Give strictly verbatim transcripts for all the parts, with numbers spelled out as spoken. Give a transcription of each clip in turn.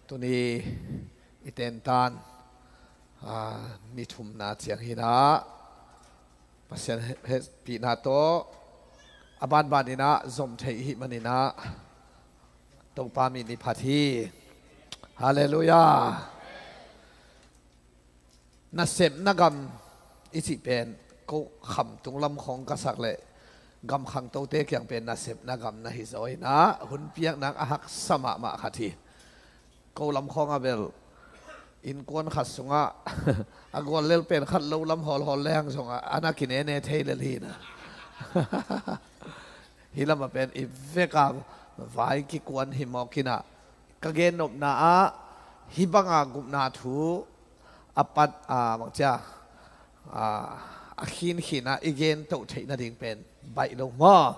Tuni i tentan, aa, ni thumna ciang hi-in ah, Pasian he-, hehpihna tawh a banbanin ah zom thei i hih manin ah Topa min i phat hi. Halleluiah. Nasepna gam i cih pen ko khamtung lam khawng ka sak leh gam khangtote kiang pen nasepna gam na hi zaw in ah, hun piakna a haksa mahmah khat hi. Ko lam khawng ah bel innkuan khat sungah a guallel pen khat lo lam hawlhawl leng zongah a na kinene thei lel hi-in ah. Hih lamah pen i vek a vai kikuan hi mawk in ah, ka gennopna ah hih banga gupna thu a pat, a, bangci a, a, a khinkhin ah i gen toh theih nading pen baih lo maw?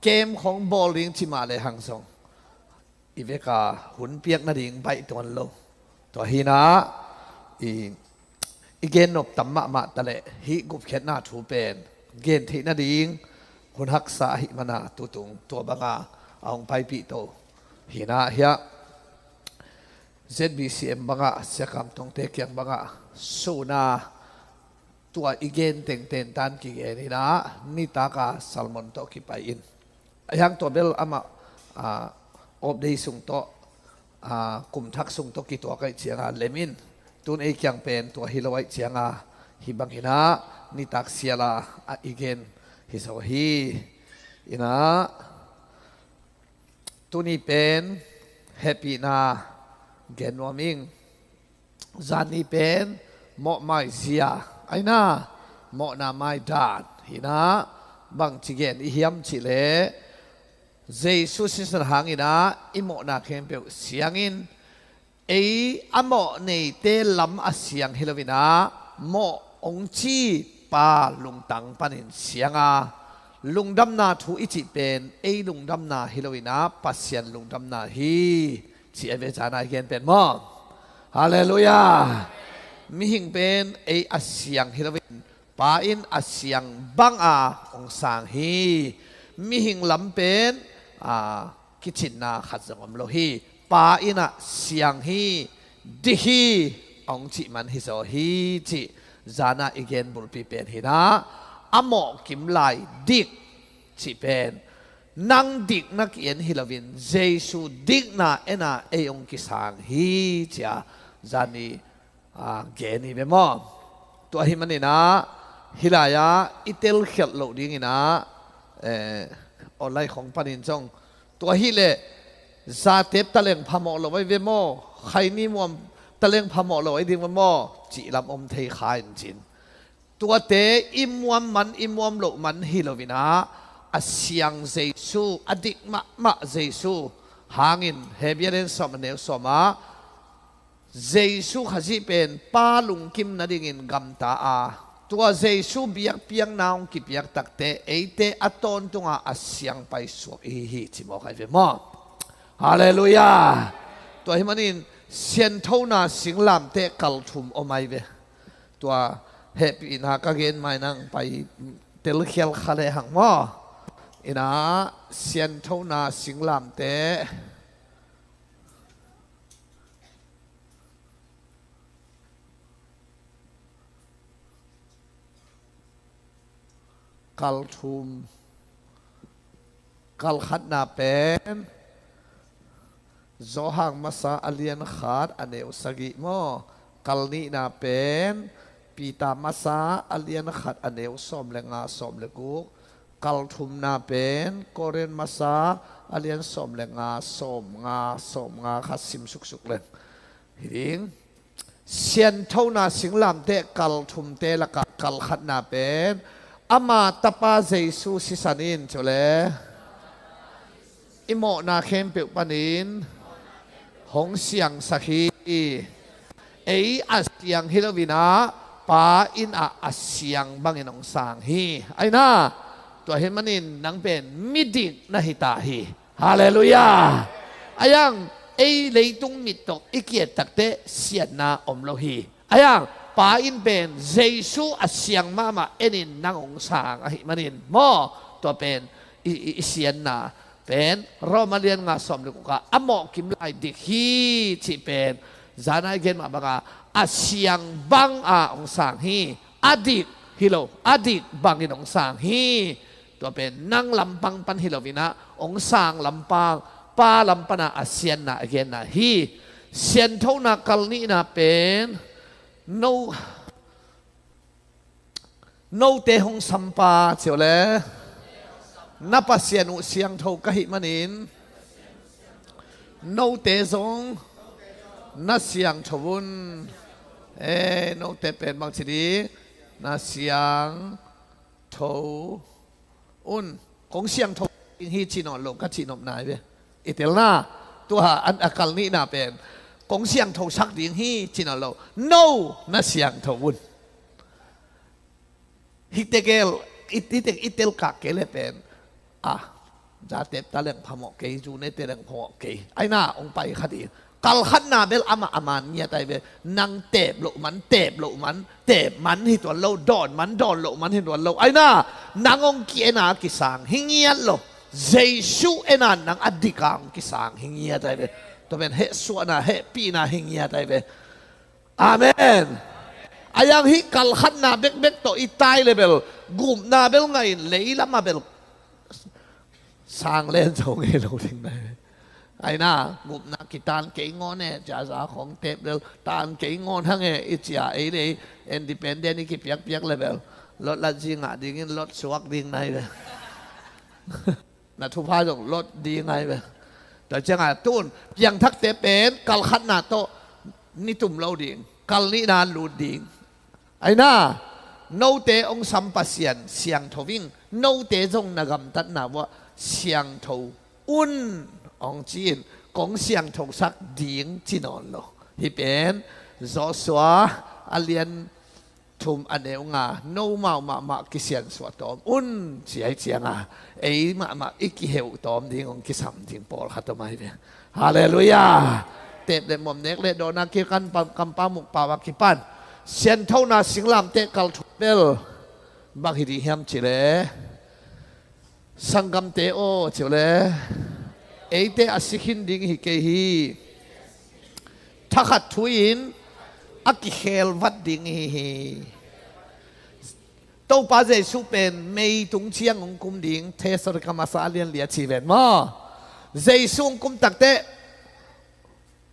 Kem khawng bawl ding ci mah lehang zong i vek a hun piak nading baih tuan lo. Tua hi-in ah i, i gennop tam mahmah ta leh hih gupkhiatna thu pen gen theih nading hun haksa ahih manin ah tutung tua banga a hong paipih to hi-in ah, hiah Z B C M bangah, Sia Kam Tongte kiang bangah, sun a tua i gen teng tentan kigen in ah, nitak a sermon tawh kipai in. Ahi hang tua bel amah, aa, off day sung tawh, aa, kum thak sung tawh kituak ahih ciangin lem in. Tun ei kiang pen tua hi lo ahih ciangin, hih bangin ah nitak sial a, a i gen hi zaw hi. In ah, tuni pen hehpihna gen nuam ing. Zan ni pen mawh maizia, ahi-in ah mawhna maidan hi-in ah, bangci gen i hiam cih leh, Jesu sisan hangin ah i mawhna khempeuh siang in, ei a mawh neite lam a siang hi lo-in ah, mawh hong ci Pa lungtang panin siang a, lungdamna thu i cih pen ei lungdamna hi lo-in ah, Pasian lungdamna hi, ci a ve, zan a i gen pen maw? Halleluiah. Mihing pen ei a siang hi lo-in, Pa in a siang banga hong sang hi. Mihing lam pen, a, kicinna khat zong om lo hi. Pa in ah siang hi, dik hi, hong cih man hi zaw hi, cih zan a i gen bulpi pen hi-in ah, a mawh kim lai dik cih pen nang dikna ki-en hi lo-in, Jesu dikna en a ei hong kisang hi, ci a zan ni, aa, gen hi ve maw? Tua ahih manin ah, hih lai-ah i telkhialh loh dingin ah, eh, online khawng panin zong, tua hi leh zatep taleng phamawh lo ahi ve maw, khaini muam taleng phamawh lo ahi ding ve maw, cih lam om thei kha in cin. Tuate i muam man, i muam loh man hi lo-in ah, a siang Jesu, a dik mahmah Jesu hangin, Hebru a lian sawm, a neu sawm ah, Jesu Khazih pen Pa lungkim nadingin gamta a, tua Jesu biakpiakna hong kipiak takteh eite a tawntunga a siang paisuak i hi hi, ci mawk ahi ve maw? Halleluiah. Tua ahih manin sianthona singlamteh kal thum om ahi ve. Tua hehpihna ka gen mai nang pai telkhial kha lehang maw? In ah, sianthona singlamteh kal thum. Kal khatna pen Johan masa a lian khat a neu sagih maw? Kal nihna pen Peter masa a lian khat a neu sawm le nga, sawm le guk. Kal thumna pen Korin masa a lian sawm le nga, sawm nga, sawm nga khat sim suksuk leng hi ding. Sianthona singlamteh kal thumte lakah kal khatna pen ama Tapa Jesu sisan in, cule i mawhna khempeuh panin hong siangsak hi. Ei a siang hi lo-in ah, Pa in ah a siang bangin hong sang hi. Ahi-in ah, tua ahih manin nang pen midik na hi ta hi. Halleluiah. Ahi hang, ei leitung mit tawh i ki-et takteh siatna om lo hi. Ahi hang, Pa in pen Jesu a siang mahmah enin nang hong sang ahih manin maw, tua pen i, i, i siatna pen Roma lian nga sawm le guk ah a mawhkim lai dik hi cih pen zan a i gen mah banga a siang banga hong sang hi. A dik hi lo, a dik bangin hong sang hi. Tua pen nang lampang pan hi loinah hong sang lampang, Pa lam pana a sianna a genna hi. Sianthona kal nihna pen no note hong sampa ciu le na Pasian uh siangtho ka hih manin note zong na siangtho un. E, note pen bang ci di? Na siangtho un. Kong siangtho ding hi ci nawn lo ka cih nopna hi ve. I telna tua an a kal nihna pen kong siangtho sak ding hi ci nawn lo. No, na siangtho un. Hih tegel i, i tel kak kei le pen a zatep ta leng phamawh kei, zunete leng phamawh kei. Aina hong pai kha ding. Kal khatna bel amah a man ngiat ai ve. Nang tep loh man, tep loh man, tep man hi tuan lo, dawn man, dawn loh man hi tuan lo. Aina nang hong ki-en a kisang hi ngiat lo. Jesu en a nang a dik a hong kisang hi ngiat ai ve. Tua pen hehsuahna, hehpihna hi ngiat ai ve. Amen. A yang hih kal khatna bekbek tawh i tai le bel gupna bel ngah in lei lamah bel sang len zo ngei lo ding nai. Aina gupna kitan kei ngawn e, ciaza khong tep lel tan kei ngawn hang e i cia ei le ei independent i kipiakpiak le bel lot lat zi ngah dingin lot suak ding nai le. Na thupha zong lot ding ai ve. Tua cianga tun piangthakte pen kal khatna tawh ni tum lo ding, kal nihna lut ding. Aina note hong sam Pasian siangtho ing, note zong na gamtatna uah siangtho un hong ci-in kong siangtho sak ding ci nawn lo. Hih pen Joshua a lian thum a neu nga, nomau mahmah kisiansuah tawm un ci ai cianga ei mahmah i kiheuh tawm ding hong kisam ding pawlkhat om ai ve. Halleluiah. Tep le muam nek le dawna kikan pam, kampa mukpau a kipan sianthona singlamteh kal thum bel bang hi ding hiam ci le, sanggamte aw ci uh le, eite a si khin ding hi kei hi. Thakhat thu-in a kikhelvat ding hi hi. Topa Jesu pen meitung ciang hong kum ding, Thessalonika masa a lian li a ci ven maw? Jesu hong kum takteh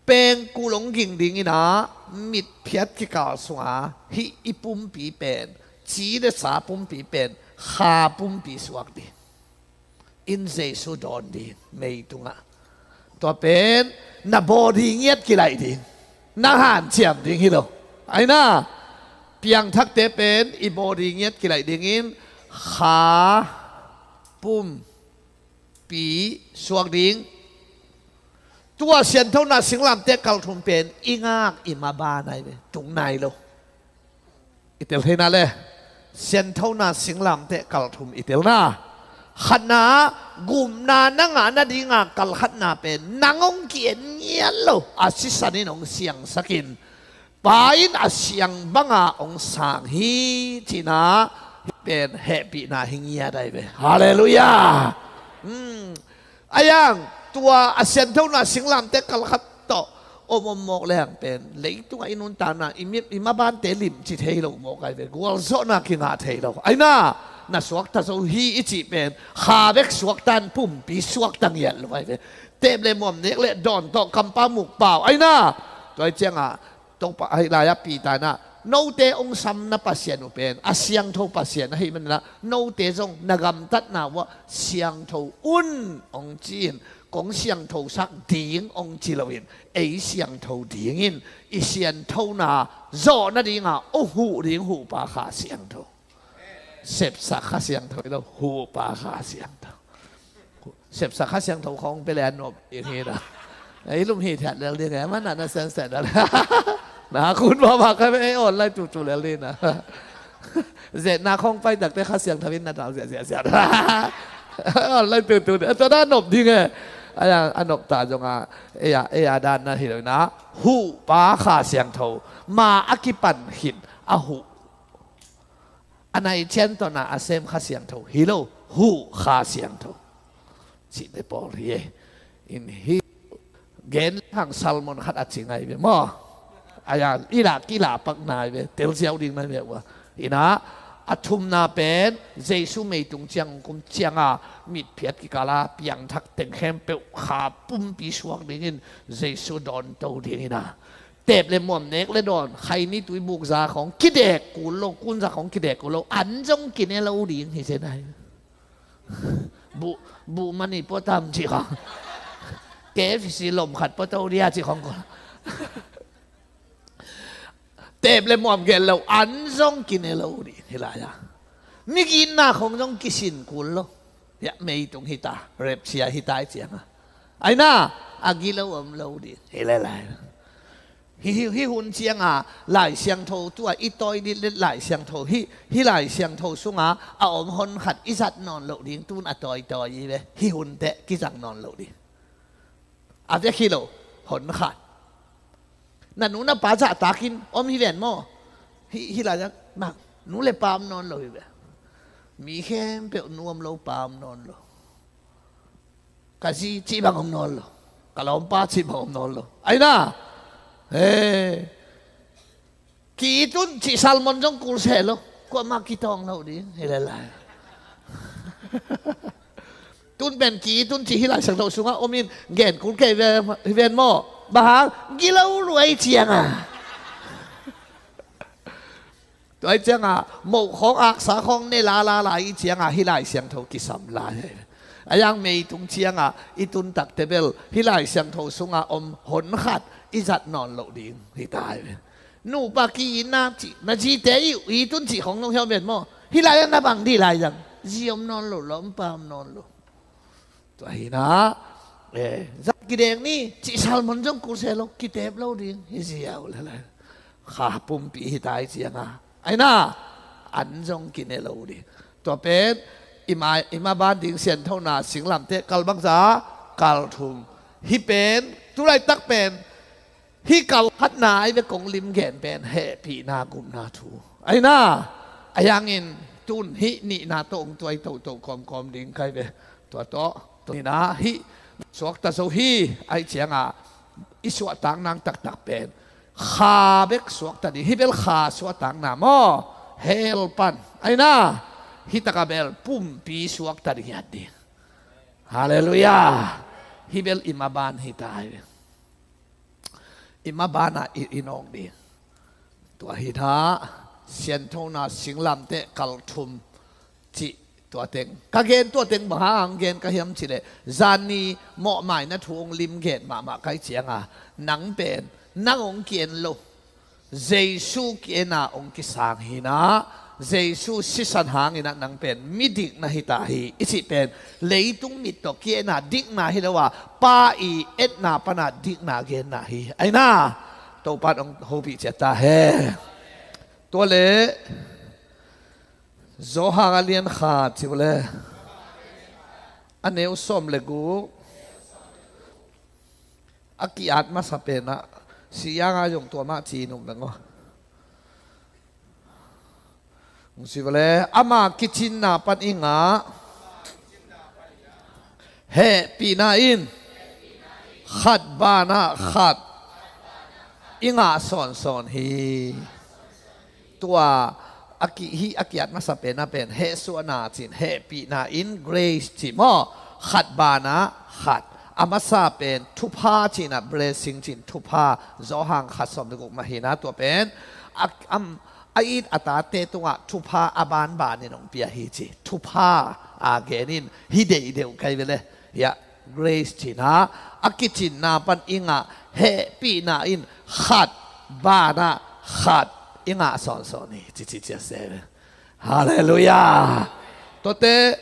pengkul hong ging dingin ah mitphiat kikal sunga hih i pumpi pen, ci le sa pumpi pen kha pumpi suak ding. In Jesu dawn ding meitungah. Tua pen na body ngiat kilaih ding, nang hanciam ding hi lo. Aina piangthakte pen i body ngiat kilaih dingin kha pum pi suak ding. Tua sianthona singlamteh kal thum pen i ngak i maban ai ve, tung nai lo. I tel theina le sianthona singlamteh kal thum i telna. Khatna, gupna na ngah nadinga kal khatna pen nang hong ki-en ngiat lo a sisan in hong siangsakin Pa in a siang banga hong sang hi cihna pen hehpihna hi ngiat ai ve. Halleluiah. Hmm. A yang tua a sianthona singlamteh kal khat tawh om om mawk leng pen leitungah i nuntakna i mi, i mabante limci thei lo mawk ai ve. Gualzawhna kingah thei lo. Aina na suakta zo hi i cih pen kha bek suaktan pumpi suakta ngiat lo ai ve. Tep le muam nek le dawn tawh kampa mukpau. Aina tua i ciangah Topa ahi lai-ah Peter in ah note hong sam na Pasian uh pen a siangtho Pasian ahih manin ah note zong na gamtatna uah siangtho un hong ci-in kong siangtho sak ding hong ci loin ei siangtho dingin i sianthona zawh nadinga hong huh ding huhpa Kha Siangtho. Sepsak Kha Siangtho hi lo, huhpa Kha Siangtho. Sepsak Kha Siangtho khawng pia le a nop ding hi na. Ei lum hi thiat lel ding e, man na na sensen na le. Na kun mama ka be ei online tutu lel ding na. Zet na khawng pai takte Kha Siangtho in na dal ziat ziat ziat. Online tutu ding. Tua na nop ding e. A yang a nop ta zong a ei a ei a dan na hi lo na. Huhpa Kha Siangtho. Ma a kipan hin a huh. A nai cian tawh na a sem Kha Siangtho hi lo, huh Kha Siangtho. cih bia pawl hi e. In hih gen hang sermon khat a ci ngai ve maw? Aia, i lah, ki lah pak nai ve, tel ziau ding nai ve ua. Ina, a thumna pen Jesu meitung ciang kum cianga mitphiat kikala piangthak teng khempeuh kha pumpi suak dingin Jesu dawnto dingina, tep le muam, nek le dawn, khaini tui buk za khawng kidek kul lo, kun za khawng kidek kul lo, an zong kine lo ding hi zen ai. Buh, buh mani pua tam ci khawng. K F C lom khat pua to dia ci khawng ko. Tep le muam gen lo, an zong kine lo ding hi lai a. Migitna khawng zong kisin kul lo. Hiah meitung hita, rapture hita i cianga. Aina, a gilo om lo ding hi lai lai. Hi, hi, hi hun cianga Lai Siangtho tua i tawi ditlet Lai Siangtho hi, hi Lai Siangtho sunga a om hon khat i zat nawn loh ding, tun a tawitawi i ve. Hi hun teh kizang nawn loh ding. A vek hi lo, hon khat. Na nu na pa zahtakin om hi ven maw? Hi, hi lai zang, mang, nu le pa om nawn lo hi ve. Mi khempeuh nu om lo, pa om nawn lo. Ka zi cih bang om nawn lo. Ka lawmpa cih bang om nawn lo. Aina. He. Ki-it un cih sermon zong kul se lo. Kuamah kitawng lo ding hi lai lai. Tun pen ki-it un cih hi lai siangtho sunga om in gen kul kei ve, hi ven maw? Bang hang, gilo luai cianga. Tua i cianga moh khawng, aksa khawng ne lala lai i cianga hi lai siangtho kisam lai. A yang meitung cianga i tun takte bel hi lai siangtho sunga om hon khat i zat nawn loh ding hi tai ve. Nupa ki-itna cih, na zite i, i tun cih khawng nong hiau ven maw? Hi lai a na bang dih lai zang. Zi om nawn lo, lawmpa om nawn lo. Tua hina, eh, zat kidek ni, cih sermon zong kul se lo, kitep lo ding hi ziau le lai. Kha pumpi hi tai cianga. Aina, an zong kine lo ding. Tua pen, i ma, i ma ban ding sianthona singlamteh kal bangza, kal thum. Hi pen, tulaitak pen, hi kal khatna ai ve kong lim gen pen hehpihna gupna thu. Aina, a yangin tun hih nihna tawh ong tuai toto kawmkawm ding kai ve. Tua tawh, tua nihna hih suakta zo hi, ai cianga i suahtak nang taktak pen kha bek suakta ding, hih bel kha suahtakna maw? Hell pan. Aina, hih taka bel pumpi suakta ding hiat ding. Halleluiah. Hih bel i maban hi tai. I mabanah i, i nawk ding. Tua hina, sianthona singlamteh kal thum cih tua teng. Ka gen tua teng bang hang gen ka hiam cih leh, zani mawhmaina thu ong lim gen mahmah kai cianga, nang pen, nang ong ki-en lo. Jesu ki-ena ong kisang hina, Jesu sisan hangina nang pen midik na hita hi, i cih pen leitung mit tawh ki-ena dikna hi lo a, Pa i etna pana dikna genna hi. Aina, Topan ong hopih ciat ta hen. Tua le, Johan a lian khat ci uh le, a neu sawm le guk. A ki-at masa penah, siyanga zong tua mah ci nung dang aw. Hong si vale, ama kicinna pan i ngah hehpihna in khat banah khat i ngah sawnsawn hi. Tua a ki, hih a ki-at masa pen a pen hehsuahna cin, hehpihna in grace ci maw? Khat banah khat. A masa pen thupha cina, blessing cin, thupha. Johan khat sawm le guk mah hina, tua pen a, am, a it a tate tungah thupha a banbanin hong pia hi ci. Thupha a genin hi deih deuh kai vele. Hiah grace cina, a kicinna pan i ngah hehpihna in khat banah khat i ngah sawnsawn hi, cici cia se ve. Halleluiah. Tuate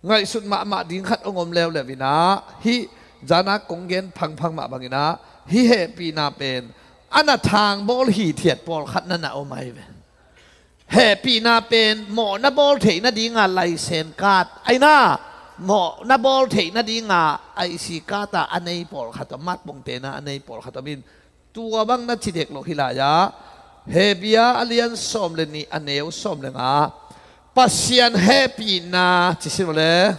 ngaihsut mahmah ding khat hong om leuleu inah, hih zana kong gen phangphang mah banginah, hih hehpihna pen a na thangbawl hithiat pawlkhat na na om ai ve. Hehpihna pen mawhna bawl theih nadinga laisen kat, aina, mawhna bawl theih nadinga I C kat a a nei pawlkhat om, matpongtena a nei pawlkhat om in, tua bang na ci dek lo hi lai-ah, Hebru a lian sawm le nih a neu sawm le nga, Pasian hehpihna ci sin uh le,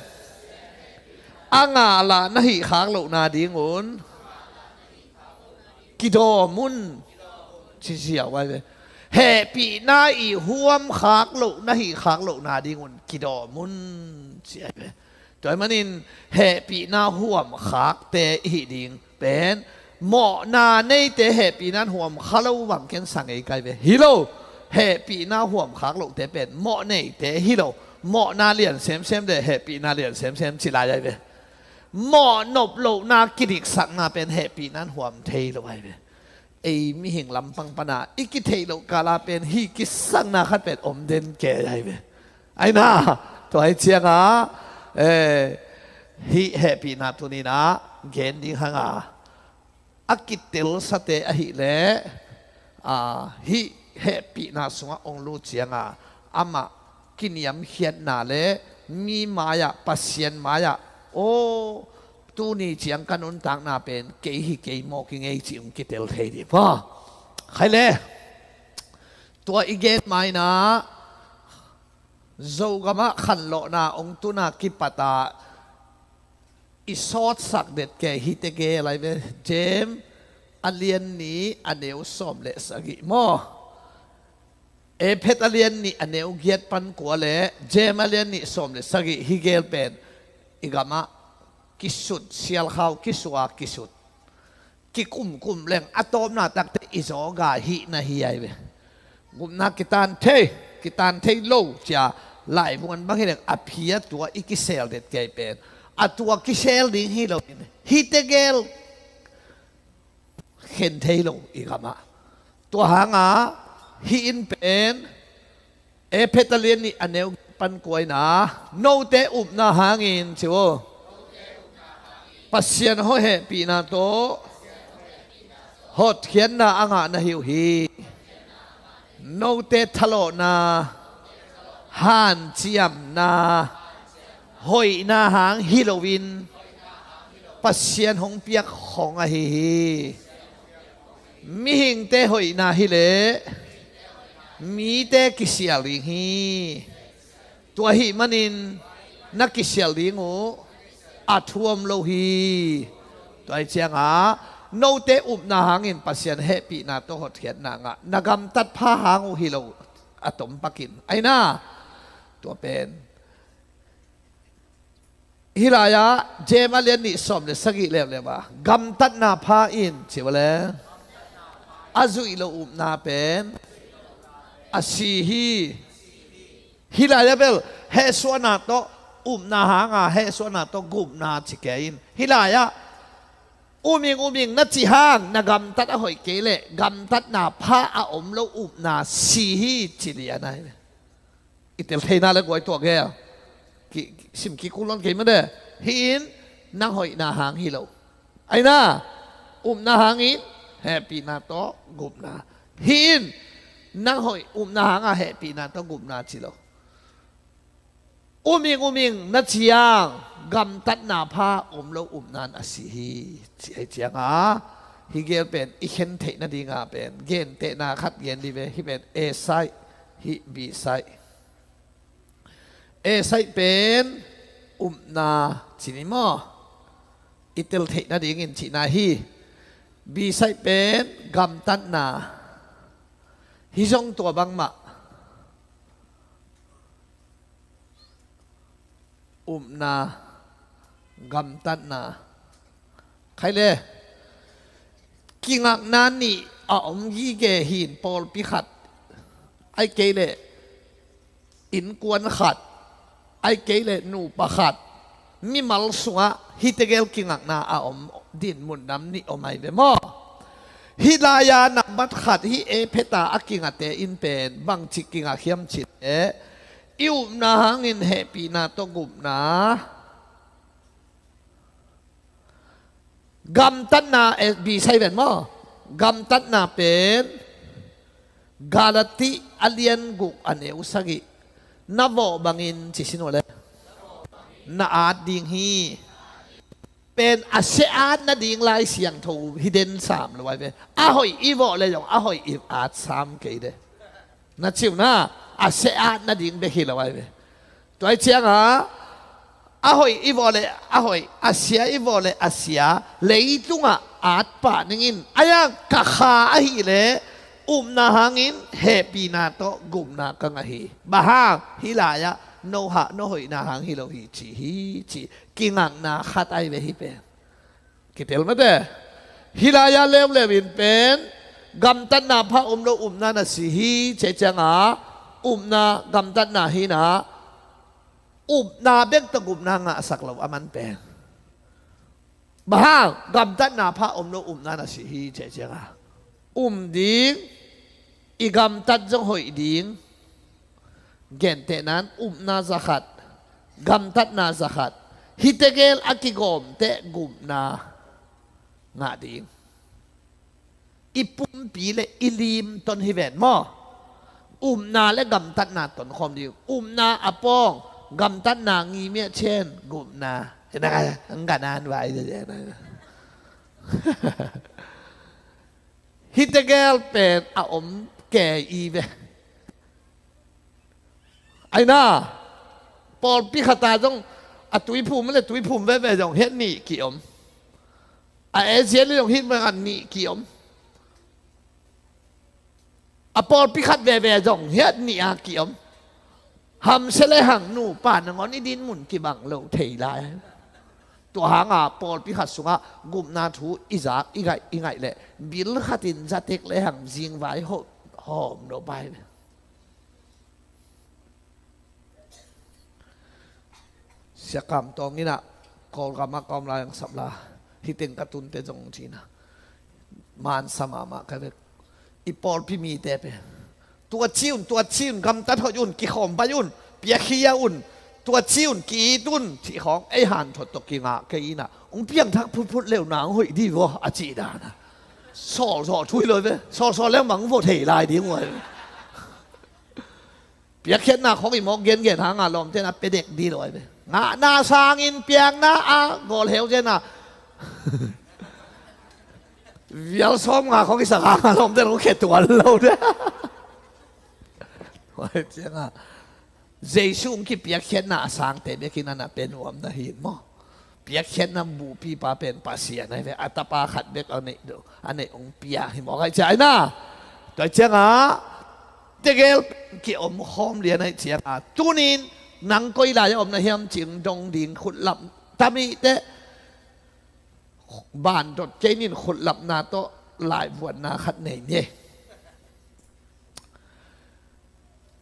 a ngah lah na hih khak lohna dingun kidawm un, ci ziau ai ve. Hehpihna i huam khak loh na hih khak lohna dingun kidawm un, ci ai ve. Tua ahih manin hehpihna huam khakte i hih ding pen mawhna neite hehpihna huam kha lo bang ken sa ngei kai ve. Hi lo, hehpihna huam khak lohte pen mawh neite hi lo, mawhna lian semsem le hehpihna lian semsem ci lai ai ve. Mawh nop lohna kidiksakna pen hehpihna huam thei lo ai ve. Ei mihing lampang pana i kitheih loh kala pen hih kisakna khat pen om den kei ai ve. Aina, tua hi cianga, eh, hih hehpihna tunina gen ding hanga a kitelsate ahileh, ah, hih hehpihna sungah ong lut cianga amah kiniamkhiatna le mi mai-ah, Pasian mai-ah, aw, tuni ciang ka nuntakna pen kei hi kei mawk i ngei ci ong kitel thei ding. Ha, khai le. Tua i gen maina Zogamah khanlawhna ong tuna kipata i sawtsak det kei hite gel ai ve. Jem a lian nih a neu sawm le sagih maw? Ephet a lian nih a neu giat pan kua le Jem a lian nih sawm le sagih hi gel pen i gamah kisut, sialkhau kisua kisut, kikumkum leng a tawpna takte i zawga hihna hi ai ve. Gupna kitan thei, kitan thei lo cia laivungan bang hi leng a phi a tua i kisel det kei pen a tua kisel ding hi lo in hite gel khen thei lo i gamah. Tua hanga hih in pen Ephet a lian nih a neu pan kuaina, note upna hangin ci uh. Pasian hehpihna tawh hotkhiatna a ngah na hi uh hi. Note thalawhna, hanciamna, hoihna hang hi loin Pasian hong piak khong ahi hi. Mihingte hoihna hileh mite kisial ding hi. Tua ahih manin na kisial ding uh a thuam lo hi. Tua hi cianga note upna hangin Pasian hehpihna tawh hotkhiatna ngah, na gamtat pha hang uh hi lo a tom pakin aina. Tua pen hih lai-ah Jem a lian nih sawm le sagih leuleu ah gamtatna pha in ci uh le a zuih lo upna pen a si hi. Hih lai-ah bel hehsuahna tawh upna hanga hehsuahna tawh gupna ci kei in hih lai-ah uming uming na ci hang na gamtat a hoih kei leh gamtatna pha a om lo upna si hi ci lian ahi. I tel theihna le guai tuak he. Ki, sim kikul lon kei mah de. Hih in nang hoihna hang hi lo. Aina, upna hangin hehpihna tawh gupna. Hih in nang hoih upna hanga hehpihna tawh gupna ci lo. Uming uming na ciang gamtatna pha om lo upna in a si hi. Ci ahi cianga hih gel pen i khen theih nadinga pen gentehna khat gen dih ve. Hih pen A side, hih B side. A side pen upna ci ni maw? I tel theih nadingin cihna hi. B side pen gamtatna. Hih zong tua bangmah. Upna, gamtatna. Khai le kingakna nih a om gige hi in pawlpi khat, ahih kei leh innkuan khat, ahih kei leh nupa khat, mimal sungah hih tegel kingakna a om dinmun nam nih om ahi ve maw? Hih lai-a nambat khat hih Ephet a kingate in pen bangci kingak hiam cih leh i upna hangin hehpihna tawh gupna. Gamtatna, eh, B side ven maw? Gamtatna pen Galati a lian guk a neu sagih. Na vawh bangin ci sin uh le na at ding hi. Pen a sia at nading Lai Siangtho hi den sam lo ai ve. A hoih i vawh le zong a hoih i at sam kei de. Na ci uh na, A sia at nading bek hi lo ai ve. Tua hi ciangah a hoih i vawh le a hoih, a sia i vawh le a sia, leitungah at pah ningin. Aiang ka kha ahih leh upna hangin hehpihna tawh gupna ka ngah hi. Bang hang? Hih lai-ah no hah no hoihna hang hi lo hi ci hi ci. Kingakna khat ai ve hih pen. Kitel mate. Hih lai-ah leuleu in pen gamtatna pha om lo upna na si hi ci ciangah upna gamtatna hi-in ah upna bek tawh gupna ngahsak lo a man pen. Bang hang? Gamtatna pha om lo upna na si hi ci ciangah um ding, i gamtat zong hoih ding. Gentehna-in upna za khat, gamtatna za khat. Hihte gel a kigawm teh gupna ngah ding. I pumpi le i lim ton hi ven maw? Upna le gamtatna ton khawm ding. Upna a pawng, gamtatna ngimia cian gupna. Ang ganan vai. Hihte gel pen a om kei i ve. Aina, pawlpi khat ah zong a tuiphum le tuiphum veve zong hiat nih ki-om. A ASEAN le zong hih bangah nih ki-om. A pawlpi khat veve zong hiat nih a ki-om. Hamsia le hang nupa nangawn i dinmun kibang lo thei lai. Tua hanga pawlpi khat sungah gupna thu i zak i ngaih, i ngaih leh bil khatin zatek le hang zingvai hawm, hawm lo pai. Sia Kam Tawng in ah Kawlgam ah ka om lai ang sap la, hih teng ka tunte zong ci-in ah mansa mahmah ka vek. I pawlpi mite pen tua ci un, tua ci un, gamtat hoih un, kikhawm bai un, piakhia un, tua ci un, ki-it un cih khawng ei hanthot tawh kingah kei in ah hong piangthak phutphut leu na hong hoih dih vaw a cih dan ah sawlsawh thu hi lo ve. Sawlsawh leng bang vawh thei lai ding uh ai ve. Piakkhiatna khawng i mawk gengen hanga lawmte na pia dek dih lo ai ve. Ngahna sangin piakna a gawlheu zen a vial sawm nga khawng i sak hanga lawmte na khia tuan lo de. Tua hi cianga Jesu hong kipiakkhiatna a sangte bekin a na pia nuam na hi maw? Piakkhiatna bupipa pen Pasian ahi ve. A tapa khat bek a neih, a neih hong pia hi mawk ahi ciah aina. Tua hi ciangah tegel ki-om khawm lian ahi ciangah tunin nang koi lai-ah om na hiam cih dong ding khutlap tamite bandot kei nin khutlapna tawh laivuanna khat nei ni.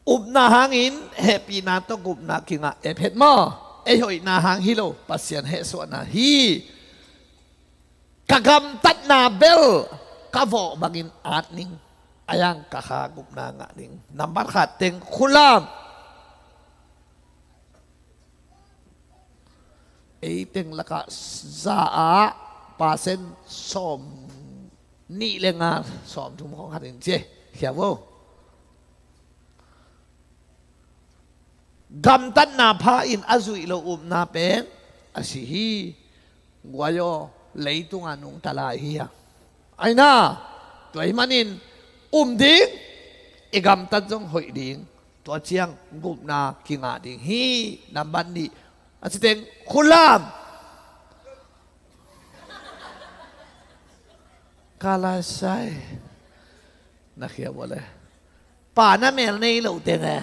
Upna hangin hehpihna tawh gupna kingah ephet maw? Ei hoihna hang hi lo, Pasian hehsuahna hi. Ka gamtatna bel ka vawh bangin at ning. Ayang ka kha gupna ngah ning. Nambat khat teng khulam. Ei teng lakah za ah percent sawm nih le nga, sawm thum khawng khat in ci khia vo. Gamtatna pha in a zuih lo upna pen a si hi. Guai aw, leitunga nungta lai hi a. Aina, tua hi manin um ding, i gamtat zong hoih ding. Tua ciang gupna kingah ding hi. Nambat nih a citeng khulam. Kalasai. Na khia bole. Pa na mel nei lo teng e.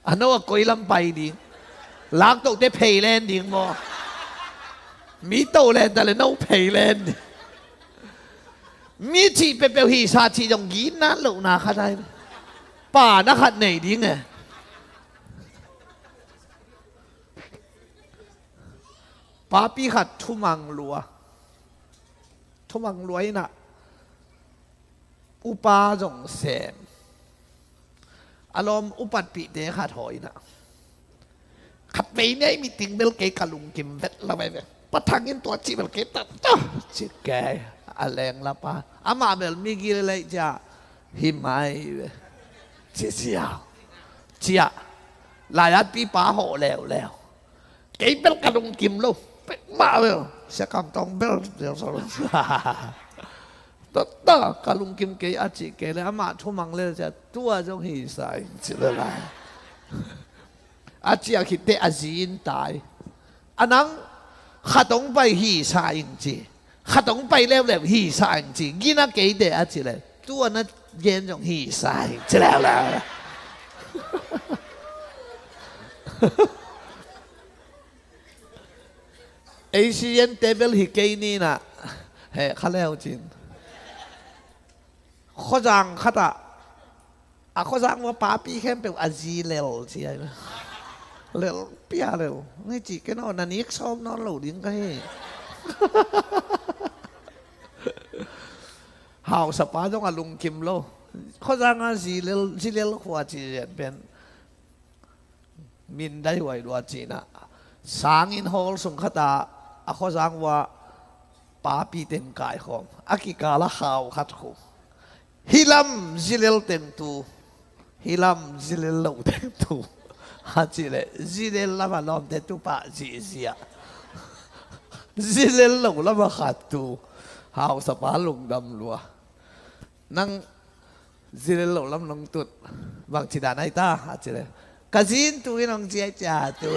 A no a koi lam pai ding. Lak tohte phei len ding maw? Mi to len ta le no phei len ding. Mi cih peuhpeuh hi sa cih zong ginna lohna khat ai. Pa na khat nei ding e. Papi khat thumang lua. Thumang lua inah upa zong sem. A lawm upatpihte khat haw inah khat vei nei mi ting bel kei ka lungkim vet la veve. Pathangin tua cih bel kei ta ta cih kei a leng lapa amah bel mi gil lei cia hi mai ve. Cia cia cia laiat pipa haw leuleu. Kei bel ka lungkim lo. Pek mah bel Sia Kam Tawng bel. Tata, ka lungkim kei a cih kei le, amah thumang le cia, tua zong hi sa ing ci le lai. A ciah khit teh a zi in tai. A nang khat hong pai hi sa ing ci. Khat hong pai leuleu hi sa ing ci. Gina kei teh a ci le, tua na gen zong hi sa ing ci leuleu. Asian table hi kei ni na. He, kha leu cin. Khuazang khat ah, a khuazang ua papi khempeuh a zi lel ci ai. Lel pia lel. Ngi ci ken aw, na nik sawm nawn lo ding ka hi. Hausapa zong a lungkim lo. Khuazang a zi lel, zi lel khua ci zian pen. Min dai huai lua cina. Sangin hall sung khat ah a khuazang ua papi ten kaikhawm. A kikal a khau khat khu. Hi lam zi lel teng tu. Hi lam zi lel lo teng tu. A cih leh zi lel lam a lawmte tu pah zihziah. Zi lel lo lam a khat tu. Hausapa lungdam lua. Nang zi lel lo lam nong tut. Bangci dan ai ta, a ci le. Ka zi in tu in hong ci ai cia tu.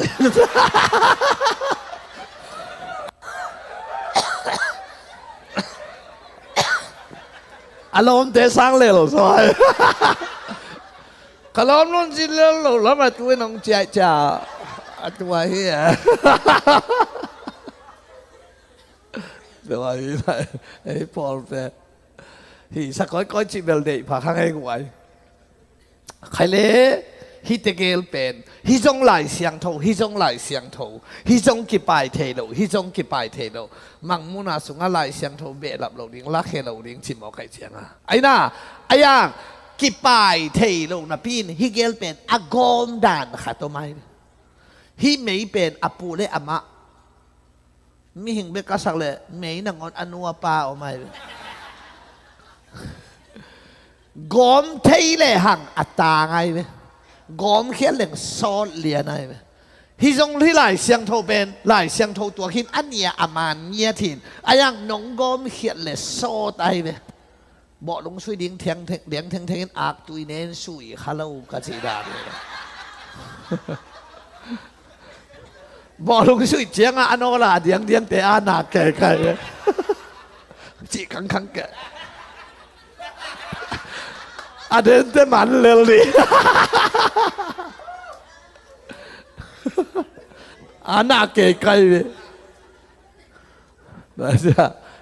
A lawmte sang lel so ai. Ka lawm lon zi lel lo lam a tu in hong ci ai cia. A tu ai hi a. Tu ai hi lai. Ei pawl pe. Hi sa kawikawi cih bel deih pha kha ngei guai. Khai le, hih tegel pen, hih zong Lai Siangtho, hih zong Lai Siangtho, hih zong kipai thei lo, hih zong kipai thei lo. Mangmuhna sungah Lai Siangtho behlap lo ding, lakhe lo ding, cimawh kaih cianga. Aina, ayang, kipai thei lo napi in, hih gel pen, a gawm dan khat om ai. Hih mei pen, a pu le amah mihing bek a sak le mei nangawn a nu a pa om ai ve. Gawm thei le hang a tang ai ve. Gawm khiat leng sawt lian ai ve. Hih zong hih Lai Siangtho pen, Lai Siangtho tuak hin a nia a man ngiat hin. A yang nong gawm khiat le sawt ai ve. Bawhlung sui ding thiang theng, diang theng theng in ak tui nen sui kha lo ka ci dan. Bawhlung sui ciangah a nawla diang diang te a nak kei kai. Ci kang kang ke. A den te man lel ni. A nak kei kai ve.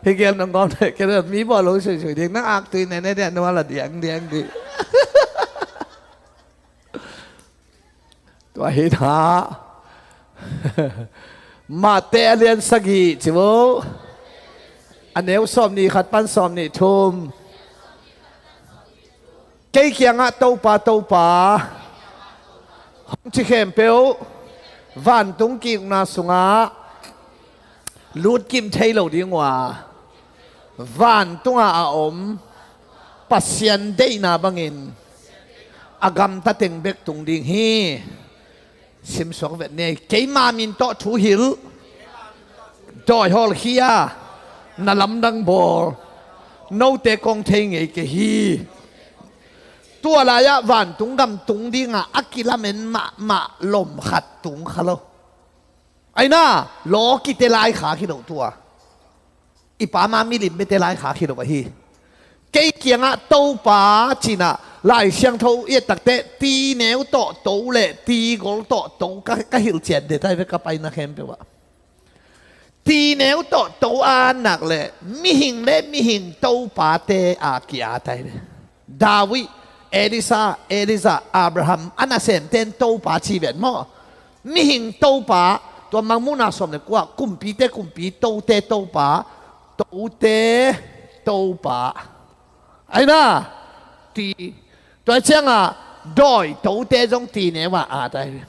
Hih gel nong gawm thei kei mi bawhlung sui sui ding nang ak tui nene dia nual a diang diang dih. Tua hi na. Mate a lian sagih ci vo. A neu sawm nih khat pan sawm nih thum. Kei kiangah Topa, Topa, hong ci khempeuh vantung ki-ukna sungah lutkim thei lo ding uh a, vantungah a om Pasian deihna bangin a gamta teng bek tung ding hi. Simsuak vet ni. Keima min tawh thu hilh, dawi hawlkhia, na lamdang bawl, note kong thei ngei kei hi. Tua lai-ah vantung gam tung dingah a kilamen mahmah lom khat tung kha lo. Aina, law kite lai khak hi lo tua. I pa ma milim bete lai khak hi lo ahi. Kei kiangah Topa cinah Lai Siangtho i et takteh tineu tawh to le tigol tawh to ka, ka hilhcian det ai ve ka paina khempeuh ah. Tineu tawh to a nak le mihing le mihing topate a ki-at ai ve. David, Elisa, Elija, Abraham, a nasemten Topa ci ven maw? Mihing Topa, tua Mangmuhna sawm le kua, kumpite kumpi, tote Topa, tote Topa. Aina, ti, tua cianga dawi tote zong tineu a at ai.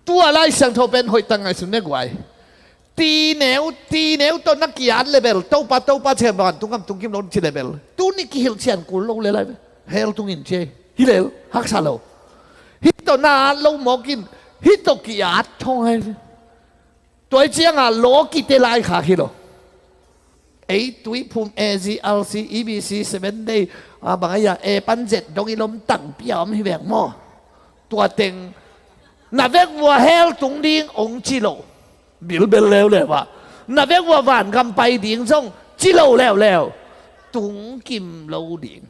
Tua Lai Siangtho pen hoih tak ngaihsun ne guai. Tineu, tineu tawh na ki-at le bel, Topa, Topa ci a vantung gam tung kim lo ci le bel. Tuni kihilhcian kul lo le lai. Hell tungin ci. Hi lel, haksa lo. Hih tawh na at lo mawkin, hih tawh ki-at thong ai. Tua cianga law kite lai khak hi lo. Ei Tuiphum A Z R C, E B C, Seven Day, a bang a ia, e pan zet dong i lom tangpi a om hi veng maw. Tua teng na vek vua hell tung ding ong ci lo. Bilbel leuleu ah na vek vua vangam pai ding zong ci lo leuleu. Tung kim lo ding.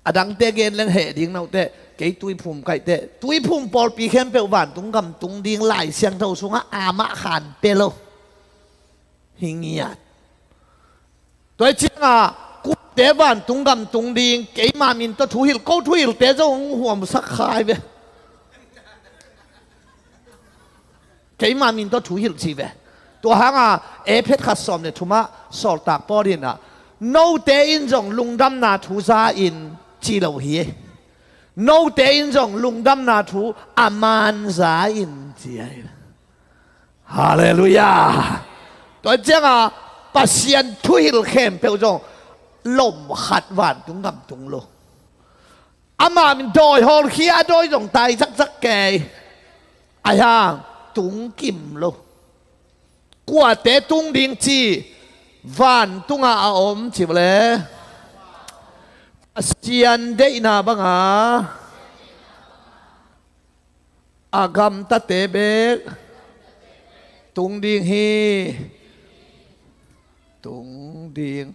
A dangte gen leng heh ding note, kei Tuiphum kaihte, Tuiphum pawlpi khempeuh vantung gam tung ding Lai Siangtho sungah amah khan pe lo. Hi ngiat. Tua hi ciangah kuate vantung gam tung ding, keima min tawh thuhilh, ko thuhilhte zong hong huamsak khai ve. Keima min tawh thuhilh ci ve. Tua hanga Efesa khat sawm le thumah sawltak Paul in ah, note in zong lungdamna thu za in ci lo hi. Note in zong lungdamna thu a man za in ci ahi. Halleluiah. Tua ciangah Pasian thuhilh khempeuh zong lom khat vantung gam tung lo. Amah min dawi hawlkhia a dawi zong tai zakzak kei. Ahi hang tung kim lo. Kuate tung ding ci, vantungah a om ci vele. Pasian deihna banga a gamtate bek tung ding hi. Tung ding.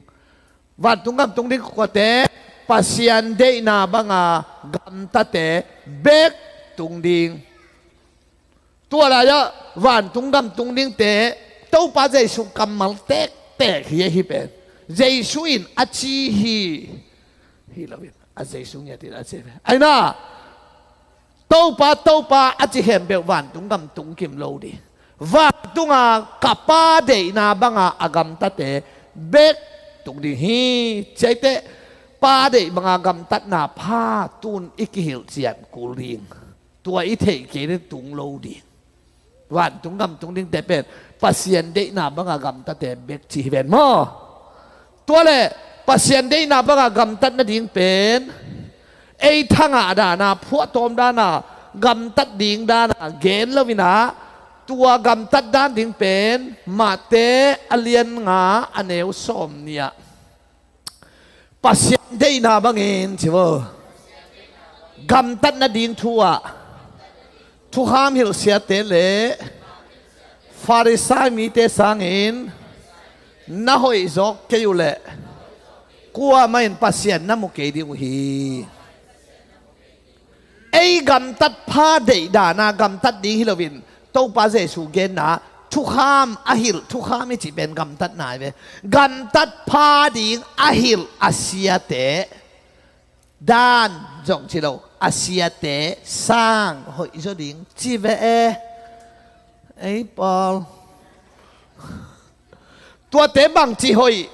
Vantung gam tung ding kuate, Pasian deihna banga gamtate bek tung ding. Tua lai-ah vantung gam tung dingte Topa Jesu kammal tektek hi ahi pen. Jesu in a ci hi. Hi loin a Jesu ngiat in a ci hi. Aina Topa, Topa a ci khempeuh vantung gam tung kim lo ding. Vantunga ka Pa deihna banga a gamtate bek tung ding hi. Ciaite Pa deih banga gamtatna pha tun i kihilh cian kul ding. Tua i theih kei le tung lo ding. Vantung gam tung dingte pen Pasian deihna banga gamtate bek ci hi ven maw? Tua le Pasian deihna banga gamtat nading pen ei thangah dana, phuahtawm dana, gamtat ding dana gen loinah, tua gamtat dan ding pen Mate a lian nga a neu sawm nih ah Pasian deihna bangin ci vo. Gamtat nading thu ah thukham hilh siate le Farisai mite sangin na hoih zawk kei uh leh kuamah in Pasian na mu kei ding uh hi. Ei gamtat pha deih dana gamtat ding hi loin Topa Jesu genna thukham a hilh, thukham i cih pen gamtatna hi ve. Gamtat pha ding a hilh a siate dan zong ci lo, a siate sang hoih zaw ding ci ve e. Ei Paul, tuate bangci hoih?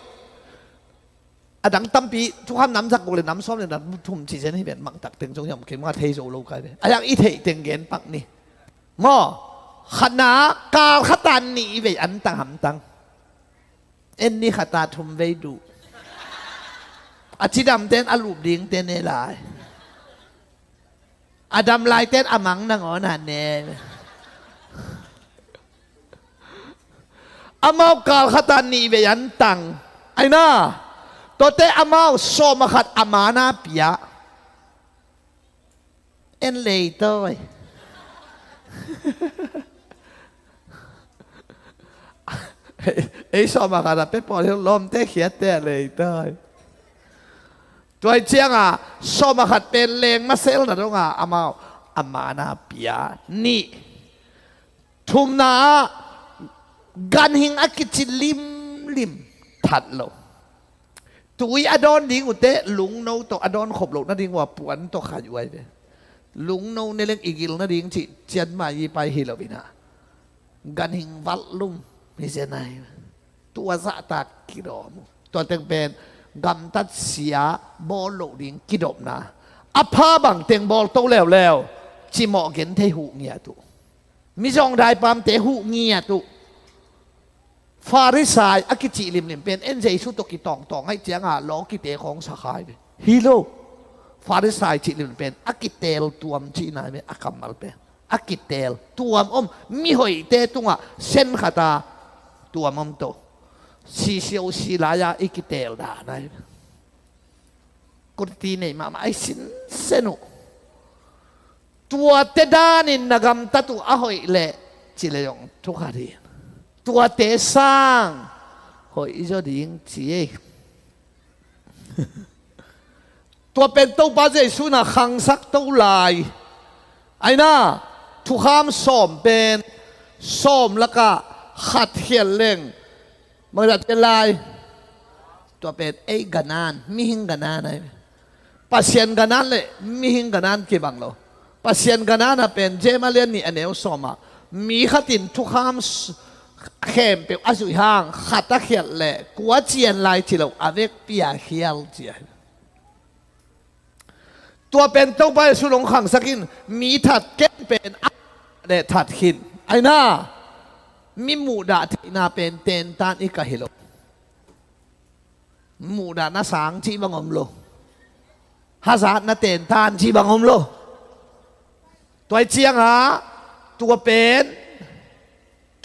A dang tampi thukham nam zak guk le nam sawm le nam thum ci zen hi ven, mangtak teng zong hiam kei mah thei zo lo kai ve. A yang i theih teng gen pak ni. Maw, khatna kal khatan nih i vei an tang hamtang. En ni khata thum vei duh. A cidamten a lup dingte ne lai. A dam laiten a mang nangawn a ne. Amau kal khata nih vei an tang. Aina, tuate amau sawm a khat a mana pia. En leitawi. Ei sawm a khat a pe pawl hi lawmte khiatte a leitawi. Tua hi cianga sawm a khat pen leng maselna donga amau a mana pia nih. Thumna ah ganhing a kici limlim that lo. Tui a dawn ding uh teh lungno tawh a dawn khop loh nading uh a puan tawh khai uh ahi ve. Lungno ne leng i gil nading cih cianmai i pai hi lo inah ganhing valh lum hi zen ahi ve. Tua zahtak kidawm uh. Tua teng pen gamtat sia bawl loh ding kidopna. A pha bang teng bawl to leuleu cimawh genthei huh ngiat uh. Mizawng daipamte huh ngiat uh. Farisai a kicih limlim pen en Jesu tawh kitawngtawng aih cianga law kite khawng sakhai ve. Hi lo. Farisai cih limlim pen a kiteel tuam cihna ve, a kammal pen a kiteel tuam om, mihoihte tungah sen khata tuam om to. C C O C lai-a i kiteel dan ahi. Kurti nei mahmah ahi sinsen uh. Tuate danin na gamtat uh a hoih leh ci leh zong thukhat hi. Tuate sang hoih zaw ding ci ei. Tua pen Topa Jesu in a khangsak to lai. Aina, thukham sawm pen sawm lakah khat khial leng bangzah tel lai. Tua pen ei ganan, mihing ganan ahi. Pasian ganan le mihing ganan kibang lo. Pasian ganan a pen James a lian nih a neu sawm ah mi khat in thukham s-, khempeuh a zuih hang khat a khialh leh kua cian lai ci lo a vekpi-a khial ci ahi. Tua pen Topa Jesu in hong khangsak in mi that ken pen a le that khin. Aina, mi muhdah theihna pen tentan i ka hi lo. Muhdahna sang cih bang om lo. Hazatna tentan cih bang om lo. Tua hi ciangah tua pen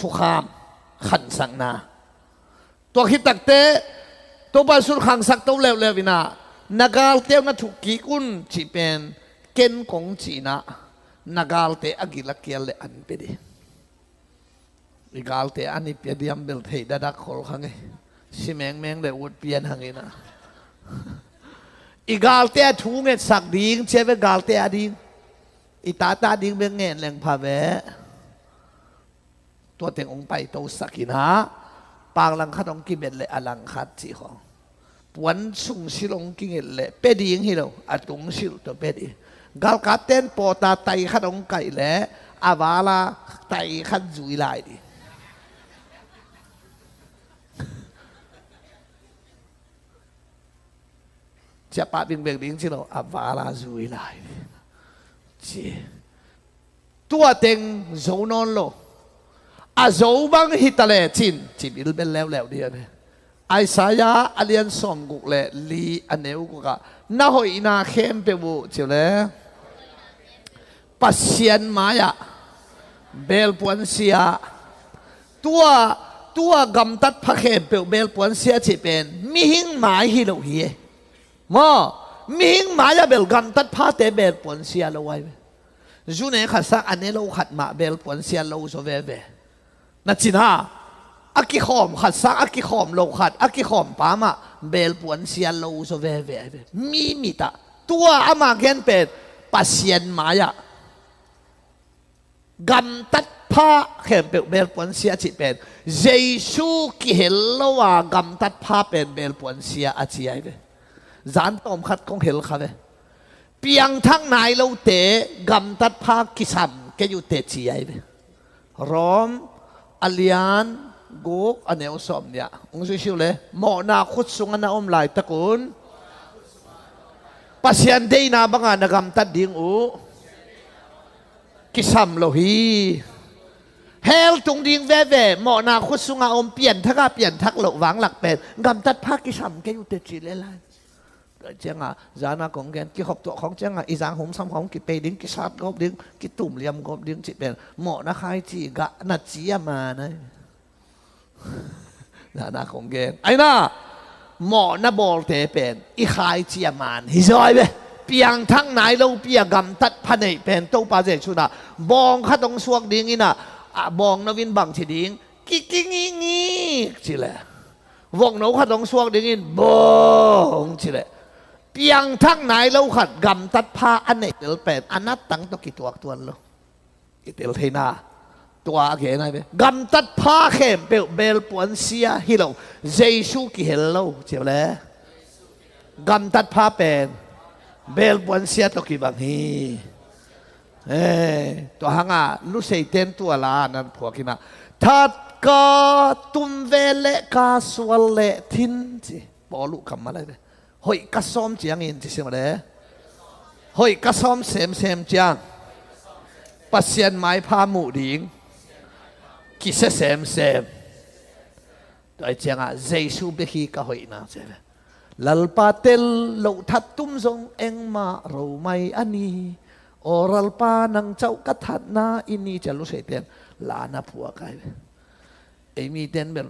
thukham khansakna. Tua khit takteh Topa Jesu in khangsak to leuleu in ah na galte uh na thuk kik un cih pen ken kong cih in ah na galte a gil a kial le an pia dih. I galte an i pia diam bel thei dadak khol kha ngei. Si mengmeng le ut pian hang in ah. I galte a thu ngetsak ding cia ve galte a ding. I tata ding bel ngen leng pha ve. Tua teng hong paitosak in ah, pak langkhat hong kibet leh a langkhat cih khawng. Puan sung silh hong kinget leh pia ding hi lo, a tung silh tawh pia ding. Galkapten pawta tai khat hong kaih leh a vala tai khat zui lai ding. Ciapah bingbek ding ci lo, a vala zui lai ding. Ci. Tua teng zo nawn lo. A zo bang hi ta le cin ci bilbel leuleu dih a ve. Isaiah a lian sawmguk le li a neu gukah na hoihna khempeuh uh ci le Pasian mai-ah belpuan sia. Tua, tua gamtat pha khempeuh belpuan sia cih pen mihing mai hi lo hi e. Maw, mihing mai-ah bel gamtat phate belpuan sia lo ai ve. Zu ne khat sang a ne lo khat mah belpuan sia lo zaw veve. Na cina a kikhawm khat sang a kikhawm lo khat a kikhawm pa mah belpuan sia lo zaw veve ai ve. Mi mitah tua ama gen pen Pasian mai-ah gamtat pha khempeuh belpuan sia cih pen Jesu kihel lo a gamtat pha pen belpuan sia a ci ai ve. Zan tawm khat kong hel kha ve. Piangthak nai lote gamtat pha kisam kei uh teh ci ai ve. Rom a lian guk a neu sawm nih ah hong zuih siu le mawhna khut sungah na om laitakun Pasian deihna bangah na gamtat ding uh kisam lo hi. Hell tung ding veve, mawhna khut sungah om pianthakah pianthak loh vanglak pen gamtat pha kisam kei uh teh ci le lai. Ciangah zana kong gen kikhop tuah khawng ciangah i zang humsam khawng kipei ding, kisat gawp ding, kitum liam gawp ding cih pen mawhna khaici gah na ci a man ai. Zana kong gen aina mawhna bawlte pen i khaici a man hi zaw ai ve. Piangthak nai lopi a gamtat pha neih pen Topa Jesu in ah bawng khat hong suak ding in ah, a bawng no in bang ci ding, kikingingik ci le. Vokno khat hong suak dingin bawng ci le. Piangthak nai lo khat gamtat pha a neih lel pen a nattang tawh kituak tuan lo. I tel theina tua a gen ai ve. Gamtat pha khempeuh belpuan sia hi lo. Jesu kihel lo ci le. Gamtat pha pen belpuan sia tawh kibang hi. Eh, tua hangah lusei ten tua la nan phuak in ah that ka tum ve leh ka sual leh thin ci. Paul uh kammal ai ve. Hoih ka sawm ciangin ci sim le. Hoih ka sawm semsem ciang Pasian maipha muh ding kisia semsem. Tua ciangah Jesu bek hi ka hoihna ci ve. Lalpa tel loh that tum zong engmah ro mai a ni. Aw Lalpa nang cauh ka thatna i ni ci a lusei ten la na phuak ai ve. Ei miten bel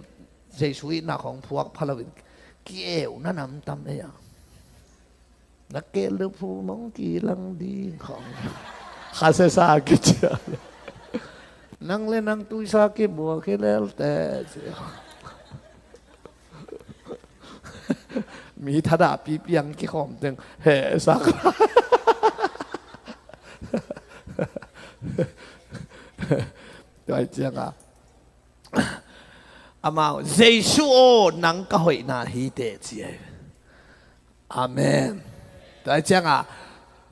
Jesu itna khawng phuak pha loin ki-eu na namtam ei a. Na keh luphu mong kilang ding khawng. Kha sesa kicia. Nang le nang tuisa kibuak hi lelte. Mi thadah pipiang kikhawm teng hehsak. Tua hi cianga amau, Jesu aw, nang ka hoihna hi teh ci ahi. Amen. Tua hi cianga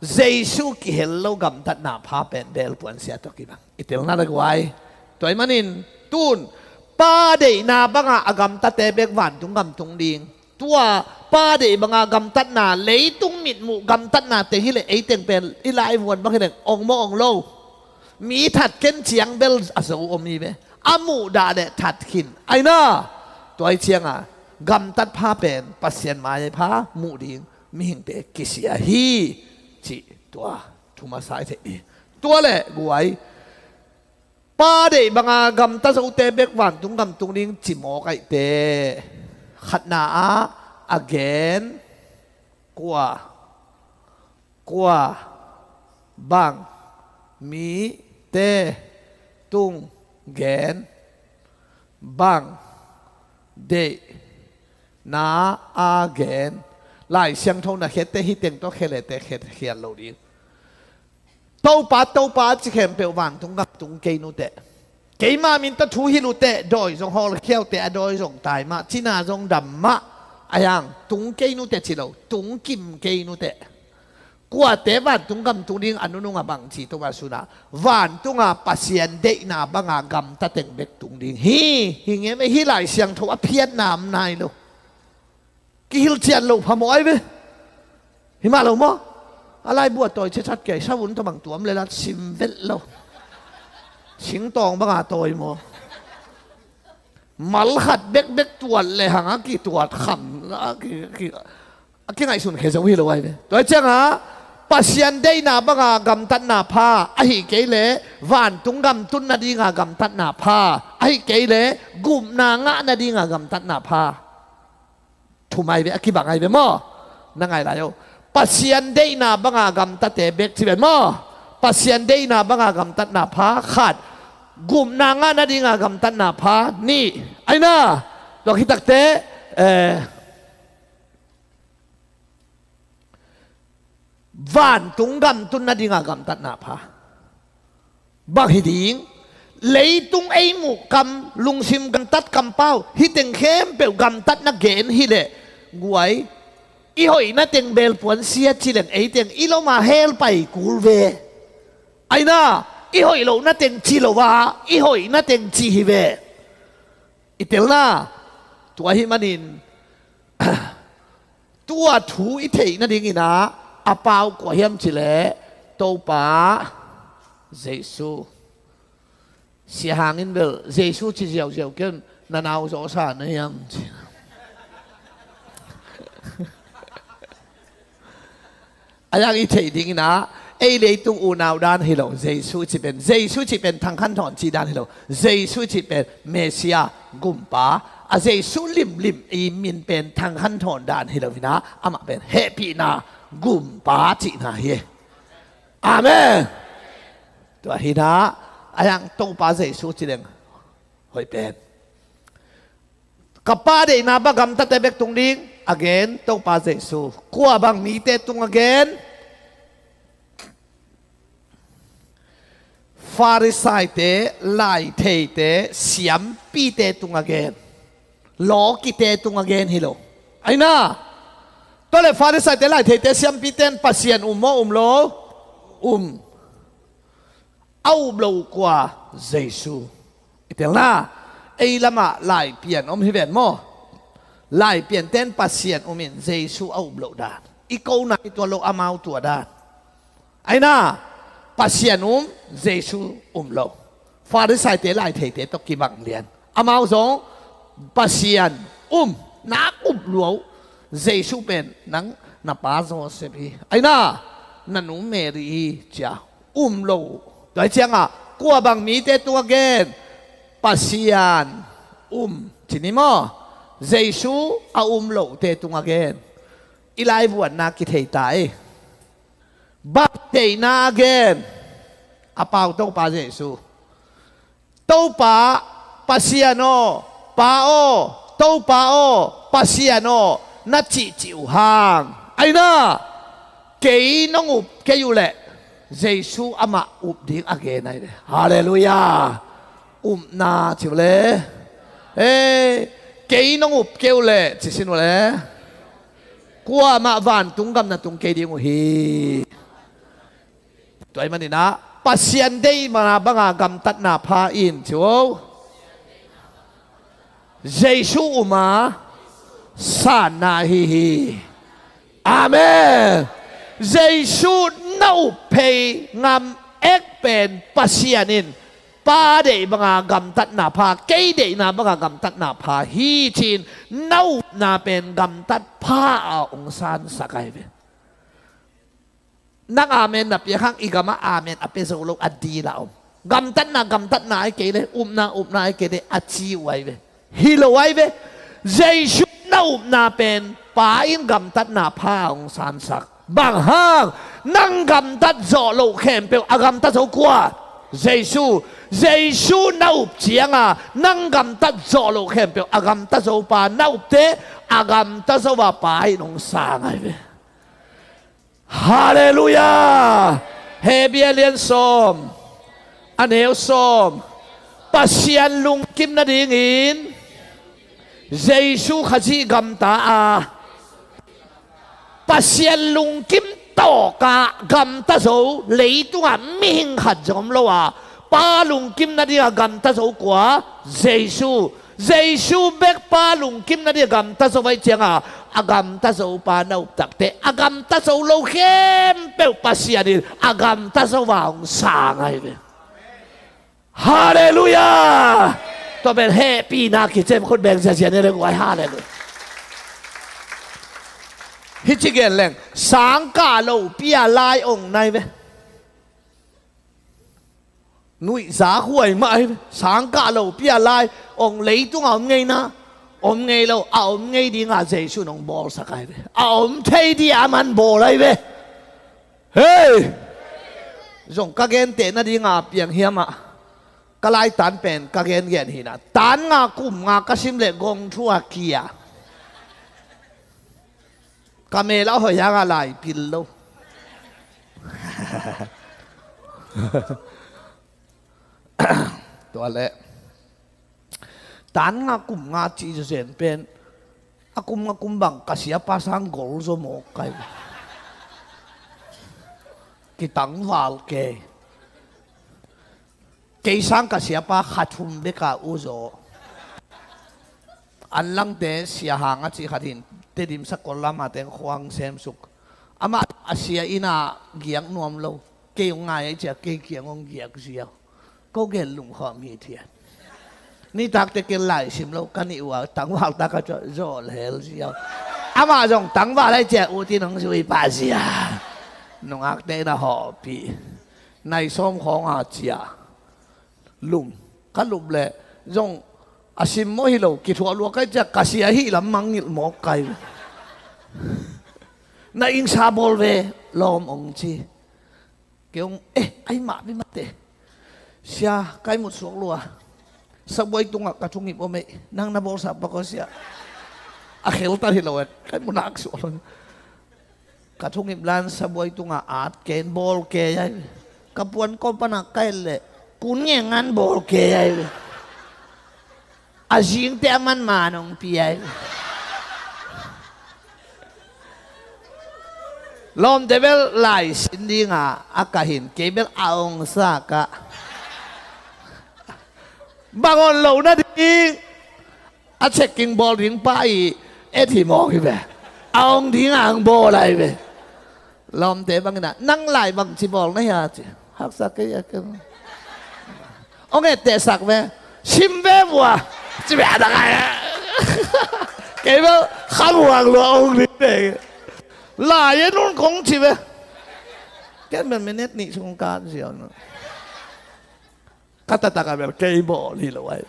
Jesu kihel lo gamtatna pha pen belpuan sia tawh kibang. I telna le guai. Tua hi manin tun Pa deihna banga a gamtate bek vantung gam tung ding. Tua Pa deih banga gamtatna leitung mitmuh gamtatna teng hileh ei teng pen i laivuan bang hileh ong maw ong lo. Mi that ken ciang bel a zo om hi ve. A muhdah le that khin. Aina tua hi cianga gamtat pha pen Pasian mai-ai pha muh ding mihingte kisia hi. Cih tua thu masa i theih hi. Tua le guai. Pa deih banga gamta zote bek vantung gam tung ding ci mawk aihte. Khatna ah a gen kua, kua bang mite tung gen bang deihna a gen. Lai Siangtho na khiatte hi teng tawh khia lete khiat khiat lo ding. Topa, Topa a ci khempeuh vantung gam tung kei nuteh. Keima min tawh thu hilh uteh, dawi zong hawlkhia uteh, a dawi zong tai mah, cina zong dam mah. A hiang tung kei nuteh ci lo, tung kim kei nuteh. Kuate vantung gam tung ding a nunung a bang ci Topa sunah vantunga Pasian deihna banga gamta teng bek tung ding hi. Hi nge me hi Lai Siangtho a phiatna om nai lo. Kihilh cian lo phamawh ai ve. Hi mah lo maw? A laibu a tawi ciacat kei savun tawh bang tuam le lat sim velh lo. Singtawng banga tawi maw? Mal khat bekbek tuat le hang a kituat kham a ki, ki, a kingaihsun khe zo hi lo ai ve. Tua cianga Pasian deihna banga gamtatna pha ahi kei le vantung gam tun nadinga gamtatna pha ahi kei le gupna ngah nadinga gamtatna pha. Thum ai ve, a kibang ai ve maw? Na ngai lai o. Pasian deihna banga gamtate bek ci ven maw? Pasian deihna banga gamtatna pha khat. Gupna ngah nadinga gamtatna pha nih. Aina tua khitakte eh, vantung gam tun nadinga gamtatna pha. Bang hi ding? Leitung ei muh kam, lungsim gamtat kampau hi teng khempeuh gamtatna gen hileh guai. I hoihna teng belpuan sia ci leng ei teng i loma hel pai kul ve. Aina i hoih lohna teng ci lo a i hoihna teng ci hi ve. I telna tua hi manin tua thu i theih nadingin ah a pau kua hiam cileh Topa Jesu. Sia hangin bel Jesu ci ziauziau ken na nau zawsa na hiam ci. A yang i theih dingin ah ei leitung unau dan hi lo, Jesu ci pen, Jesu ci pen thangkhan thawn ci dan hi lo, Jesu ci pen Messiah gumpa, a Jesu limlim i min pen thangkhan thawn dan hi lo hi nah, amah pen hehpihna gumpa cihna hi. Amen. Tua hi nah, a yang Topa Jesu ci leng hoih pen. Ka Pa deihna bang gamtate bek tung ding a gen Topa Jesu. Kua bang mite tung a gen? Farisaite, laitheite, siampite tung a gen. Lawkite tung a gen hi lo. Aina tua le Farisaite, laitheite, siampite in Pasian um maw um lo? Um. A up lo kua? Jesu. I telna ei lamah laipian om hi ven maw? Laipianten Pasian umin Jesu a up loh dan. I kona i tuat loh amau tuah dan. Aina Pasian um, Jesu um lo. Farisaite laitheite tawh kibang lian. Amau zong Pasian um, nak up luau. Jesu pen nang na pa Joseph hi. Aina na nu Mary hi cia um lo. Tua hi cianga kua bang mite tung a gen? Pasian um Ci ni maw? Jesu a um lohte tungah gen. I laivuanna kithei ta ei. Bang deihna a gen? A pau Topa Jesu. Topa Pasian aw, Pa aw, Topa aw, Pasian aw, na cihcih uh hang. Aina, kei nong up kei uh leh Jesu amah up ding a gen ahi ve. Halleluiah. Upna ci uh le. Ei, kei nong up kei uh leh ci sin uh le. Kuamah vantung gam na tung kei ding uh hi. Tua ahih manin ah Pasian deihna banga gamtatna pha in ci uh. Jesu um a sanna ahi hi. Amen. Jesu na up phei ngam ek pen Pasian in Pa deih banga gamtatna pha, kei deihna banga gamtatna pha hi ci-in na upna pen gamtat pha a hong sansak ahi ve. Nang amen na piak hang i gamah amen a pia zo lo a dil a om. Gamtatna gamtatna ahi kei le, upna upna ahi kei le a ci uh ahi ve. Hi lo ahi ve. Jesu na upna pen Pa in gamtatna pha hong sansak. Bang hang? Nang gamtat zawh loh khempeuh a gamta zo kua? Jesu. Jesu na up cianga nang gamtat zawh loh khempeuh a gamta zo pa na upte a gamta zo a Pa in hong sang ahi ve. Halleluiah. Hebru a lian sawm, a neu sawm. Pasian lungkim nadingin Jesu Khazih gamta a, Pasian lungkim tawka gamta zo leitungah mihing khat zong om lo a, Pa lungkim nadinga gamta zo kua? Jesu. Jesu bek Pa lungkim nadinga gamta zo ahih cianga a gamta zo pa na up takteh a gamta zo lo khempeuh Pasian in a gamta zo a hong sang ahi ve. Halleluiah. Tua pen hehpihna kicem khut beng ziazia ne le guai. Halleluiah. Hih ci gen leng sangkah lopi a lai ong nai ve. Nuihza huai mah ahi ve. Sangkah lopi a lai ong leitunga om ngeina om ngei lo a om ngei dinga Jesu in hong bawlsak ahi ve. A om thei dia a man bawl ahi ve. Hei! Zong ka genteh nadinga piang hiamah ka laitan pen ka gengen hina. Tan nga kum nga ka sim leh gong thu a kia. Ka mel a hoih hanga lai pil lo. Tua leh tan nga kum nga cih zen pen a kum nga kum bang ka siapa sang gol zaw mawk kai. Kitangval kei. Kei sang ka siapa kha thum beka uh zaw. Anlangte sia hang a cih khat hin Tedim sakol lama teng khuang semsuk. Amah a sia ina giak nuam lo. Kei hong ngai a i cia kei kiang hong giak ziau. Ko gen lungkhawm hi thian. Nitakte ken lai sim lo ka nih ua tangval tak a zawh hel ziau. Amah zong tangval a i cia utin hong zui pah zia. Nungakte ina hawhpih. Nai sawm khawng a cia. Lum. Ka lup leh zong a simmawh hi lo kithuah luak kai ciah ka sia hih lam mangngilh mawk kai. Na ingsa bawl ve lawm ong ci. Kei ong eh ai mah bi mate. Sia kai mut suak lua. Sabuai tungah ka thungip om ei nang na bawlsa pak aw sia. A kheltar hi lo eh kai mu nak suak lo. Ka thungip lan sabuai tungah at ken bawl kei ai. Ka puan kawm panah kai leh kun ngengan bawl kei ai. A zingte a man man hong pi ai. Lawmte bel lai sin dinga a kahin kei bel a ong sa ka. Bang on lo na ding. A checking bawl ding pa i et hi mawk hi ve. A ong ding a ang bawl ai ve. Lawmte bangin ah nang lai bangci bawl na hia ci. Haksa kei a kem. Ong ettehsak ve. Sim ve vua. Ci ve a dang ai. Kei bel khamuang lua ong ding te. Lai e nun kong ci ve. Ken bel minute nih sung kan ziau na. Ka tatak a bel kei bawl hi lo ai.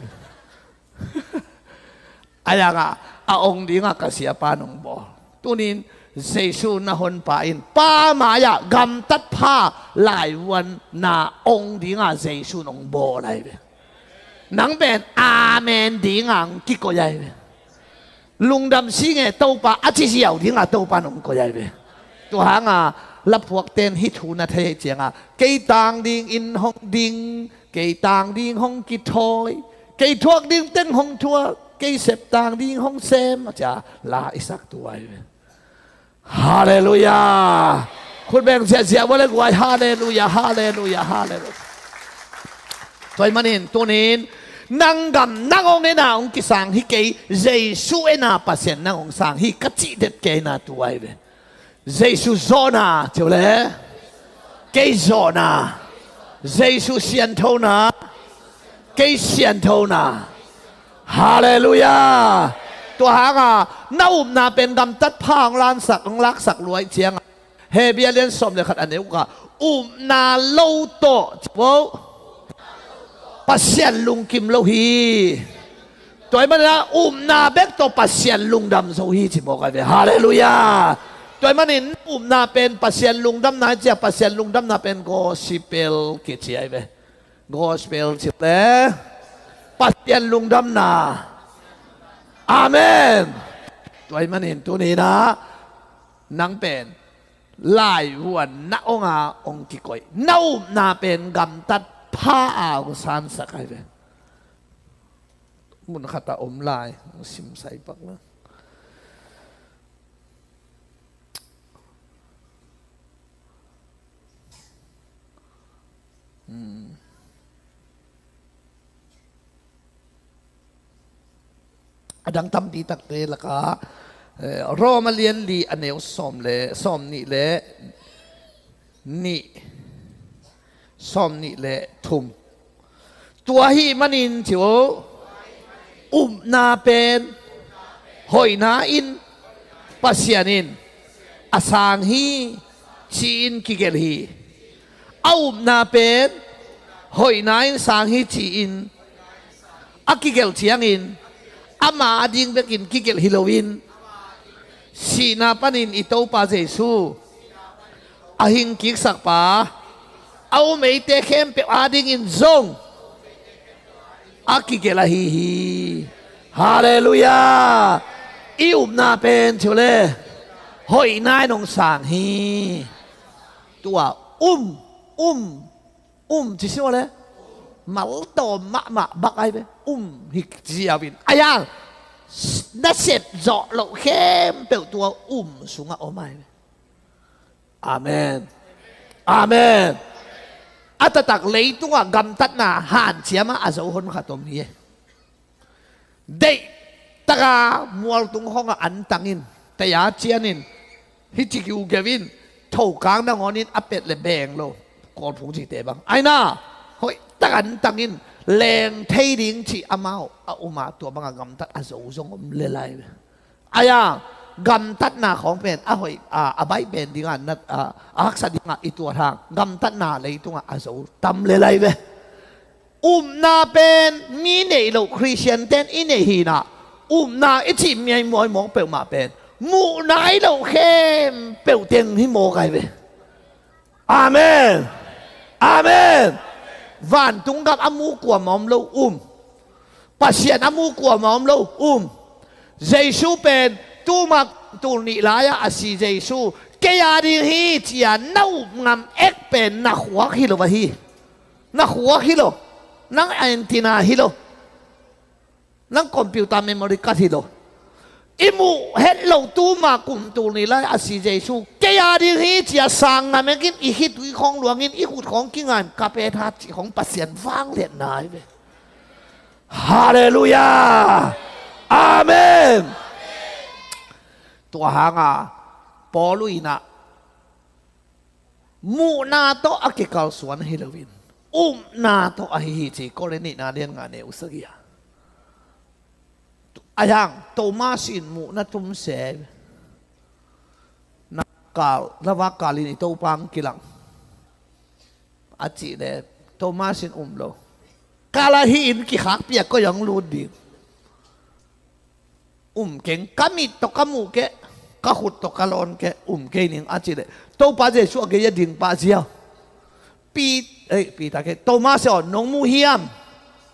A yangah a ong dingah ka siapa nong bawl. Tunin Jesu na honpa in pa mai-ah gamtat pha laivuanna ong dingah Jesu nong bawl ahi ve. Nang pen amen dingah ong kikoih ahi ve. Lungdam sing e Topa a ci ziau dingah Topa nong koih ahi ve. Tua hanga laphuakten hih thu na thei ahih cianga kei tang dingin hong ding, kei tang ding hong kithawi, kei thuak ding teng hong thuak, kei sep tang ding hong sem a cia la i sak tua ahi ve. Halleluiah. Khut beng ziahziah vua le guai. Halleluiah, halleluiah, halleluiah. Tua ahih manin tunin nang gam nang hong ena hong kisang hi kei, Jesu ena Pasian nang hong sang hi ka cih det kei na tua ahi ve. Jesu zawhna ciu le kei zawhna, Jesu sianthona kei sianthona. Halleluiah. Tua hanga na upna pen gamtat pha hong lansak hong laksak luai cianga Hebrew lian sawm le khat a neu ka upna lo tawh cipo Pasian lungkim lo hi. Tua ahih manin upna bek tawh Pasian lungdam zo hi ci mawk ahi ve. Halleluiah. Tua ahih manin upna pen Pasian lungdamna hi cia Pasian lungdamna pen gospel kici ahi ve. Gospel ci le Pasian lungdamna. Amen. Tua ahih manin tuninah nang pen laivuan na onga ong kikoih na upna pen gamtat pha a ong sansak ahi ve. Mun khat a om lai ong simsai pak la. Hmm. A dang tampi takte lakah eh, Roma lian li a neu sawm le sawm nih le nih, sawm nih le thum. Tua ahih manin ci-o upna pen hoihna in Pasian in a sang hi ci-in kigelh hi. A upna pen hoihna in sang hi ci-in a kigelh ciangin ama ading bekin kigelh hi loin sihna panin i Topa Jesu a hingkiksakpa a um eite khempeuh adingin zong a kigelh ahi hi. Halleluiah. I upna pen ciu le hoihna in hong sang hi. Tua um um um ci siwa le maltawm mahmah bak ai ve. Um hi ziau in a yang nasep zawh loh khempeuh tua um sungah om ai ve. Amen. Amen. A taktak leitungah gamtatna hanciamah a zo hon khat om hi e. Deih taka mualtung khawngah antangin taya cianin hih ci kiugeuh in thokang nangawnin a pet le beng lo kawlphung cihte bang aina hoih tak antangin leng thei ding cih amau a uma tua banga gamtat a zo zong om lelai ve. Aya gamtatna khawng pen a hoih a baih pen dinga a haksa dinga i tuat hang gamtatna leitungah a zo tam lelai ve. Upna pen mi neih loh Khristian ten i neih hinah upna i cih miaimuai mawk peuhmah pen muhna i loh khempeuh teng hi mawk ai ve. Amen. Amen. Vantung gam a mu kuamah om lo um. Pasian a mu kuamah om lo um. Jesu pen tuma tul nih lai-ah a si Jesu kei a ding hi cia na up ngam ek pen na khuak hi lo ahi. Na khuak hi lo. Nang antenna hi lo. Nang computer memory card hi lo. I muh het lo tuma kum tul nih lai a si Jesu kei a ding hi cia sang ngam ekin i khitui khawng luangin i khut khawng kingaim ka pet hat cih khawng Pasian vangliatna hi ve. Halleluiah. Amen. Tua hanga Paul uh inah muhna tawh a kikalsuan hi loin upna tawh ahi hi ci Korin nihna lian nga neu sagih a. A yang Thomas in muhna tum se na kal na vak kalin i Topa ang kilang a cih le Thomas in um lo. Kal ahi in kikhakpi a koi ang lut ding. um keng, ka mit tawh ka muh keh, ka khut tawh ka lawn keh, um kei ning a cih leh, Topa Jesuh a gei a ding pah ziau. Pi, ei, Peter kei, Thomas aw, nong mu hiam?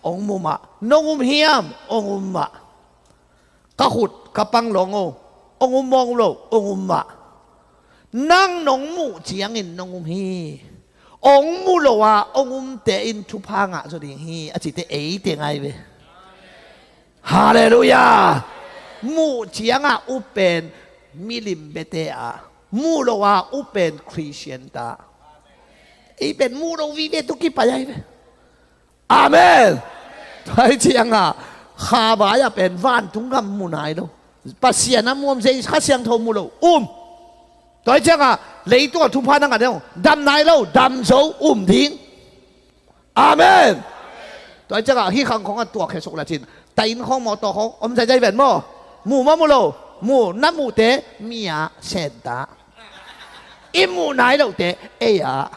Ong mu mah. Nong um hiam? Ong um mah. Ka khut, ka pang lawng aw, ong um mawng lo, ong um mah. Nang nong muh ciangin nong um hi. Ong mu lo a ong umte in thupha ngah zaw ding hi, a cihte eite ngai ve. Halleluiah. Muh ciangah up pen milim bete a, muh lo a up pen Khristian ta. Ei pen muh lo vive tu kipai ai ve. Amen. Tua hi ciangah kha vai-ah pen vantung gam mu nai lo. Pasian a muam zei Kha Siangtho mu lo um. Tua hi ciangah leitungah thupha na ngah ding, dam nai lo, dam zo um ding. Amen. Tua hi ciangah hih khang khawngah tuak khesuk la cin, ta inn khawng mawtaw khawng om zaizai ven maw? Mu maw mu lo? Mu, na muhte mi-ah senta. I muh nai lohte ei-ah.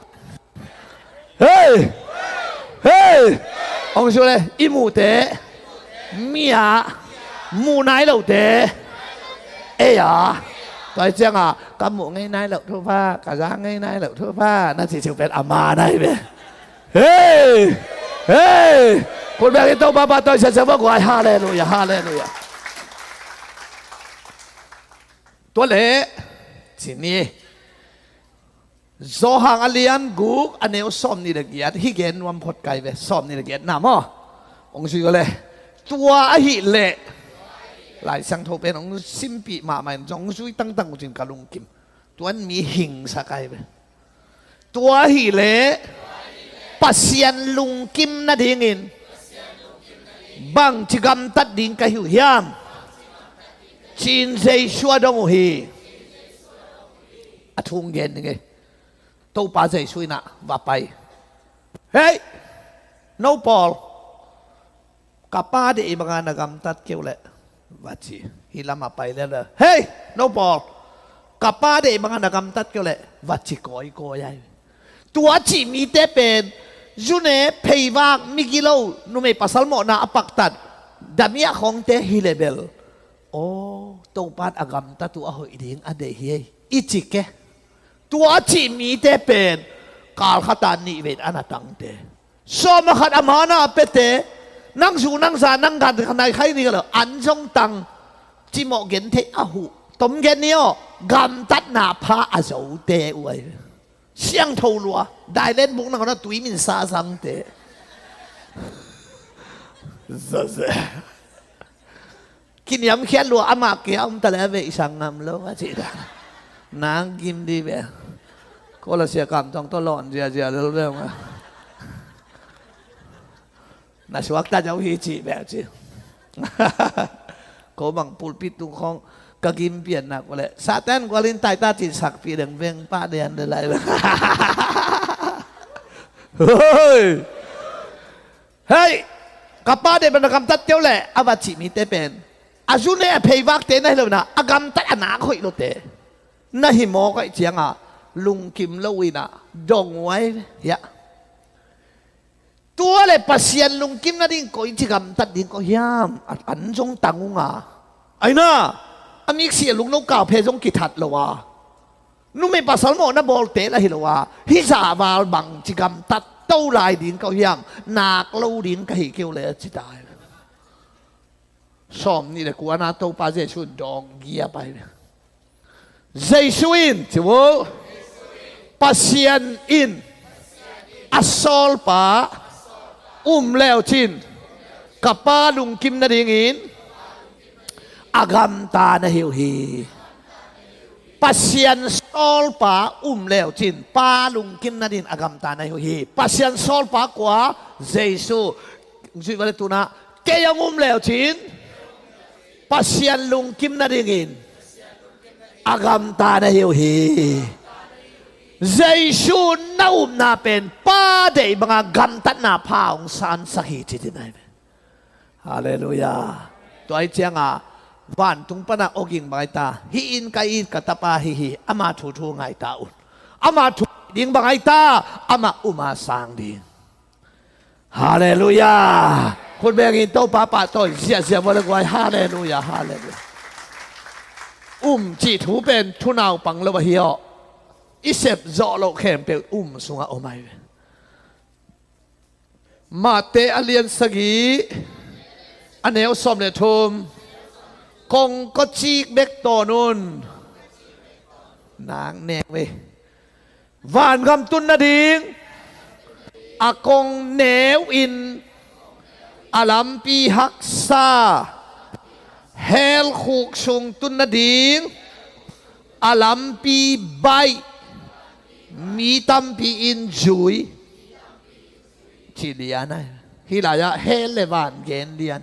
Hei! Hei! Ong su le, i muhte mi-ah, muh nai lohte ei-ah. Tua hi ciangah ka muh ngei nai loh thupha, ka za ngei nai loh thupha na cih ciu pen a man ai ve. Hei! Hei! Khut beng in Topa pahtawi siasia va guai. Halleluiah, halleluiah. Tua leh ci ni. Johan a lian guk a neu sawm nih le giat, hih gen nuam phot kai ve, sawm nih le giat na maw? Ong zui go le. Tua ahih leh Lai Siangtho pen ong simpih mahmah in zong zui tangtang uh cin ka lungkim. Tuan mi hingsa kai ve. Tua ahih leh Pasian lungkim nadingin bangci gamtat ding ka hi uh hiam? Ci-in Jesu a dong uh hi. A thu gen ding e. Topa Jesu in ah va pai. Hei! No pawl, ka Pa deih banga na gamtat kei uh leh, va ci. Hih lamah pai lel lel. Hei! No pawl, ka Pa deih banga na gamtat kei uh leh, va ci kawikawi ai. Tua cih mite pen zu ne, pheivak, migilo, numei pasal mawhna a paktat, damiah khawngte hi leh bel, aw, Topa in a gamtat uh a hoih ding a deih hi ei, i ci kei. Tua cih mite pen kal khat a nih vei in a na tangte. Sawm a khat a man a piate, nang zu nang za nang gan khat nai khai ni ka lo, an zong tang, cimawh gen theih a huh. Tom gen ni aw, gamtatna pha a zote uh ai. Siangtho lua, dailen buk nang a tui min sa zangte. Zaze. Kiniamkhiat lua, amah kia om ta leh a veihsang ngam lo a cih ta. Nang gim di ve. Ko la sia kam tong tawh lawn ziazia lel ve ma. Na suak ta zo hi cih ve ci. Ko bang pulpit tung khawng ka gim pian nak ko leh Satan gualin taita cih sakpih deng veng pah dian de lai. Hoi! Hei! Ka Pa deih banga na gamtat kei uh leh, a va cih mite pen, a zu ne a pheivakte na hi lo in ah, a gamtat a nak hoih lote na hi mawk ahih ciangah lungkim lo in ah dong uh ai. Hiah. Tua leh Pasian lungkim nading koici gamtat ding ko hiam? A, an zong tang ung a. Ai na, a miksi a lungno kau phe zong kithat lo a. Numei pasal mawhna bawlte la hi lo a, hih zahval bangci gamtat to lai ding ka uh hiam, nak lo ding ka hi kei uh leh a ci ta. Sawm nih le kuana Topa Jesu in dawng giap ai. Jesu in, ci vo, Pasian in a sawlpa um leucin ka Pa lungkim nadingin a gamta na hi uh hi. Pasian sawlpa um leucin Pa lungkim nadin a gamta na hi uh hi. Pasian sawlpa kua? Jesu. Zuih vale tuna, kei hong um leucin Pasian lungkim nadingin a gamta na hi uh hi. Jesu na upna pen Pa deih banga gamtatna pha hong sansak hi ci ding ai ve. Halleluiah. Tua ahih ciangah vantung pana awging bang ai ta, hih in ka it ka tapa hi hi, ama thu thu ngai ta un. Ama thu ding bang ai ta, ama uma sang ding. Halleluiah. Khut bengin Topa pahtawi ziahziah vua le guai. Halleluiah, halleluiah. Um cih thu pen thunaupang lo ahi aw. I sep zawh loh khempeuh um sungah om ahi ve. Mate a lian sagih, a neu sawm le thum. Kongkawcik bek tawn un. Nak neu e. Vangam tun nading a kong neu in, a lampi haksa, hell khuk sung tun nading a lampi baih, mi tampi in zui. Ci lian ahi. Hih lai-ah hell le van gen lian.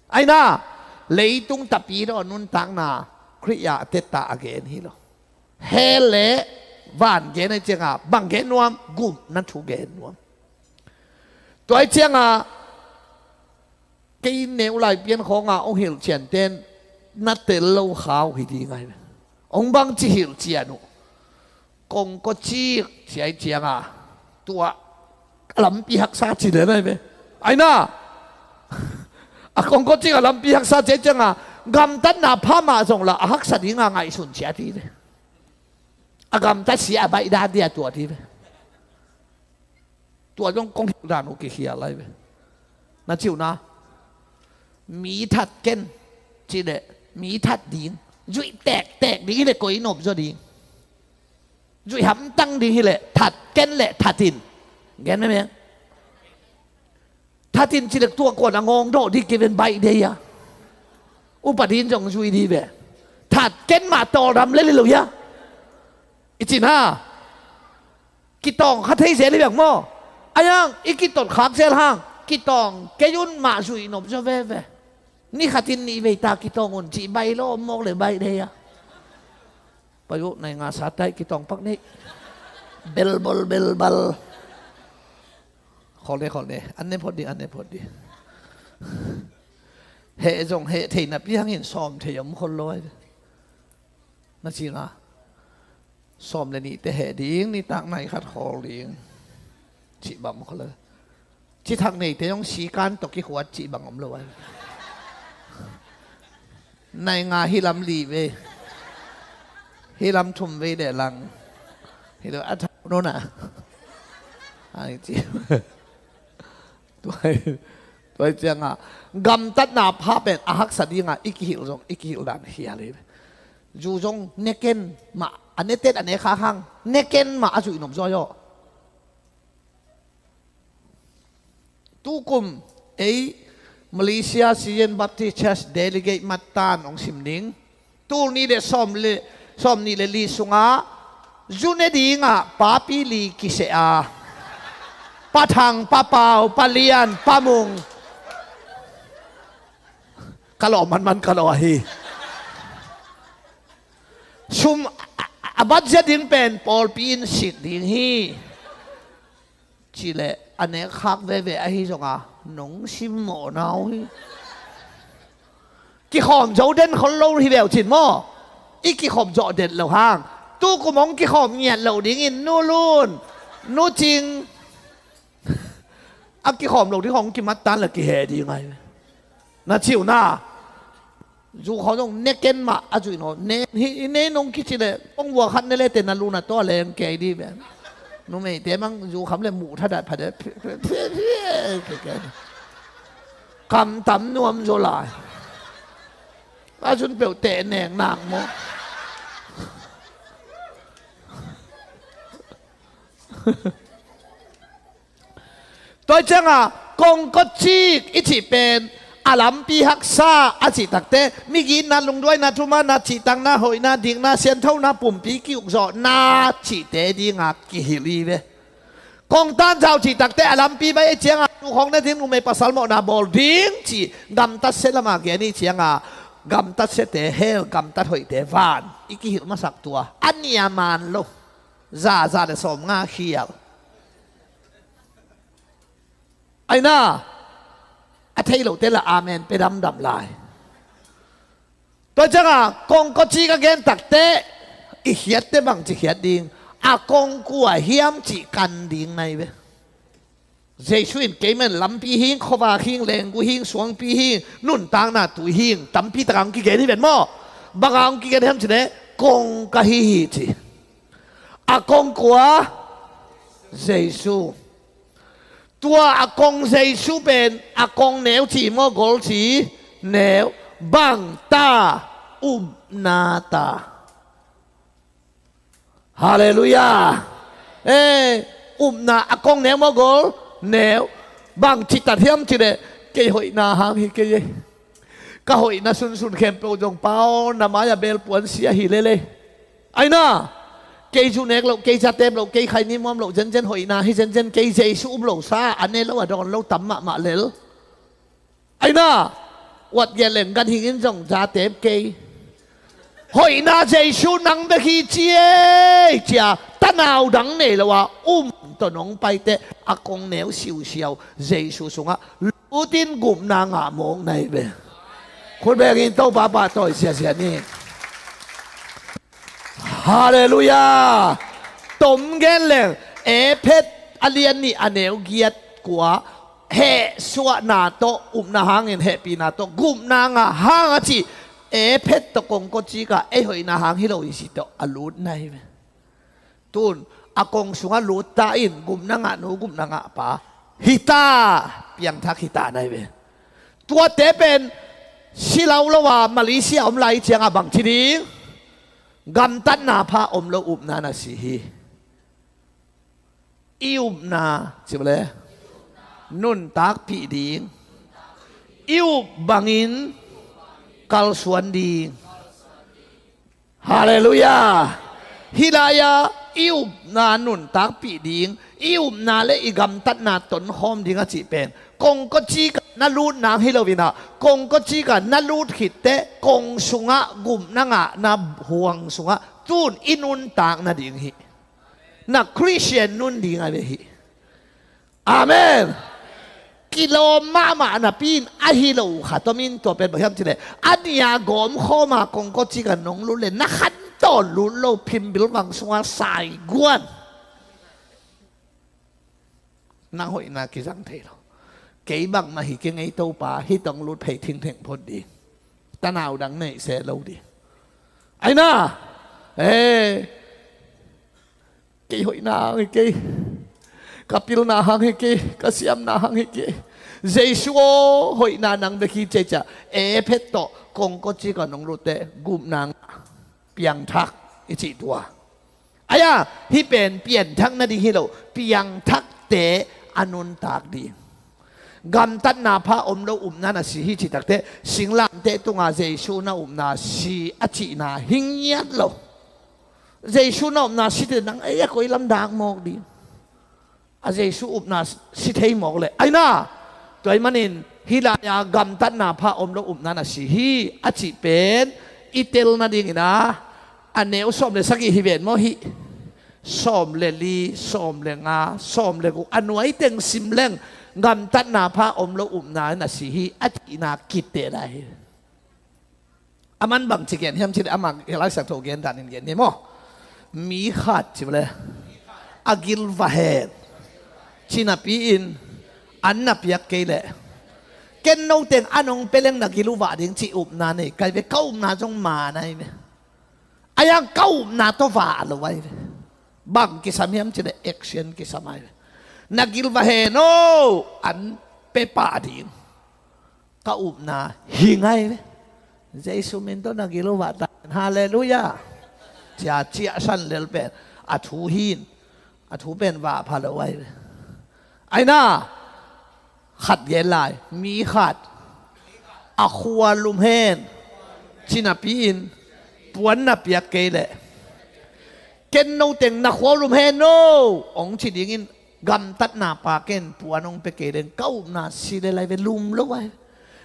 Aina, leitung tapi daw nuntakna Khrih ah teta a gen hi lo. Hell le van gen ahi cianga bang gen nuam? Gupna thu gen nuam. Tua ahi cianga kei neu lai pian khawnga hong hilh cianten na tel lo khau hi ding ahi ve. Hong bang ci hilh cian uh? Kongkawcik ci ahi cianga tua a lampi haksa ci den ahi ve. Aina, a kongkawcik a lampi haksa ci ahi cianga gamtatna pha mah zong lah a haksa dinga ngaihsun ciat hi ve. A gamtat sia a baih dan dia tuat hi ve. Tua zong kong hilh dan uh kikhial lai ve. Na ci uh na, mi that ken ci leh mi that ding, zuih tektek ding hi leh koi nop zaw ding? Zuih hamtang ding hi leh that ken leh that in. Gen meme. That in ci leh tua kuan a ngawng dawh ding kei ven, baih dei a. Upa din zong zui ding ve. That ken mah tawldam lel hi lo hia? I cin ha. Kitawng kha thei zel hi bek maw? Ayang i kitot khak zel hang, kitawng kei un mah zuih nop zaw veve. Ni khatin nih vei ta kitawng un cih baih lo om mawk le baih dei a. Pai uh, nai nga sa tai kitawng pak nih. Belbol belbal. Khol ne, khol ne. An ne phot ding, an ne phot ding. Heh zong heh thei napi hangin sawm thei om khol lo ai. Na ci nga. Sawm le nihte heh ding, nitak nai khat khawl ding. Cih bang om khol lo. Ci thak neite zong sikan tawh kikhuat cih bang om lo ai. Nai nga hi lam li vei. Hi lam thum vei deh lang. Hi lo a thak nuna. Ai ci. Tua, tua cianga gamtatna pha pen a haksa dinga i kihilh zong, i kihilh dan hial hi. Zu zong neken mah, a neten a ne kha hang, neken mah a zuih nop zaw zaw. Tukum ei Malaysia Sian Baptist Church delegate mattan hong sim ning. Tul nih le sawm le, sawm nih le li sungah zu ne dingah papi li kiseh a, Pa Thang, Pa Pau, Pa Lian, Pa Mung. Ka lawh manman ka lawh ahi. Sum a, a, a bat zia ding pen pawlpi in sit ding hi. Ci leh a nek khak veve ahi zonga nong simmawhna uh hi. Kikhawm zo den khol lo hi veu cin maw? I kikhawm zawh den lo hang tukum hong kikhawm ngiat lo dingin Nu Lun, Nu Cing a kikhawm lo ding hong kimattan la kiheh ding ai. Na ci uh na. Zu khawng zong neken mah a zuih nawn. Ne, hi, i ne nong kici leh hong vua khat ne lete na luna tawh a leng kei dih ve. Numeite mang zu kham le muh thadat phadet. Kam tam nuam zaw lai. A zun peuh teh neng nak maw? Tua cianga kongkot cik i cih pen a lampi haksa a cih takte, migitna, lungduaina, thumanna, cihtakna, hoihna, dikna, sianthona, pumpi kiukzawhna cihte dinga kihilh hi ve. Kongtan zau cih takte a lampi bai i cianga tukhawng ne ding, numei pasal mawhna bawl ding cih gamtat sia lama gen i cianga gamtat siate hell, gamtat hoihte van i kihilh masak tua a nia man lo. Za, za le sawm nga khial. Aina, a thei lote la amen pe damdam lai. Tua cianga kongkot cik a gen takte i khiatte bang ci khiat ding, a kongkua hiam cih kan ding nai ve. Jesu in keiman lampi hing, khuavak hing, lenggu hing, suangpi hing, nuntakna tui hing, tampi taka hong kigen hi ven maw? Bang hang kigen hiam cih leh kong ka hi hi ci. A kong kua? Jesu. Tua a kong Jesu pen a kong neu ci maw, gol ci? Neu. Bang ta? Upna ta. Halleluiah. Eh, upna a kong neu maw, gol? Neu. Bang citat hiam cih leh kei hoihna hang hi kei ei. Ka hoihna sunsun khempeuh zong Pa aw, na mai-ah beel puan sia hi lel ei. Aina, kei zu nek loh, kei za teep loh, kei khaini muam loh zenzen, hoihna hi zenzen, kei Jesu um lo sa a ne lo a dawn lo tam mahmah lel. Aina, uat gelh leng ganhing in zong za teep kei. Hoihna Jesu nang bek hi ci ei, ci-a tanau dang nei lo a um tawh nong paiteh a kong neu siusiau Jesu sungah lutin gupna ngah mawk na hi ve. Khut bengin Topa pahtawi siasia ni. Halleluiah. Tom gen leng, Efesa a lian nih a neu giat kua, hehsuahna tawh upna hangin hehpihna tawh gupna ngah hang a cih, Efesa tawh kongkawcik ah ei hoihna hang hi lo hi cih tawh a lut na hi ve. Tun a kong sungah lut ta in, gupna ngah nu, gupna ngah pa hi ta, piangthak hi ta na hi ve. Tuate pen si lo lo a Malaysia om lai ciangah bangci ding? Gamtatna pha om lo upna na si hi. I upna, ci bale, nuntakpih ding, i up bangin kalsuan ding. Halleluiah. Hih lai-ah i upna nuntakpih ding, i upna le i gamtatna tonkhawm ding a cih pen kongkawcik ah na lut nang hi lo in ah, kongkawcik ah na lut khitteh kong sungah gupna ngahna huang sungah tun i nuntak nading hi. Na Khristian nun ding a ve hi. Amen. Kilawm mahmah napi in ahi lo khat om in, tua pen bang hiam cih leh a nih-a gawmkhawm a kongkawcik ah nong lut leh na khantawn lut lo phimbil vang sungah saiguan. Nang hoihna kizang thei lo. Kei bangmah hi keng ei Topa, hih tawh hong lut phei thingtheng phot ding. Tanau dang neih se lo ding. Aina, eh, kei hoihna hang hi kei, ka pilna hang hi kei, ka siamna hang hi kei. Jesu aw, hoihna nang bek hi ci ei, ci-a Efesa tawh kongkawcik ah nong lutteh gupna ngah, piangthak i cih tua. Aia, hih pen pianthak nading hi lo, piangthakte a nuntak ding. Gamtatna pha om lo upna na si hi cih takteh, singlamteh tungah Jesu na upna si a cihna hi ngiat lo. Jesu na upna si teh nang ei a koi lam dak mawk ding. A Jesu upna si thei mawk leh. Aina, tua ahih manin hih lai-a gamtatna pha om lo upna na si hi a cih pen i tel nadingin ah, a neu sawm le sagih hi ven maw hih? Sawm le li, sawm le nga, sawm le guk, a nuai teng sim leng gamtatna pha om lo upna na si hi a cihna kitteh lai hi. A man bangci gen hiam cih leh amah Lai Siangtho gen danin gen ni maw. Mi khat ci bale, a gil va hen, ci napi-in an na piak kei leh, ken no teng an hong pia leng na gil uh vah ding ci upna nei kai ve, ka upna zong man ahi ve. A yang ka upna tawh vah lo ahi ve. Bang kisam hiam cih leh action kisam ahi ve. Na gil va hen aw, an pia pah ding. Ka upna hi ngai ve. Jesu min tawh na gil uh vah ta. Halleluiah. Cia ciahsan lel pen a thu hi in, a thu pen vah pha lo ahi ve. Aina, khat gen lai, mi khat a khua lum hen, ci napi-in puan na piak kei leh, ken no teng na khua lum hen aw, hong ci dingin, gamtatna pa ken puan hong pia kei leng ka upna si le lai ve, lum lo ai.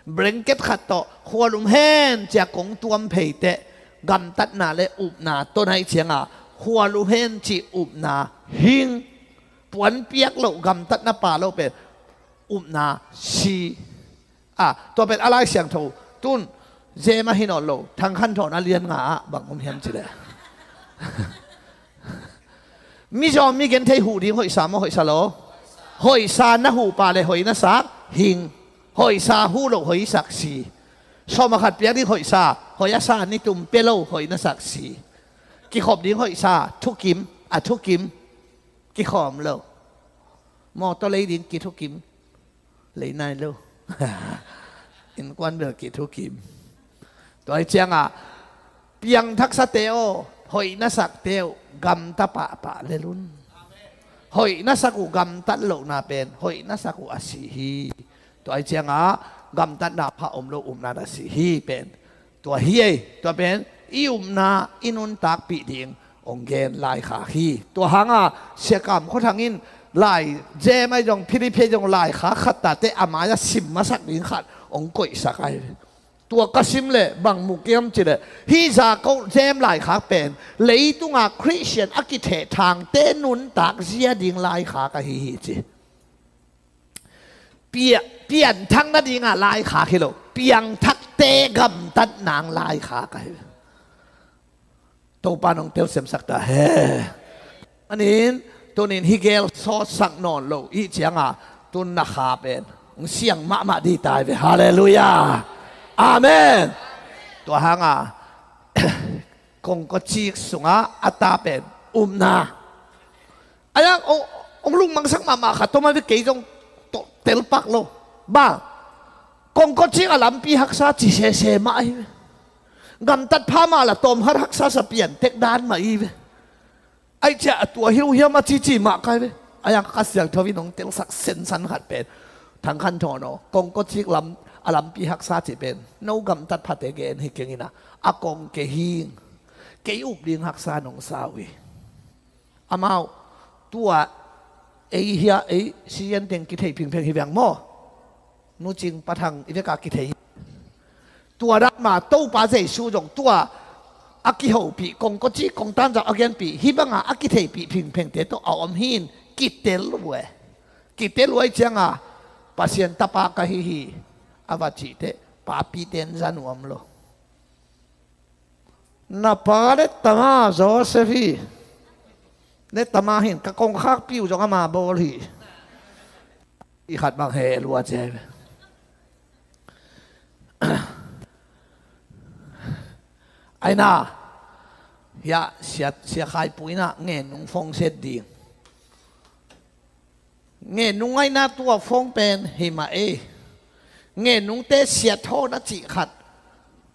Blanket khat tawh khua lum hen cia kong tuam phei teh, gamtatna le upna tawh na hih ciangah khua lum hen cih upna hing, puan piak loh gamtatna pa lo pen upna si. Ah, tua pen a Lai Siangtho tun Jem ah hi nawn lo, Thang Khan Thawn a lian nga ah bang om hiam cih leh, Mizo mi genthei huh ding hoihsa maw hoihsa lo? Hoihsa na huh pah leh hoi na sak hing. Hoihsa huh loh hoihsak si. Sawm a khat piak ding hoihsa, hoih a sa ni tum pia lo, hoih na sak si. Kikhop ding hoihsa, thukim, a thukim, kikhawm lo. Mawtaw lei ding kithukim, lei nai lo. Innkuan bel kithukim. Tua hi ciangah, piangthaksate aw, hoih na sakte uh gamta pahpah lel un. Hoih na sak uh gamtat lohna pen hoih na sak uh a si hi. Tua hi ciangah gamtatna pha om lo, upna na si hi pen. Tua hi ei, tua pen i upna i nuntakpih ding hong gen laikhak hi. Tua hanga Sia Kam Khua Thang in lai jem ahi zong, Philippi ahi zong, laikhak khat tate a mai-ah sim masak ding khat hong koihsak ahi. Tua ka sim leh bang mu kiam cih leh, hih Jakob jem laikhak pen leitunga Khristian a kithehthangte nuntak zia ding laikhak ahi hi ci. Pia-, pianthak nadingah laikhak hi lo, piangthakte gamtat nang laikhak ahi. Topa nong telsiamsak ta hen. Anin, tunin hih gel sawtsak nawn lo i cianga, tun na kha pen hong siang mahmah ding ta hi ve. Halleluiah. Amen. Tua hanga kongkawcik sungah a ta pen upna. Ahi hang hong, hong lungmangsak mahmah khat om ahi ve, kei zong tawh telpak lo. Bang, kongkawcik a lampi haksa ci sese mah ahi ve. Gamtat pha mah la tawm khat haksa sa piantek dan mah ahi ve. Aih ciah a tua hi lo hiam a cici mah ka hi ve. Ahi hang Kha Siangtho in hong telsak sensan khat pen, Thang Khan Thawn aw, kongkawcik lam, a lampi haksa ci pen no gamtat phate gen hi keng in a, a kong kei hing. Kei up ding haksa nong sa uh hi. Amau tua ei hia, ei sian teng kithei phingpheng hi veng maw? Nu Cing Pa Thang i veka kithei hi. Tua dan mah Topa Jesu zong tua a kihopih, kongkawcik kongtanzau a genpih, hih banga a kitheipih phingphengte tawh a om hi in, kitel uh e. Kitel uh aih cianga Pasian Tapa ka hi hi a va cih teh papite in za nuam lo. Na pa le tama Joseph hi. Le tama hin ka kongkhakpi uh zong ama bawl hi. I khat bang heh lua cia hi ve. Aina, hiah Sia, Sia Khai Pu in a ngen nung phone set ding. Ngen nung aina tua phone pen hi mah ei. Ngen nungte siat haw na cih khat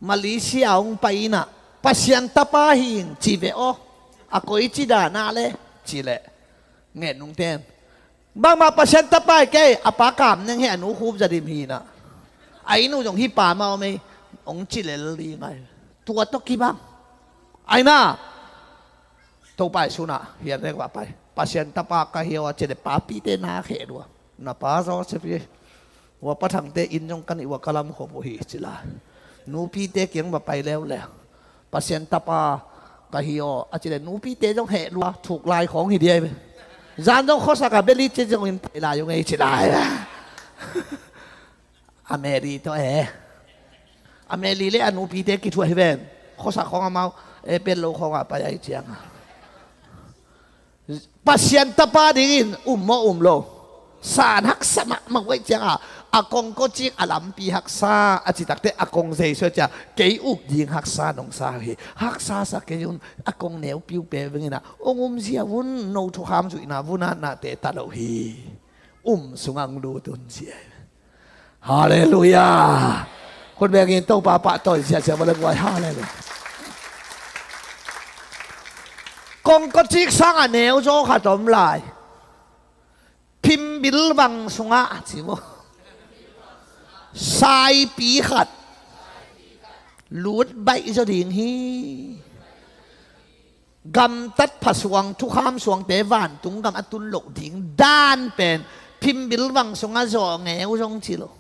Malaysia hong pai in a, Pasian Tapa hi ing ci ve aw. A koi ci dan a le ci leh, ngen nungte in, bangmah Pasian Tapa hi kei, a pa Kam Neng hi, a nu Khup Za Dim hi in a, a inn uh zong hih pa mah om ei, hong ci lel ding ahi. Tua tawh kibang. Aina, Topa Jesu in a hiah rek va pai. Pasian Tapa ka hi aw a ci leh papite na kheh lua. Na pa Joseph hi. Ua Pa Thangte inn zong ka nih ua ka lam khop uh hi ci lai. Nupite kiang va pai leuleu. Pasian Tapa ka hi aw a ci leh nupite zong heh lua, thuk lai khawng hi dia hi ve. Zan zong khuasak a beli ci zong in pai lai ung ei ci lai. A Mary tawh e. A Mary le a nupite kithuah hi ven. Khuasak khawng amau e, pen lo khawngah pai ahi cianga. Pasian Tapa dingin um maw um lo? San haksa mahmah uh aih cianga, a kongkawcik a lampi haksa a citakte a kong Jesu a cia, kei up ding haksa nong sa hi. Haksa sa kei un, a kong neu piupe vengin a hong umzia un, no thukham zuihna vunatnate ta lo hi. Um sungah hong lut un cia. Halleluiah. Khut bengin Topa pahtawi ziahziah va le guai. Halleluiah. Kongkawcik sangah neuzaw khat om lai. Phimbil vang sungah ci maw, saipi khat lut baih zaw ding hi. Gamtat phasuang, thukham suangte vantung gam a tun loh ding dan pen, phimbil vang sungah zawhngeu zong ci lo,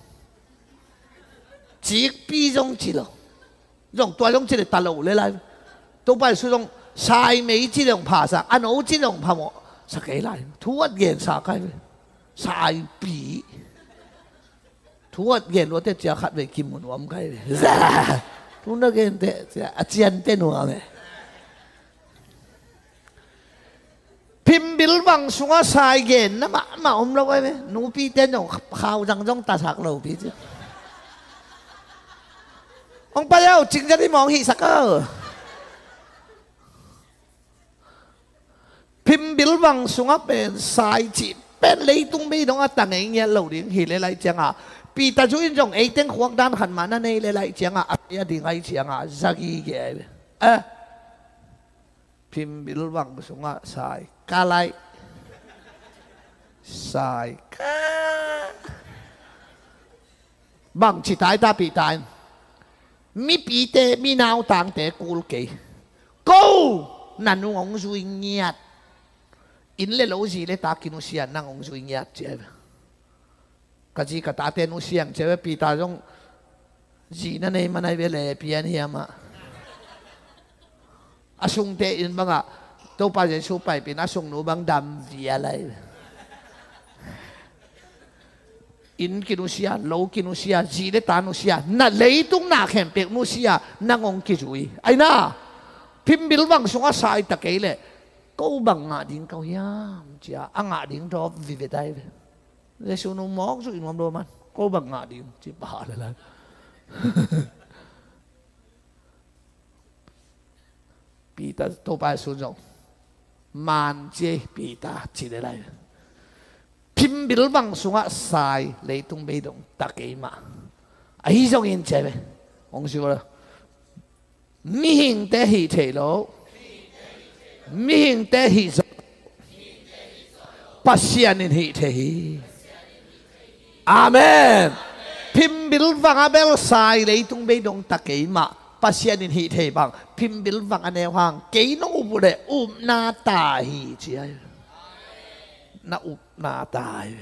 cikpi zong ci lo. Zong tua zong ci le ta lo le lai. Topa Jesu zong saimei ci le hong pha sa, a no ci le hong phamawh sa kei lai. Thuat gen sa kai ve. Saipi. Thuat gen luate cia khat vei kimu nuam kai ve. Tuna gente cia a ciante nuam e. Phimbil vang sungah sai genna mahmah om lo ai ve. Nupite zong khau zang zong tasak lopi ci. Hong pai o, cingzan i mawng hihsak o. Phimbilvang sungah pen sai cih pen leitung bei dong a ta ngei ngiat lo ding hi le lai ciangah, Peter zu in zong eiteng khuak dan khat mah na nei le lai ciangah a pia ding ai ciangah zagi ge ai ve. Eh. Phimbilvang sungah sai ka lai. Sai ka. Bang ci tai ta Peter in, mipite, mi nautangte kul kei. Ko na nung hong zui ngiat. Inn le lo, zi le ta kinusia nang hong zui ngiat ci ai ve. Ka zi ka tate nusia ing ci ai ve. Peter zong zi na nei man ai ve le pian hiam ah. A sungte in bangah Topa Jesu paipih in a sungnu bang dam vial ai ve. Inn kinusia, lo kinusia, zi le ta nusia, na leitung na khempeuh nusia, nang hong kizui. Ai na, phimbilvang sungah sai ta kei leh ko bang ngah ding ka hiam cia a ngah ding dawp vivet ai ve. Jesu nu mawk zuih nuam lo man, ko bang ngah ding ci pah le lai. Peter, Topa Jesu zong man ci ei Peter ci le lai. Phimbilvang sungah sai leitung bei dong ta kei mah. Ahi zongin ci ai ve. Hong si vo. Mihingte hih theih loh, mihingte hih zo, Pasian in hih thei hi. Amen. Phimbilvang a bel sai leitung bei dong ta kei mah, Pasian in hih thei bang. Phimbilvang a neu hang kei nong up uh leh upna ta hi ci ai. Na upna ta hi.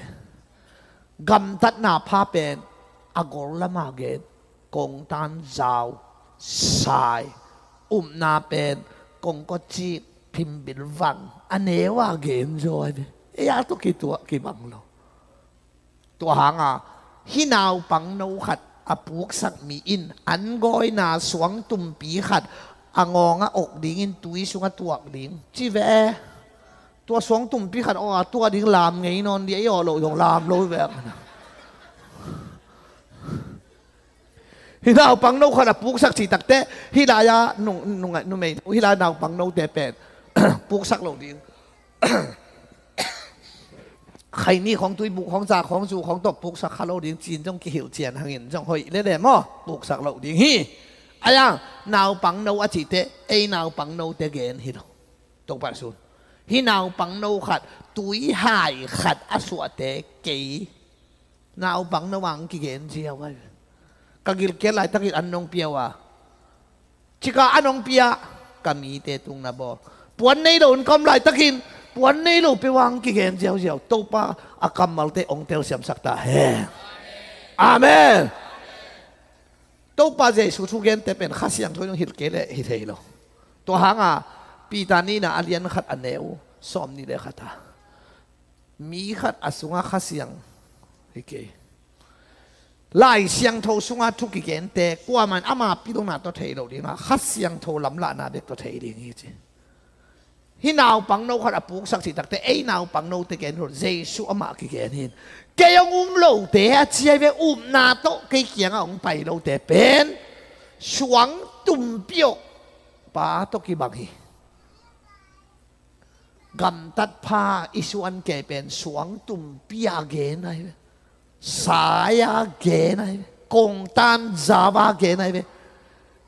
Gamtatna pha pen a gol lama gen, kongtan zau, sai, upna pen kongkocik, phimbilvang a neu a gen zaw ai ve. Ei a tawh kituah kibang lo. Tua hanga hih naupangno khat a puksak mi in an gawina suangtumpi khat a ngawng a ok dingin tui sungah tuak ding ci ve. Tua suangtumpi khat awh a tuah ding lam ngei nawn dih, ei awh loh zong lam lo ve. Hih naupangno khat a puksak cih takteh hih lai-a nung, nung, numei, hih lai naupangnote pen puksak loh ding. Khaini khawng, tuibuk khawng, za khawng, zu khawng tawh puksak kha lo ding ci-in zong kihilh cian hangin zong hoih lele maw, puksak loh ding hi. Ai-a naupangno a cihteh ei naupangnote gen hi lo. Topa sun. Hih naupangno khat, tuihai khat a suahte kei naupangno a hong kigen ziau ai. Ka gilkial laitakin an nong pia uh a, cika an hong pia, ka mite tung na bawl. Puan nei lo in ka om laitakin puan nei lo peuh a hong kigen ziauziau. Topa a kammalte hong telsiamsak ta hen. Amen. Topa Jesu thugente pen Kha Siangtho in hong hilh kei leh hi thei lo. Tua hanga Peter nihna a lian khat a neu sawmnih le khat a, mi khat a sungah Kha Siang hi kei. Lai Siangtho sunga thu kigente kuaman ama pilna tawh thei lo dinga, Kha Siangtho lamlahna bek tawh thei ding hi ci. Hih naupangno khat a puksak cih takteh ei naupangnote gen hi lo. Jesu amah kigen hi in, kei hong um lote a ci ai ve. Upna tawh kei kiangah hong pai lote pen suangtumpi awh pa tawh kibang hi. Gamtat pha i suan kei pen suangtumpi a gen ai ve. Sai a gen ai ve. Kongtan zau a gen ai ve.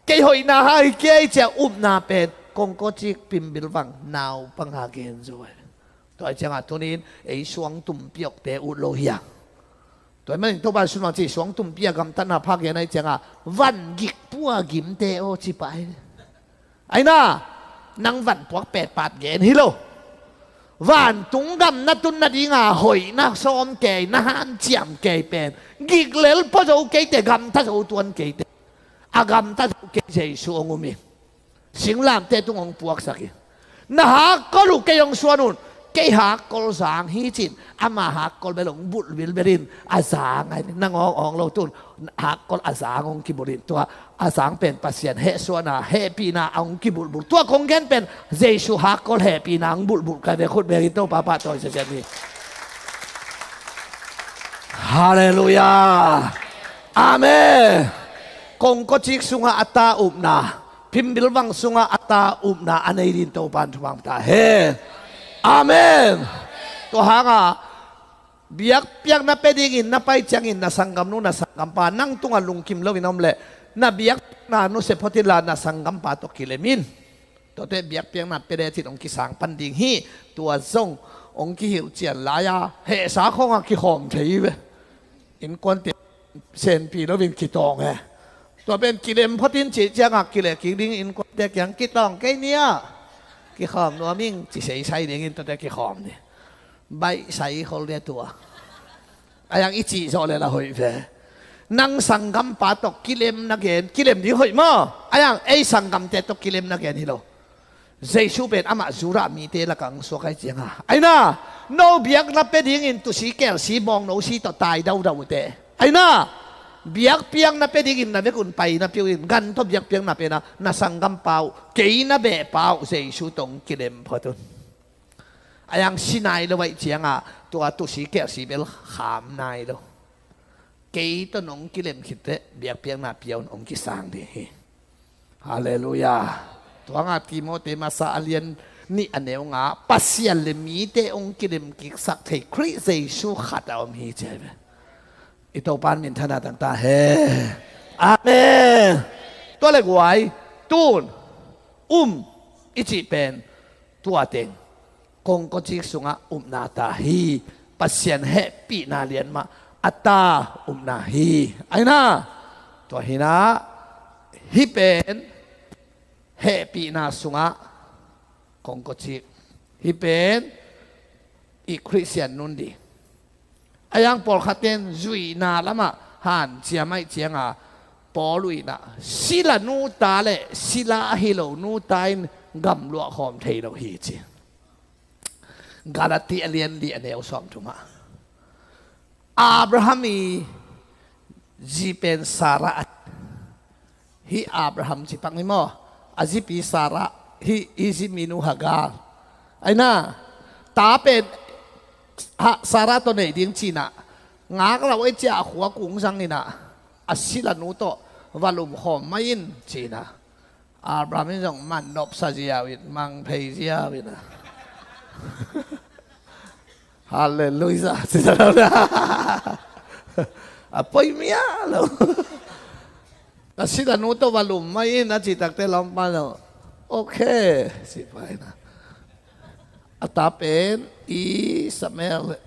Kei hoihna hai kei cia upna pen kongkocik, phimbilvang, naupang a gen zo ai ve. Tua ciangah tunin ei suangtumpi awhte ut lo hi a. Tua ahih manin Topa Jesu in bang ci, suangtumpi a gamtatna pha gen ai ciangah van gik pua gimte aw ci pah ai ve. Ai na, nang van puak petpat gen hi lo. Vantung gam na tun nadinga hoih na sawm kei, na hanciam kei pen gik lel pua zo keite, gamta zo tuan keite. A gamta zo kei Jesu hong um hi. Singlamteh tung hong puaksak hi. Na hakkol uh kei hong suan un. Kei hakkol zang hi ci-in ama hakkol bel hong bulh bilbel in a zang ai. Na ngawng awng lo tun hakkol a zang hong kibulh in. Tua a zang pen Pasian hehsuahna, hehpihna a hong kibulhbulh. Tua kong gen pen Jesu hakkol hehpihna hong bulhbulh kai ve. Khut bengin Topa pahtawi sesian hi. Halleluiah. Amen. Kongkocik sungah a ta upna, phimbilvang sungah a ta upna a nei dingin Topan thupha pia ta hen. Amen. Tua hangah biakpiakna pia dingin na pai ciangin na sanggamnu na sanggampa nang tungah lungkim loin om leh na biakpiakna nusia phot inla na sanggampa tawh kilem in. Tuate biakpiakna pia lecin hong kisang pan ding hi. Tua zong hong kihilh cian lai-a hehsa khawngah kikhawm thei hi ve. Innkuante senpi loin kitawng e. Tua pen kilem phot in cih ciangah kileh kik ding, innkuante kiang kitawng kei ni ah kikhawm nuam ing ci seisai dingin tuate kikhawm ni. Baihsai khol dia tua. Aiang i cih zawh le la hoih ve. Nang sanggampa tawh kilem na gen, kilem ding hoih maw? Aiang ei sanggamte tawh kilem na gen hi lo. Jesu pen amah Judah mite lakah hong suak ai cianga, aina, no biakna pia dingin tusi kelsi bawngno si tawh tai daudau ute, aina, biakpiakna pia dingin na vekun paina pia un, gan tawh biakpiakna pia na, na sanggampa uh, kei na behpa uh Jesu tawh hong kilem phot un. Aiang si nai lo aih cianga tua tusi kelsi bel kham nai lo. Kei tawh nong kilem khit teh biakpiakna pia un hong kisang ding hi. Halleluiah. Tua hangah Timote masa a lian nih a neu nga, Pasian le mite hong kilem kiksak thei Khrih Jesu khat a om hi ci hi ve. I Topan minthanna tang ta hen. Amen. Tua le guai, tun, um, i cih pen tua teng kongkocik sungah upna ta hi. Pasian hehpihna lian mah a ta upna hi. Aina, tua hi na, hih pen hehpihna sungah kongkocik, hih pen i Khristian nun ding. Aiang pawlkhatten zuihna lamah hanciam aih cianga Paul uh inah sila nuta le sila ahi lo nuta in gamluah khawm thei lo hi ci. Galati a lian li a neu sawm thumah Abraham i zi pen Sarah a, hih Abraham ci pak ni maw? A zipi Sarah, hih Egypt minu Hagar. Aina, ta pen ha, Sarah tawh nei ding cinah ngak lo ei cia a khua kung zanginah a sila nu tawh va lumkhawm mai in cinah. Abraham in zong man nopsa ziau in, mang phei ziau in a. Halleluiah. Ci ta lo na. A poi mia lo. A sila nu tawh va lum mai in a ci takte lawmpa lo. Ok. Ci pai na. A ta pen Ishmael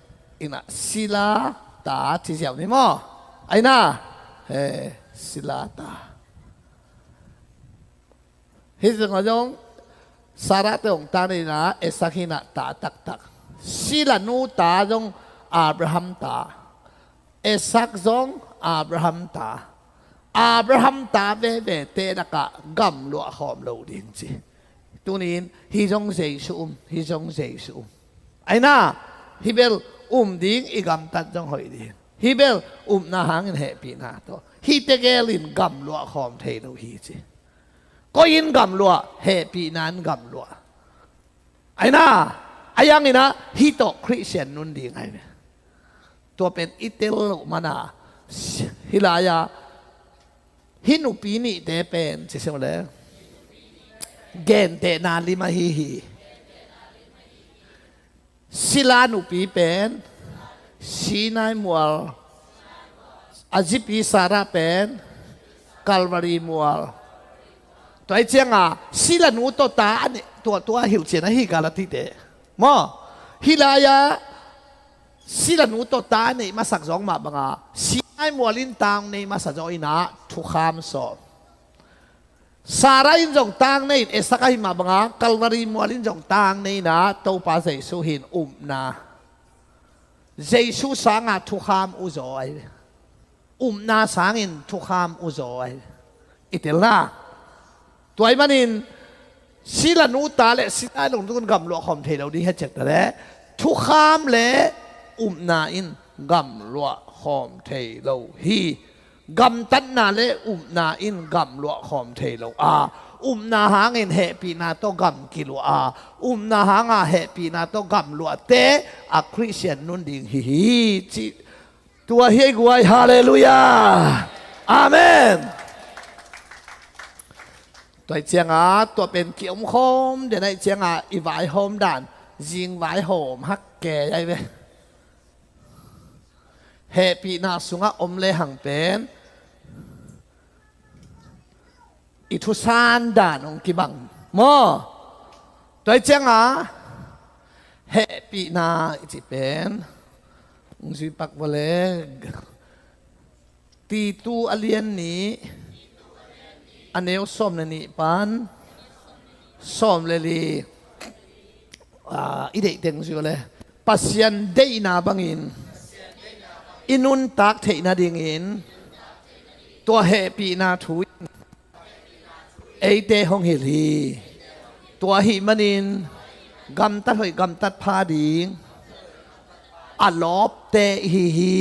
ina sila ta ci ziau ni maw? Aina. He, sila ta. Hih zongah zong Sarah te hong ta nei ina Isaac hi ina ta taktak. Sila nu ta zong Abraham ta. Isaac zong Abraham ta. Abraham ta veve te lakah gamluah khawm lo ding ci. Tunin hih zong Jesu um, hih zong Jesu um. Aina, hih bel um ding i gamtat zong hoih ding. Hih bel upna hangin hehpihna tawh. Hih tegel in gamluah khawm thei lo hi ci. Koi in gamluah, hehpihna in gamluah. Aina, a yang ina, hih tawh Khristian nun ding ahi ve. Tua pen i tel loh mana, hih lai-a, hih nupi nihte pen, ci seng le. Gentehna lim ahi hi. Sila nupi pen Sinai mual, a zipi Sarah pen Calvary mual. Tua hi cianga sila nu tawh ta a neih, tua, tua hilhcian ahi Galatite. Maw, hih lai-a sila nu tawh ta a neih masak zawng mah banga Sinai mual in ta hong nei masa zaw ina thukham sawm. Sarah in zong ta hong nei in Isaac ahi mah banga Calvary mual in zong ta hong nei ina Topa Jesu hin upna. Jesu sanga thukham uh zaw ahi. Upna sangin thukham uh zaw ahi. I telna. Tua ahih manin sila nu ta le sila lungdung gamluah khawm thei lo ding hi a ciak ta le thukham le upna in gamluah khawm thei lo hi. Gamtatna le upna in gamluah khawm thei lo a, upna hangin hehpihna tawh gam kiluah a, upna hanga hehpihna tawh gamluahte a Khristian nun ding hi hi ci. Tua hi ei guai, halleluiah. Amen. Tua hi ciangah tua pen kiomkhawm den ahih ciangah i vaihawm dan zing vaihawm hak kei ahi ve. Hehpihna sungah om lehang pen i thusan dan hong kibang maw? Tua hi ciangah hehpihna i cih pen hong zui pak vua le. Titu a lian nih, a neu sawm le nih pan sawm le li. Ah, i deih teng zui vua le. Pasian deihna bangin i nuntak theih nadingin tua hehpihna thu in eite hong hilh hi. Tua ahih manin gamtat hoih gamtat pha ding a lawpte ihi hi.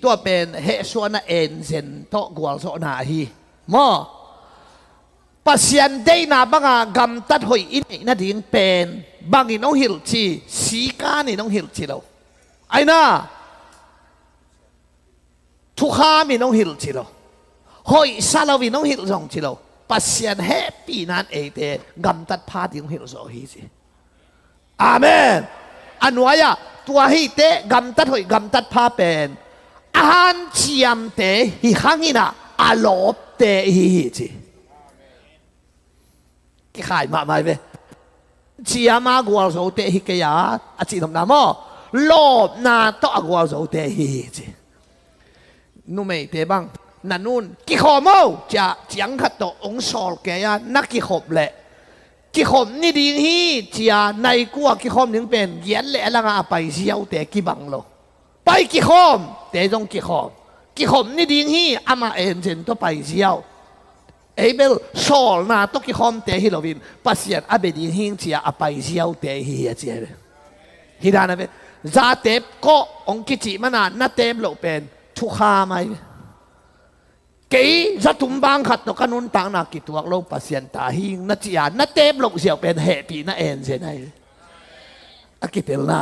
Tua pen hehsuahna enzen tawh gualzawhna ahi maw? Pasian deihna banga gamtat hoih i neih nading pen bangin hong hilh ci, sikanin hong hilh ci lo. Aina, thukhamin hong hilh ci lo. Hoihsa loin hong hilh zong ci lo. Pasian hehpihna in eite gamtat pha ding hong hilh zaw hi ci. Amen. A nuai-ah tua hi teh gamtat hoih gamtat pha pen a hanciamte hi hang in ah a lawpte ihi hi ci. Kikhai mahmah hi ve. Ciam a gualzote hi kei a, a cihnopna maw? Lawpna tawh a gualzote hi hi ci. Numeite bang, na nun kikhawm o cia ciang khat tawh hong sawl kei a, na kikhop leh kikhop ni ding hi cia nai kua kikhawm ding pen giat leh a langah a pai ziaute kibang lo. Pai kikhawm te zong kikhawm. Kikhop ni ding hi, amah enzen tawh pai ziau. Ei bel sawlna tawh kikhawmte hi loin Pasian a bia ding hing cia a pai ziaute hi hi a ci hi ve. Hi dan a ve. Za teep kawh hong kicih mana na teep loh pen thukham ahi ve. Kei zatum bang khat tawh ka nuntakna kituak lo Pasian ta hing na ci a na teep loh ziau pen hehpihna enzen ahi ve. A kitelna.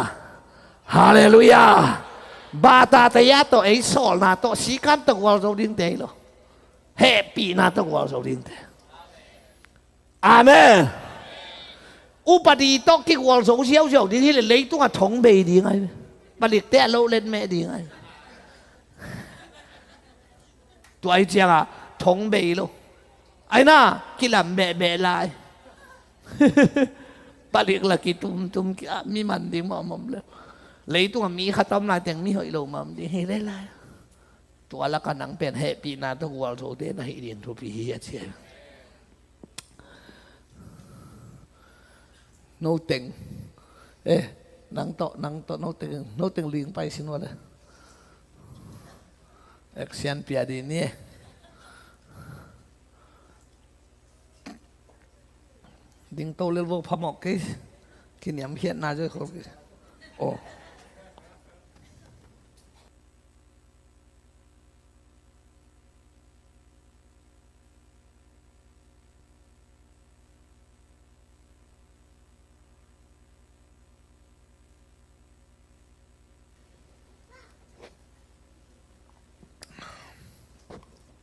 Halleluiah. Bata taya tawh ei sawlna tawh sikan tawh gualzo dingte hi lo. Hehpihna tawh gualzo dingte. Amen. Upadi tawh kigualzo ziauziau ding hileh leitungah thong bei ding ahi. Palikte a lo let meh ding ahi. Tua ahi ciangah thong bei lo. Aina kilam behbeh lai. Palik la kitumtum kia mi man ding mawh mawh le. Leitungah mi khatam lai teng mi hoih lo mam ding hi le lai. Tua laka nang pen hehpihna tawh gualzote na hih ding thupi hi a ci hi. Noteng. Eh, nang tawh, nang tawh, noteng, noteng ling pai sin vua le. Action pia dih ni. Ding to lel vo phamawh kei. Kiniamkhiatna zoi khol kei. Oh.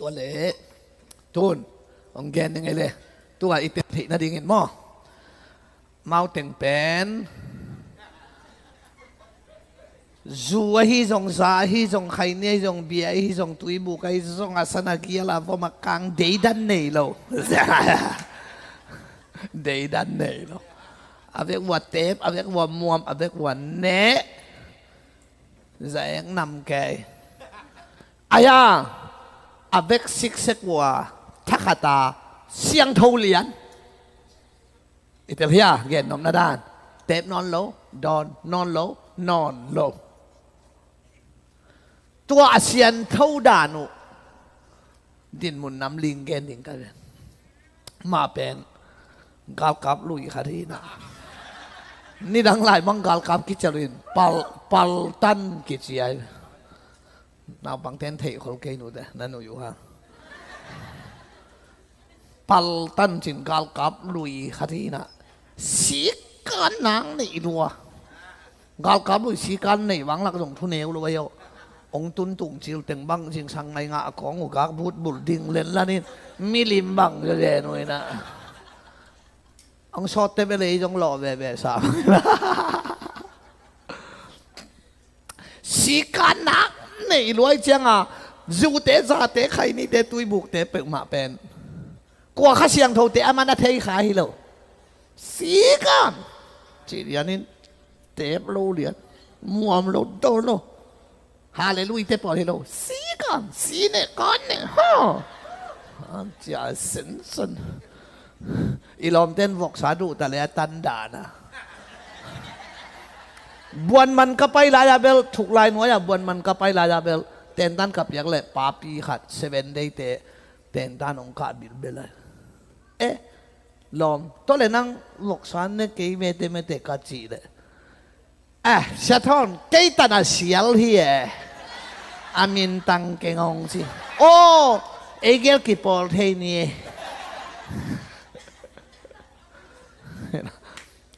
Tua le tun hong gen ning ei le. Tua i tel theih nadingin maw? Amau teng pen zu ahi zong, za ahi zong, khaini ahi zong, bia ahi zong, tuibuk ahi zong, a san a gial a vom a kang deidan nei lo. Deidan nei lo. A vek ua tep, a vek ua muam, a vek ua neh. Zaeng nam kei. Aya, a vek siksek ua thakhat a siangtho lian. I tel hia, gen nopna dan. Tep nawn lo, dawn nawn lo, nawn lo. Tua a siangtho dan uh dinmun nam ling gen ding ka ven. Mah pen galkap lui khat hi na. Nidang lai mang galkap kicial in pal, paltan kici ai. Naupang ten theih khol kei nute, na nui uh ha. Paltan cin galkap lui khat hi na. Sikan nang nei lua. Galkap lui sikan nei vang lak zong thu neu lo ayo. Hong tun tung cil teng bang zingsang nai ngah a kawng uh gak but bul ding len lanin milim bang zazen uh inah. Hong sawtte bel ei zong lawh veve sa bang inah. Sikan nak nei luai cianga zute zate khainite tuibukte peuhmah pen kua kha siangthote a man a thei kha hi lo. Sikan cih lianin tep lo lian, muam lo, dawn lo. Halleluite pawl hi lo. Sikan, si ne kan ne ha. Cia sensen. I lawmten voksa duh ta le a tan dana. Buan man ka pai lai-a bel, thuk lai nuai-a buan man ka pai lai-a bel, tentan ka piak le papi khat Seven Day te tentan hong kah bilbel lai. Eh, lawm, tua le nang voksa ne kei mete mete ka cih le. Eh, Sia Thawn, kei tan a sial hi e. A min tang keng hong ci. Aw, ei gel kipawl thei ni e.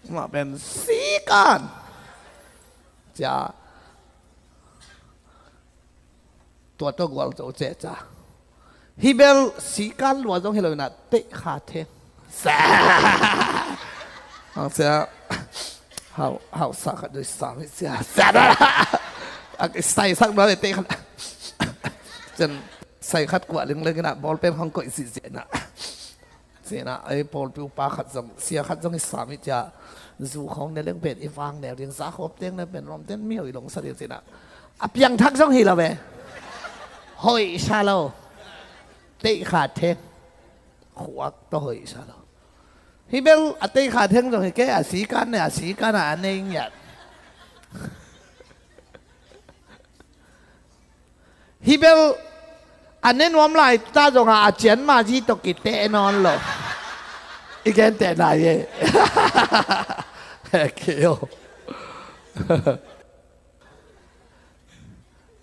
Mah pen sikan. Cia. Tua tawh gualzo cehca. Hi bel sikan lua zong hi lo inah teihkha theng. Sa. Ang sia. Hau, hau sa khat doi sa mi sia. Sa da. Ak sai sak doi teihkha. Chen sai khat kuah ling ling inah bawlpen hong koih si si inah. Cina ei pawlpi upa khat zong, sia khat zong i sam i cia. Zu khawng ne leng pen i vang neu ding, za khawp teng ne pen lawmten miho i longsa ding cina. A piangthak zong hi lo ve. Hoih sa lo. Teihkha theng. Khuak tawh hoih sa lo. Hi bel a teihkha theng zong hi kei a sikan ne a sikan a a nei ngiat. Hi bel a ne nuam lai ta zongah a cian mazi tawh kiteh nawn lo. I genteh nai e. Keo.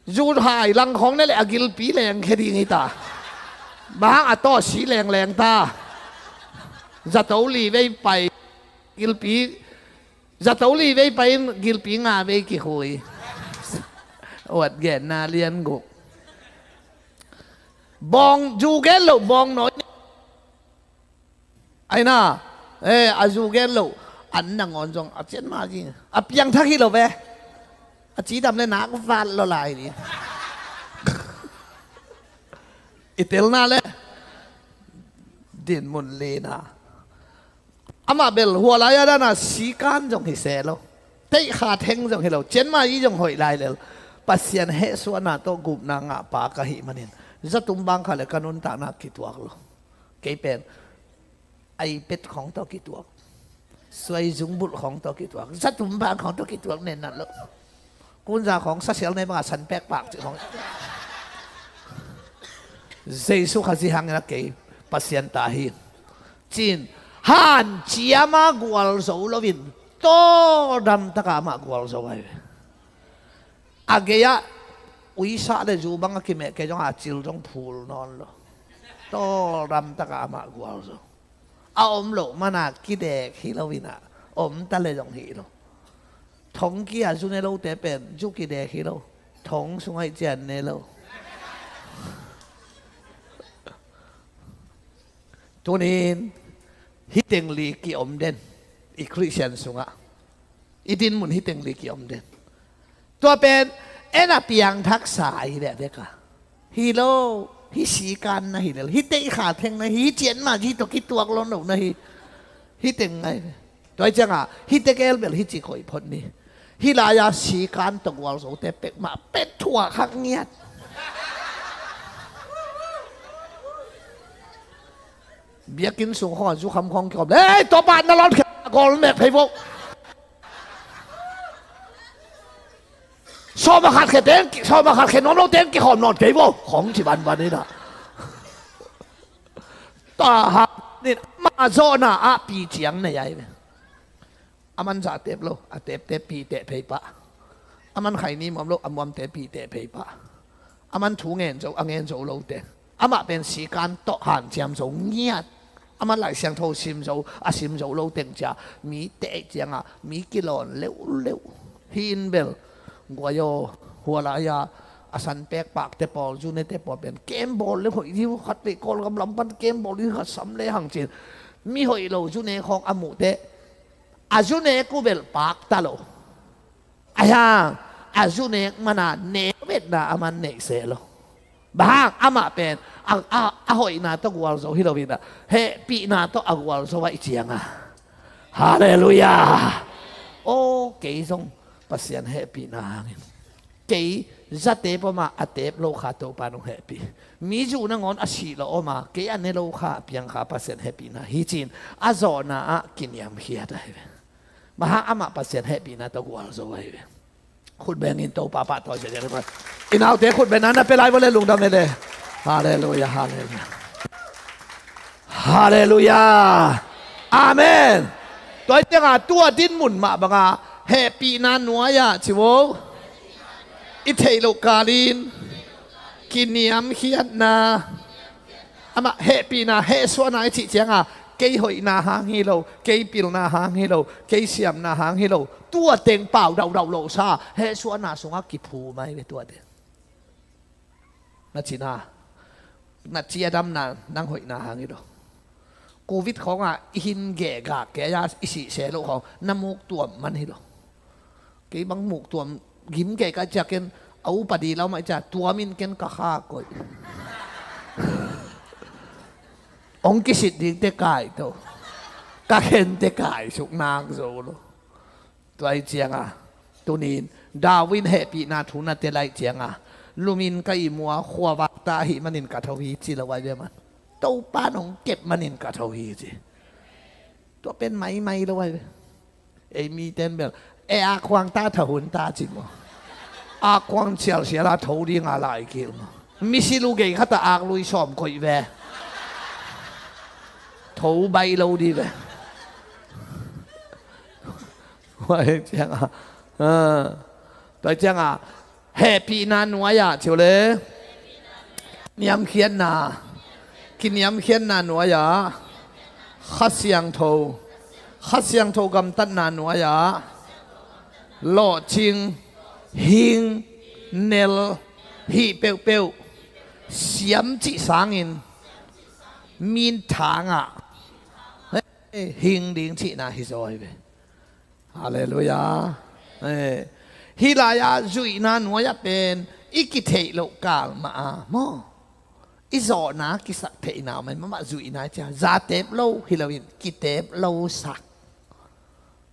Zu hai lang khawng ne le a gilpi leng khe ding hi ta. Mahang a tawh si leng leng ta. Zato li vei pai gilpi Zato li vei pai in gilpi nga vei kikhui. Uat genna lian guk. Bawng zu gen loh bawng nawi. Aina, eh, a zu gen loh an nangawn zong a cian ma zing a piangthak hi lo ve. A cidam le nak vat lo lai ni. I telna le dinmun lina. Amah bel hua lai-a dana sikan zong hi se lo. Teihkha theng zong hi lo. Cianma i zong hoih lai lel. Pasian hehsuahna tawh gupna ngahpa ka hih manin zatum bang kha le ka nuntakna kituak lo. Kei pen iPad khawng tawh kituak. Suai zungbulh khawng tawh kituak. Zatum bang khawng tawh kituak nen nat lo. Kunza khawng sasial nei banga sanpek pak cih khawng. Jesu Khazih hangin a kei Pasian ta hi. Cin hanciama gualzo loin tawldam taka amah gualzo ai ve. A gei-ah uisah le zu bang a kimeh kei zong a cil zong phul nawn lo. Tawldam taka amah gualzo. A om loh mana kidek hi lo inah om ta le zong hi lo. Thong kia zu ne lote pen zu kidek hi lo. Thong sungah i cian ne lo. Tunin hih teng li kiom den i Khristian sungah. I dinmun hih teng li kiom den. Tua pen en a piangthaksa ahi vekvek a. Hi lo, hih sikan na hi lel, hih teihkha theng na hi, hih cianma hih tawh kituak lawn lo na hi. Hih teng ngai ve. Tua hi cianga hih tegel bel hih ci koih phot ni. Hih lai-a sikan tawh gualzote pekmah pek thuak hak ngiat. Biakinn sung khawng a zu kham khawng kikhawm le, ei, tawpa na lawn khia gol mek phei vo. Sawma khat khe teng, sawma khat khe nuam lo teng kikhawm nawn kei vo. Khawng ci banban inah. Tua ha nin ama zawhna ah pi ciang nei ai ve. Aman zah tep lo, a tepte pi teh phei pah. Aman khaini muam lo, a muamte pi teh phei pah. Aman thu ngen zo, a ngen zo lote. Amah pen sikan tawh hanciam zo ngiat. Aman Lai Siangtho sim zo, a sim zo lo teng cia mi teh cianga mi kilawn leuhleuh. Hi in bel guai aw, hua lai-a a san pek pakte pawl, zunete pawl pen kem bawl le hoih ding uh, khat vei Kawlgam lam pan kem bawl ding khat sam le hang cin. Mi hoih lo zune khawng a muhte a zune kubelh pakta lo. Ahi hang a zunek mana neuvetna a man neih se lo. Bang hang amah pen a, a, a hoihna tawh gualzo hi lo in a, hehpihna tawh a gualzo ahih cianga. Halleluiah. Aw, kei zong Pasian hehpihna hangin kei zate poma a tep lo kha Topa nong hehpih. Mi zu nangawn a sih lo oma kei a ne lo kha a piang kha Pasian hehpihna hi cin a zawhna ah kiniamkhiat ahi ve. Bang hang amah Pasian hehpihna tawh gualzo ahi ve. Khut bengin Topa pahtawi ziahziah. I naute khut bengna na pia lai vawle lungdam vele. Halleluiah, halleluiah. Halleluiah. Amen. Tua hi cianga tua dinmun mah banga hehpihna nuai-ah ci vo. I theih loh kalin kiniamkhiatna. Amah hehpihna, hehsuahna i cih cianga kei hoihna hang hi lo, kei pilna hang hi lo, kei siamna hang hi lo. Tua teng pau daudau lo sa, hehsuahna sungah kiphum ahi ve tua teng. Na cina, na ci a damna nang hoihna hang hi lo. Covid khawngah i hin gehgah kei a i sihse loh khawng na muktuam man hi lo. Kei bang muktuam gim kei ka ciakin a upadi lau mah i cia tuamin ken ka kha koih. Hong kisit dingte kai to. Ka khente kai suk nak zo lo. Tua hi cianga tunin David hehpihna thu na tel ahih cianga lumin ka ihmu a khuavakta ahih manin ka tho hi ci lo ahi ve man. Topa nong kep manin ka tho hi ci. Tua pen maimai lo ahi ve. Ei miten bel e a khuang ta tha hun ta ci maw? A khuang sialsial a tho dinga lai kil maw? Misi lu gei khata ak lui sawm koih ve. Tho baih lo di ve. Huai cianga, tua cianga hehpihna nuai-ah ciu le niamkhiatna, kiniamkhiatna nuai-ah Kha Siangtho, Kha Siangtho gamtatna nuai-ah lawhcing, hing, nel, hih peuhpeuh siam cih sangin minthangah hing ding cihna hi zaw hi ve. Halleluiah. Hih lai-ah zuihna nuai-ah pen i kitheih loh kal mah a maw? I zawhna kisak theihna om a, mahmah zuihna i cia zatep lo hi loin kitep lo sak.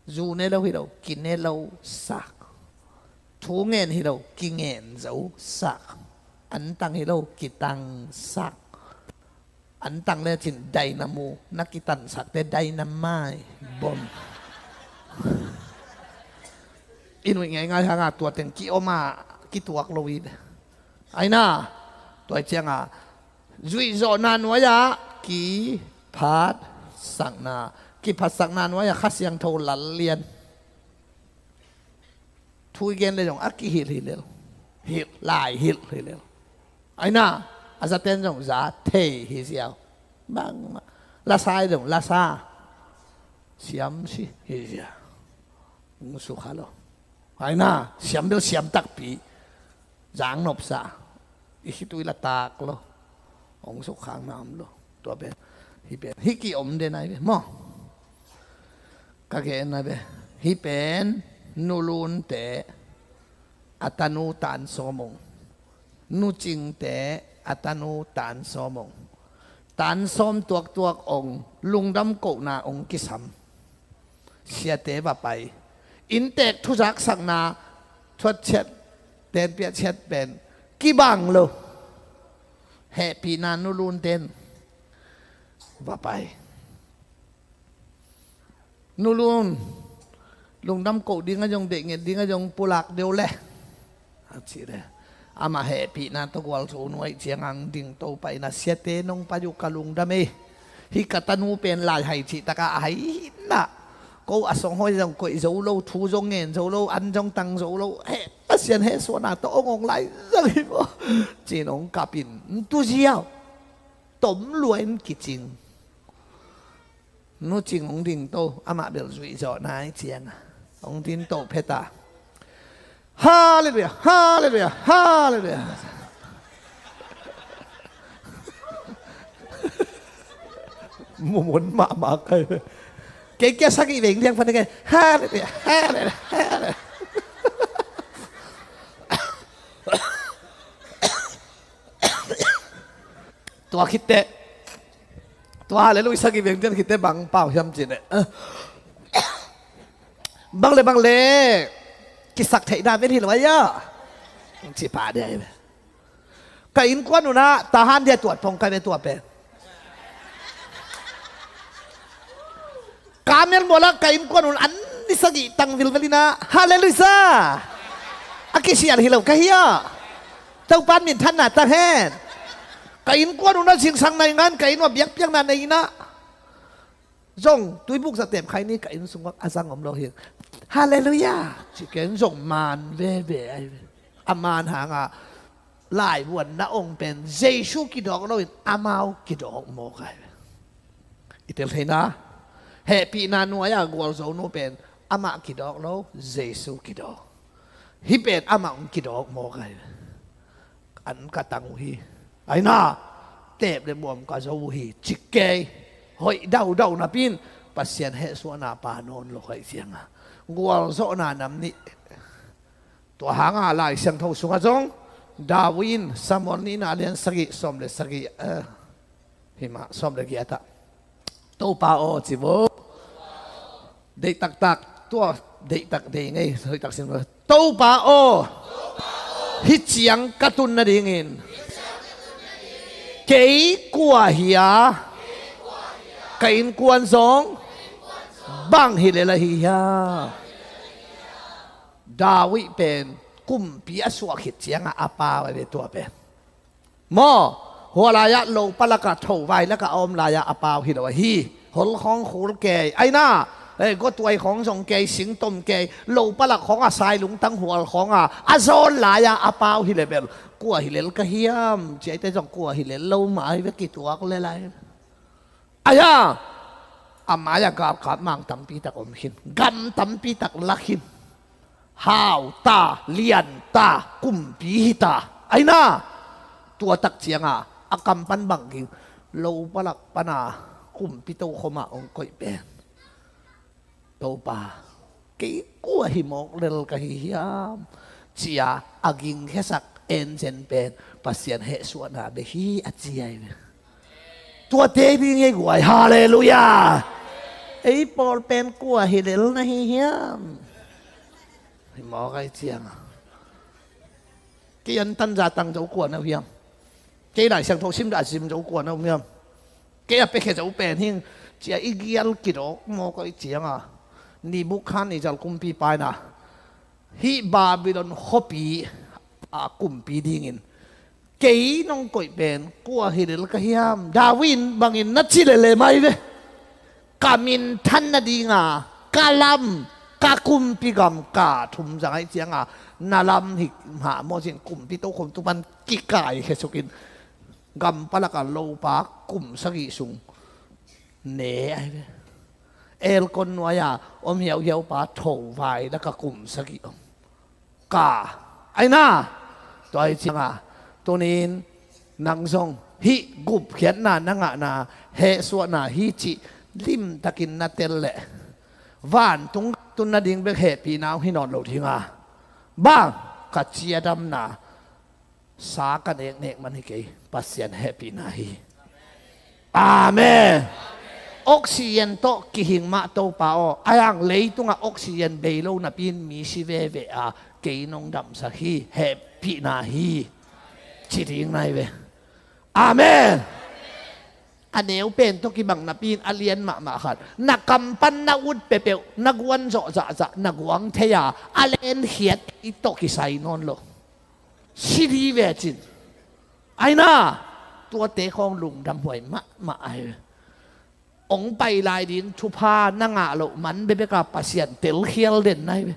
Zu ne lo hi lo, kine lo sak. Thu ngen hi lo, kingen zo sak. Antang hi lo, kitang sak. Antang le cin dynamo na kitansak te dynamite bom. I nuih ngeingai hanga tua teng kioma kituak lo i ve. Aina tua cianga zuihzawhna nuai-ah kiphatsakna, kiphatsakna nuai-ah Kha Siangtho lal lian. Thu i gen le zong a kihilh hi lel. Hilh, lai hilh hi lel. Aina a zaten zong za thei hi ziau. Bangmah lasa i zong lasa siam si hi ziau. Hong sukha lo. Aina siam bel siam takpi. Zang nopsa i khitui la tak lo. Hong sukkhakna om lo. Tua pen hih pen hih ki om den ai ve maw? Ka gen ai ve. Hih pen nulunte a tanu tansawm ung. Nucingte a tanu tansawm ung. Tansawm tuaktuak ung. Lungdam kohna ung kisam. Siate va pai. Inntek thuzaksakna thuatsiat ten piahsiat pen kibang lo. Hehpihna nulun ten va pai. Nulun lungdam koh ding a zong deih nget ding a zong pulak deuh le a cih le amah hehpihna tawh gualzo nuai ciang ang ding to paina siate nong pai uh ka lungdam ei. Hih ka tanu pen lai hai cih taka a hai hinah ko a song hoi zong koih zo lo, thu zong ngen zo lo, an zong tang zo lo, heh Pasian heh suahna tawh ong ong lai zang hi maw? Cin ong kapin ntu ziau tom luain kicing. Nucing hong ding to, amah bel zuih zawh nai cianga hong ding to pheta. Halleluiah, halleluiah, halleluiah. Mumun mahmah kai. Kei kia sagih veng diang pan kai. Halleluiah, halleluiah, halleluiah. Tua khitte, tua halleluiah sagih veng diang khitte bang pau hiam cih leh, bang le bang le kisak theihna ven hi lo ahi a, ci pah dia hi ve. Ka innkuan unah tahan dia tuat pong kai ve tua pen. Kamel mualah ka innkuan un an ni sagih tang vilvel inah halleluiah sa a kisial hi lo ka hi a. Topan minthanna tang hen. Ka innkuan unah zingsang nai ngan ka inn uah biakpiakna nei inah zong tuibuk za tep khai ni ka inn sungah a zang om lo hi. Halleluiah ci ken zong man veve ahi ve. A man hangah laivuan na ong pen Jesu kidawk loin amau kidawk mawk ahi ve. I tel theina hehpihna nuai-ah gualzonu pen amah kidawk lo, Jesu kidawk. Hih pen amah hong kidawk mawk ahi ve. An ka tang uh hi. Aina tep le buam ka zo uh hi ci kei. Hoih daudau napi in Pasian hehsuahna pa nawn lo hoih cianga gualzawhna nam nih. Tua hanga Lai Siangtho sungah zong David in Samuel nihna a lian sagih sawm le sagih, eh, himah sawm le giatah Topa aw ci vo. Deih taktak tua deih tak deih ngei hoih tak sin vo. Topa aw, hih ciang ka tun nadingin kei kua hi a, ka innkuan zong bang hi lel ahi hiam? David pen kumpi a suah khit ciangah a pau a ve tua pen. Maw, hua lai-ah lopa lakah thovai lakah a om lai-ah a pau hi lo ahi. Hol khawng khul kei aina, eh, guatuai khawng zong kei, singtom kei, lopa lak khawngah sailungtang hual khawngah a zawn lai-ah a pau hi le bel kua hi lel ka hiam? Ciaite zong kua hi lel lo mah ahi ve kituak le lai. Aia, a mai-ah galkap mang tampi tak om khin, gam tampi tak lak khin, hauta, lianta, kumpi hita. Aina, tua tak cianga a kam pan bangking lopa lak pana kumpi tokhoma hong koih pen Topa, kei kua hi mawk lel ka hi hiam? Cia a gingkhiasak enzen pen Pasian hehsuahna bek hi a ci ahi ve. Tuate ding ei guai, halleluiah. Ei pawl pen kua hi lel na hi hiam? Hi mawk ai cianga kei an tanza tang zo kua na uh hiam? Kei Lai Siangtho sim dah zim zo kua na uh hiam? Kei a piakhia zo pen hing cia i gial kidawk mawk ai cianga Nebukhadnezzar kumpipa ina hih Babylon khuapi a kumpi dingin kei nong koih pen kua hi lel ka hiam? David in bangin na ci lele mai ve. Ka minthan nadinga ka lam, ka kumpi gam, ka thum zang ai cianga na lam hi mah mawzin kumpi tokhom tupan kikai khesukin gam palaka lopa kum sagih sung ne ai ve. Elkon nuai-a om hiauhiau pa thovai laka kum sagih om ka aina. Tua hi cianga tunin nang zong hih gupkhiatna na ngahna hehsuahna hi cih limtakin na tel leh vantung tun nading bek hehpihna hong hi nawn lo dinga bang ka ciadamna sa ka neknek man hi kei, Pasian hehpihna hi. Amen. Oxygen tawh kihing mah Topa aw, a yang leitungah oxygen bei lo napi in mi si veve a kei nong damsak hi, hehpihna hi ci ding nai ve. Amen. A neu pen tawh kibang napi in a lian mahmah khat na kam pan na ut peuhpeuh na guan zawh zahzah na guang thei a a lenkhiat i tawh kisai nawn lo. Si di ve cin aina tuate khawng lungdam huai mahmah ahi. Ong pai lai ding thupha na ngah loh man bebeka Pasian telkhial den nai ve.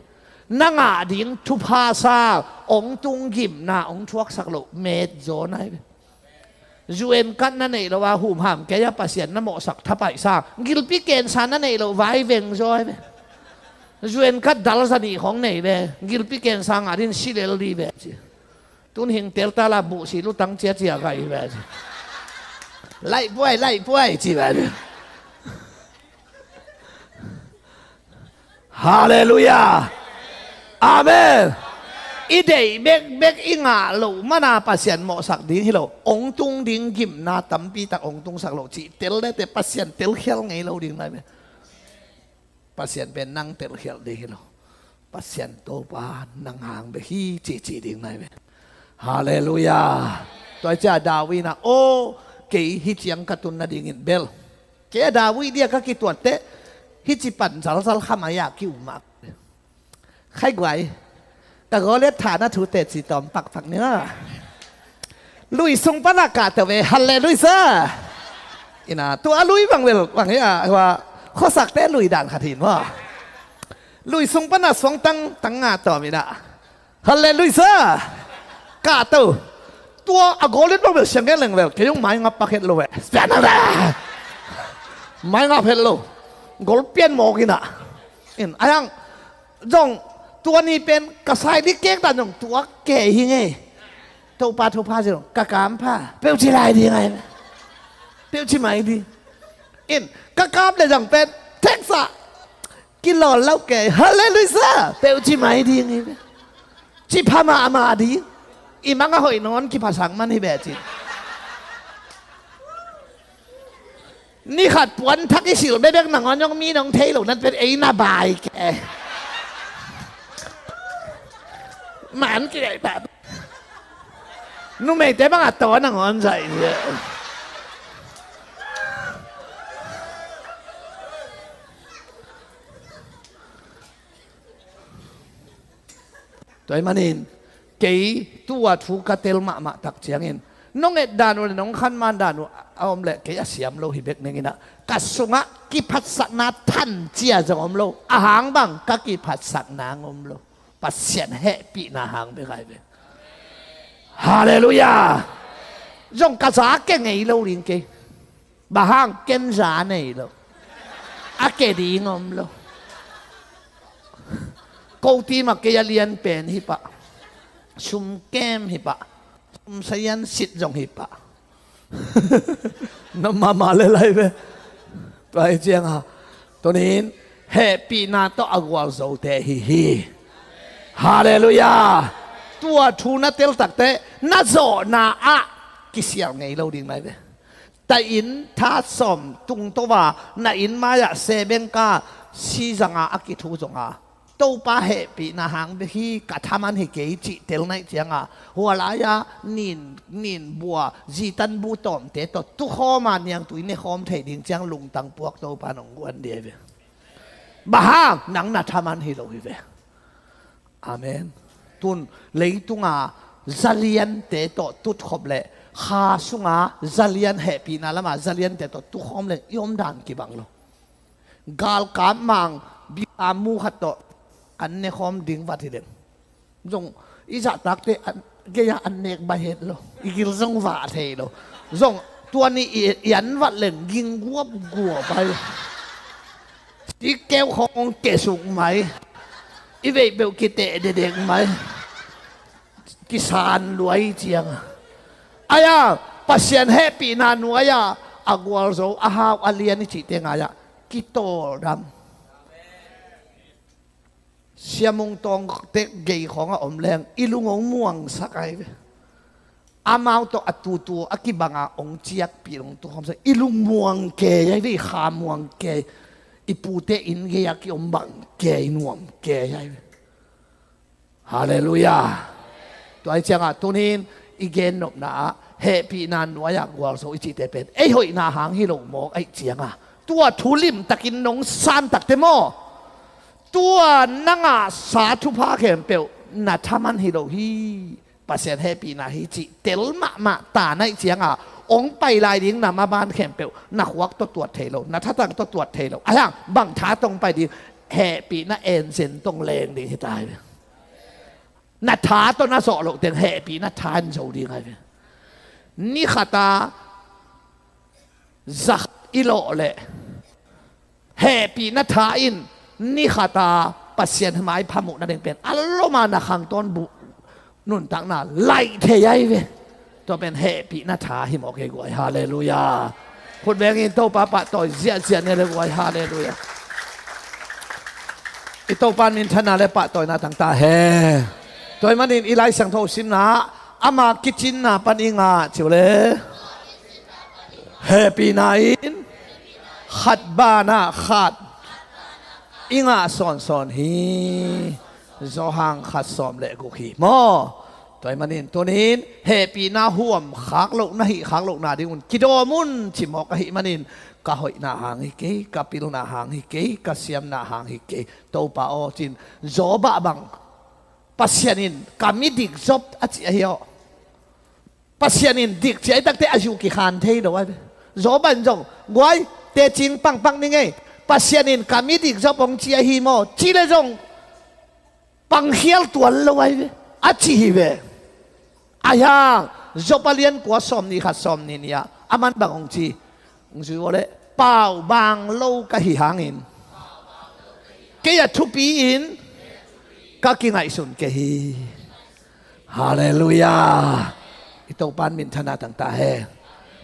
Na ngah ding thupha sa ong tung gimna ong thuaksak loh met zaw nai ve. U N card na neih loh a humham kei a Pasian na mawhsak thapaih sa gilpi kensa na neih loh vai veng zaw ai ve. Zuen khat dal zanih khong nei ve. Gilpi ken sangah din silel di ve ci. Tun hing tel tala buhsi lutang ciacia gai ve ci. Laih puai, laih puai ci ve. Halleluiah. Amen. I deih bekbek i ngah loh mana Pasian mawhsak ding hi lo. Ong tung ding gimna tampi tak ong tungsak lo cih tel lete Pasian telkhial ngei lo ding nai ve. Pasian pen nang telkhial ding hi lo. Pasian Topa nang hang bek hi cihcih ding nai ve. Halleluiah. Tua ciah David in ah, aw, kei hi ciang ka tun nadingin bel kei a David dia ka kituatte, hici pan zalzal khamai a ki-um mah. Khai guai. Ka Goliath thana thu teci tawm pakpak ni a. Lui sung pana kahto ve, halleluiah. Ina, tua lui bang bel bang hi a, hua, khuasakte lui dan khat hin maw. Lui sung pana suang tang, tang nga tawm ina. Halleluiah. Kahto. Tua a Goliath bang bel siang gen leng bel kei zong mai ngap pak het lo ve. Sian a ve. Mai ngap het lo. Gol pian mawk ina. In, a yang zong tua ni pen ka sai dikek dan zong tua kei hi ngei. Topa thupha zong ka kam pha. Peuh ci lai ding ai. Peuh ci mai ding. In, ka kam le zong pen teksa. Kilawl lo kei, halleluiah, peuh ci mai ding hi ve. Ci pha mahmah ding. I mang a hoih nawn kiphasak man hi ve ci. Ni khat puan thak i sil bebek nangawn zong mi nong thei lo nan pen ei na bai kei. Man kei pah. Numeite bang a taw nangawn zai hi ve. Tua ahih manin kei tua thu ka tel mahmah tak ciangin nong et dan uh le nong khanman dan uh a om leh kei a siam lo hi bek neng inah ka sungah kiphatsakna than cia zong om lo, a hang bang ka kiphatsak nang om lo. Pasian hehpihna hang bek ai ve. Halleluiah. Zong ka za ke ngei lo ding kei. Bang hang ken za nei lo. A ke ding om lo. Ko ti mah kei a lian pen hi pah. Sum kem hi pah. Sum sayan sit zong hi pah. Na mahmah le lai ve. Tua hi cianga tunin hehpihna tawh a gualzote hi hi. Halleluiah. Tua thu na tel takte na zawhna ah kisial ngei lo ding nai ve. Tahin tha sawm tungto a na inn mai-ah sebengka si zanga a kithu zonga Topa hehpihna hang bek hi, ka thaman hi kei cih tel naih cianga hua lai-a nin, nin bua zitan bu tawmte tawh tukhawma niangtui nekhawm thei ding ciang lungtang puak Topa nong guan dih hi ve. Bang hang nang na thaman hi lo hi ve. Amen. Tun leitunga zaliante tawh tutkhop le kha sunga zalian hehpihna lama zaliante tawh tukhawm le i omdan kibang lo. Galkap mang bilam mu khat tawh an nekhawm ding vat hi leng zong i zahtakte an gei-a an nek bai het lo. I gil zong vah thei lo. Zong tuani i, i an vat leng ging guapguap ai. Sikkeu khawng hong kesuk mai. I veih peuh kiteh dedek mai. Kisan luai cianga aia Pasian hehpihna nuai-a a gualzo a hau a lian i cihte ngai-ah kitawldam. Siamung tawngte gei khawngah om leng i lung hong muangsak ai ve. Amau tawh a tutu a kibanga hong ciakpih hong tukhawmsak i lung muang kei ai ve, i kha muang kei. I pute inn gei-a kiom bang kei nuam kei ai ve. Halleluiah. Tua hi ciangah tunin i gennopna ah hehpihna nuai-ah gualzo i cihte pen ei hoihna hang hi lo mawk aih ciangah tua thu limtakin nong san takte maw? Tua na ngahsa thupha khempeuh na thaman hi lo hi. Pasian hehpihna hi cih tel mahmah ta naih ciangah hong pai lai ding na maban khempeuh na khuak tawh tuat thei lo, na thatang tawh tuat thei lo. A hiang bang tha tawh hong pai ding? Hehpihna engine tawh hong leng ding hi ta hi. Na tha tawh na zawh loh teng hehpihna tha in zo ding ai ve. Ni khata zakhat i lawh leh hehpihna tha in ni khata Pasian maipha muhna ding pen a lomana khangtawn buh nuntakna laih thei ahi ve. Tua pen hehpihna tha hi mawk ei guai. Halleluiah. Khut vengin Topa pahtawi ziahziah ni le guai. Halleluiah. I Topa in minthanna le pahtawina tangta hen. Tua ahih manin i Lai Siangtho simna ama kicinna pan i ngah ci uh le, hehpihna in khat banah khat i ngah sawnsawn hi. Johan khat sawm le guk hi maw? Tua ahih manin tunin hehpihna huam khak lohna, hih khak lohna dingun kidawm un ci mawk ahih manin, ka hoihna hang hi kei, ka pilna hang hi kei, ka siamna hang hi kei, Topa aw, cin Job ah bang Pasian in ka midik Job a ci ahi aw. Pasian in dik ci ahi takte a zu kikhan thei lo ahi ve. Job in zong guai, tecing pangpang ni ngei. Pasian in ka midik Job hong ci ahi maw, ci le zong pangkhial tuan lo ahi ve, a ci hi ve. Ahi hang Job a lian kua sawm nih khat sawm nih nih ah aman bang hong ci? Hong zui uh le, pau bang lo ka hi hangin kei a thupi in ka kingaihsun kei hi. Halleluiah. I Topa in minthanna tangta hen.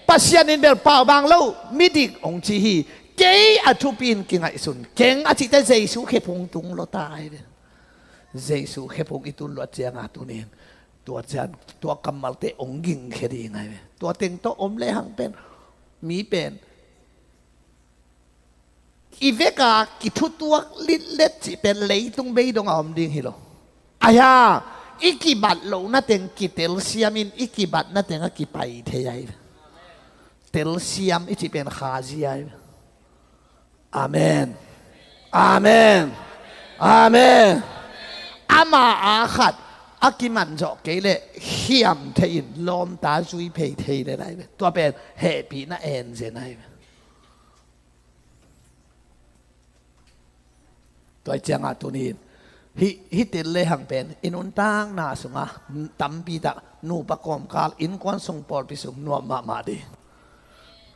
Pasian in bel pau bang lo midik hong ci hi. Kei a thupi in kingaihsun keng a cihte Jesu khephung tung lo ta ahi ve. Jesu khephung i tun luat cianga tunin tua cian, tua kammalte hong gingkhia ding ahi ve. Tua teng tawh om lehang pen mi pen i veka kithutuak litlet cih pen leitung bei dong a om ding hi lo. Ahi hang i kibat lohna teng kitelsiam in i kibatna teng a kipai thei ahi ve. Telsiam i cih pen khazia ahi ve. Amen. Amen. Amen. Ama a khat a kiman zawh kei leh khiam thei in lawmta zui phei thei le lai ve. Tua pen hehpihna enzen ahi ve. Tua ciangah tunin hih, hih tel lehang pen i nuntakna sungah tampi tak nupa kawmkal, innkuan sung, pawlpi sung nuam mahmah ding.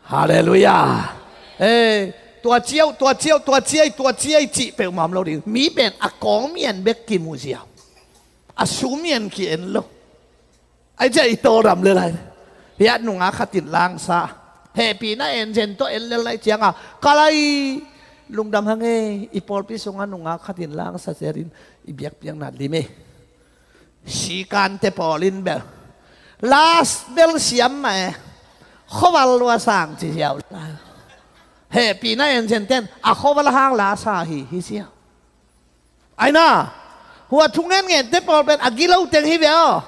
Halleluiah. Eh, tua ciau, tua ciau, tua ciai, tua ciai cih peuhmah om lo ding. Mi pen a kawng mian bek kimu ziau, a su mian ki-en lo. Ai cia i tawldam le lai. Hiah nungak khatin langsa, hehpihna enzen tawh en lel lai cianga, ka lai lungdam hang ei, i pawlpi sungah nungak khatin langsa zetin i biakpiakna lim ei. Sikante pawl in bel las bel siam mah e. Khuaval lua sang ci ziau lai. Hehpihna enzen ten a khuaval hang lasa hi hi ziau. Aina, hua thungen ngente pawl pen a gilo teng hi ve aw.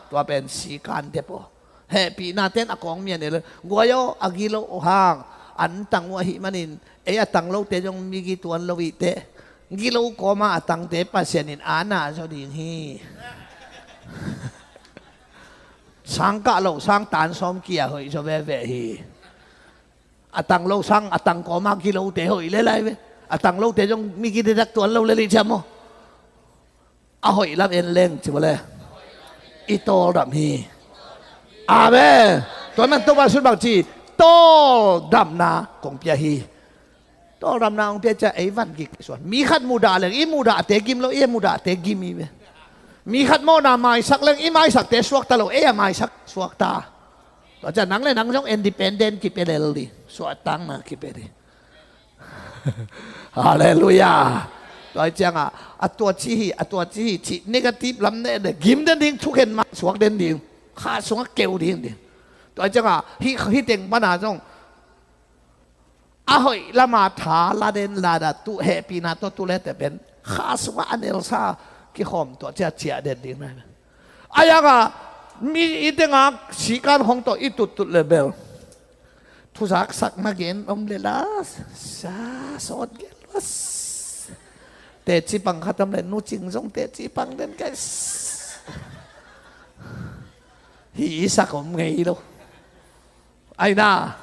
Tua pen sikante pawl. Hehpihna ten a kawng mian el guai aw, a gilo hang an tang uh ahih manin ei a tang lote zong migi tuan lo ihteh. Gilo kawma a tangte Pasian in ana zaw ding hi. Sang kah lo sang tan sawm kia hoih zaw veve hi. A tang lo sang a tang kawma gilote hoih le lai ve. A tang lote zong migi dedak tuan lo le lih ciam maw? A hoih lam en leng ci maw le. I tawldam hi. Amen. Tua man Topa sut bang ci, tawldamna kong pia hi. Tawldamna hong pia cia ei van kik suan. Mi khat mudah leng i mudahte gim lo, i mudahte gim hi ve. Mi khat mawhna maisak leng i maisakte suakta lo, ei a maisak suakta. Tua cia nang le nang zong independent kipia lel ding. Suahtakna kipia ding. Halleluiah. Tua ciangah a tua ci hi, a tua ci hi cih negative lam ne le gim den ding, thukhen mah suak den ding. Kha sungah keu ding ding. Tua ciangah hih, hih teng pana zong a hoih lama tha la den lada tuh hehpihna tawh tuh lete pen kha sungah a nelsa kikhawm tuah ciah ciah den ding nai. A yangah mi i tengah sikan hong tawh i tuttut le bel thuzak sak na gen om le la sa sawt gen la. Teci pang khatam le nu cing zong teci pang den kai. Hi i sak om ngei lo. Aina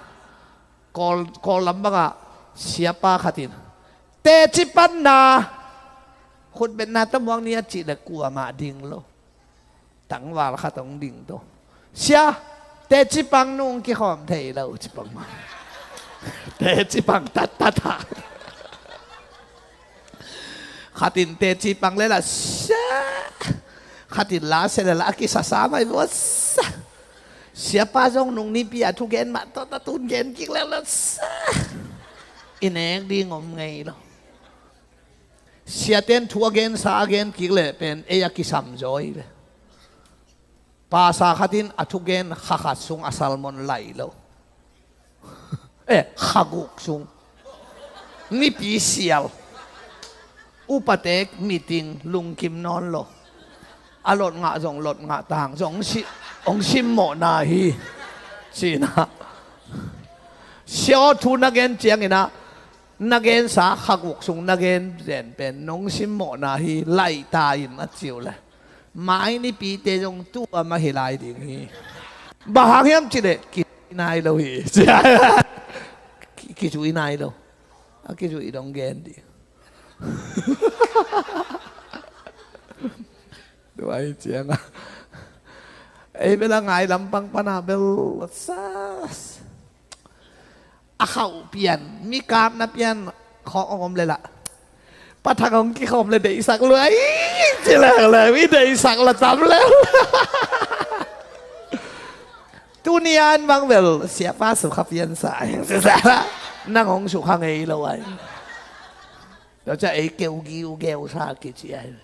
Kawl, Kawl lam bangah siapa khatin teci panna khutbetna tamuang ni a cih le kuamah ding lo. Tangval khat hong ding to. Sia, teci pang nung kikhawm thei lo ci pang mah. Teci pang tattat ha. Khat in teci pang le la sa. Khat in la se le la a kisasa mai vua sa. Siapa zong nung nipi a thugen mah tawh ta tun gen kik le la sa. I nek ding om ngei lo. Siaten thu a gensa a gen kik le pen ei a kisam zaw hi ve. Pasa khat in a thugen kha khat sung a sermon lai lo. Eh, kha guk sung. Nipi sial. Upate meeting lungkim nawn lo. A lot ngah zong lot ngah tang zong hong si, hong simmawhna hi. Cina. Sia aw thu na gen ciangin ah na gensa kha guk sung na gen zen pen nong simmawhna hi laita in a ci uh le. Mai nipite zong tu a mah hi lai ding hi. Bang hang hiam cih leh kizui nai lo hi. Ki, kizui nai lo. A kizui dong gen ding. Tua hi ciang a. Ei bel a ngai lampang pan a bel sas. A khauh pian, mi kapna pian khawng hong om le lah. Pa Thang hong kikhawm le deihsak lua ing ci leng le, mi deihsak la tam le. Tuni an bang bel, siapa sukha piansa ing ci sa. Nang hong sukha ngei lo ai. Tua ciang ei keu giu geu sa kici ai.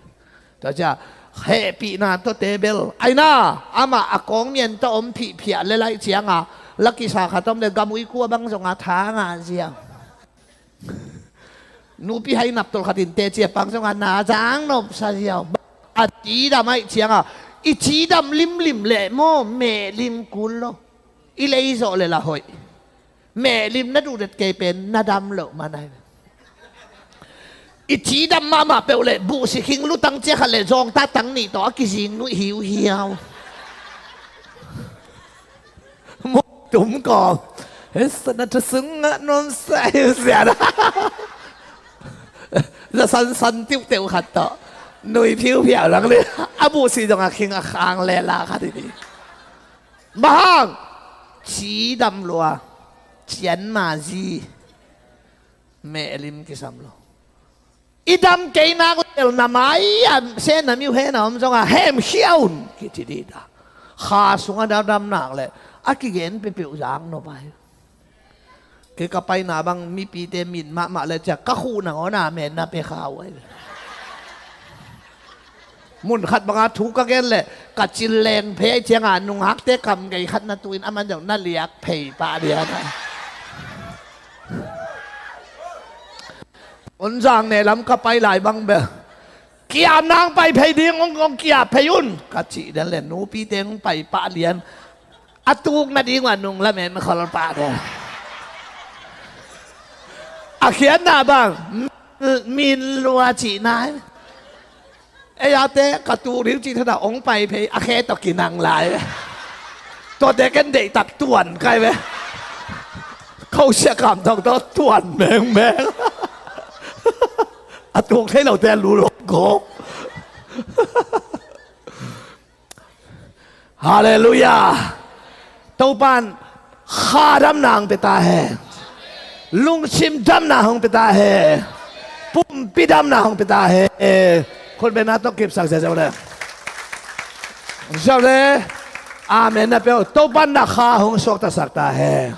Tua ciang hehpihna tawh te bel. Ai na, amah a kawng mian tawh om phihphiah le laih cianga, la kisa khat om le gamui kua bang zonga tha ngah ziau. Nupi hai naptolh khat in teci a pang zonga na zang nopsa ziau. A cidam aih cianga, i cidam limlim leh maw, meh lim kul lo. I lei zawh le la hoih. Meh lim na duhdet kei pen na dam loh man ai. I cidam mahmah peuh leh buhsi khing lutang cia khat leh zawngta tang nih tawh a kizing nuih hiuhiau. Muk tum kawm. Hesa na thusung ngah nuam sa hiusian. Za sansan tiuhteuh khat tawh nui phiuphiau lang le. A buhsi zong a khing a khang le la khat hi. Bang hang? Cidam lua. Cian mazi. Meh lim kisam lo. I dam kei nak lel na mai a se na miu he na om zonga hem khia un kici dih ta. Kha sunga damdam nak le a kigen peuhpeuh zang nop ai. Kei ka paina bang mipite min mahmah le ciah ka khuh nangawn a men na pe kha uh ai. Mun khat banga thu ka gen le ka cil leng phei cianga nungakte kam gei khat na tuin a man zong na liak phei pah lian a. Onzang ne lam ka pai lai bang bel kiam nang pai phei ding ong, ong kiam phei un ka cih den le nupite ong pai pah lian. A tuk nading uh a nung lamen khol pah de. A khiatna bang min lua cihna. Ei ate ka tuk ding cih thada ong pai phei a khe tawh kinang lai. Tuate ken deihtak tuan kai ve. Khosia kam thong tawh tuan mengmeng. A tuk thei lote a lu lo gawp. Halleluiah. Topan kha damna hong pia ta hen. Lungsim damna hong pia ta hen. Pumpi damna hong pia ta hen. Khutbetna tawh kipsak ziazia le. Ziau le. Amen na pia uh. Topan na kha hong suaktasak ta hen.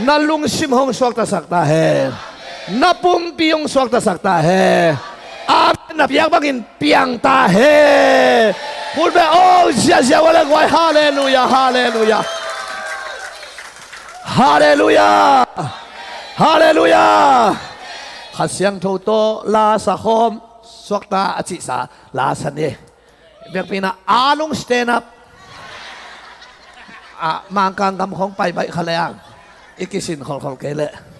Na lungsim hong suaktasak ta hen. Na pumpi hong suaktasak ta hen. Amen na piak bangin piang ta hen. Khutbet aw ziazia uh le guai. Halleluiah, halleluiah. Halleluiah. Halleluiah. Kha Siangtho tawh la sa khawm suakta a cihsa la sa ni. Biakpina a lung stand up. A Mangkang gam khawng pai baih kha le ang i kisin kholkhol kei leh.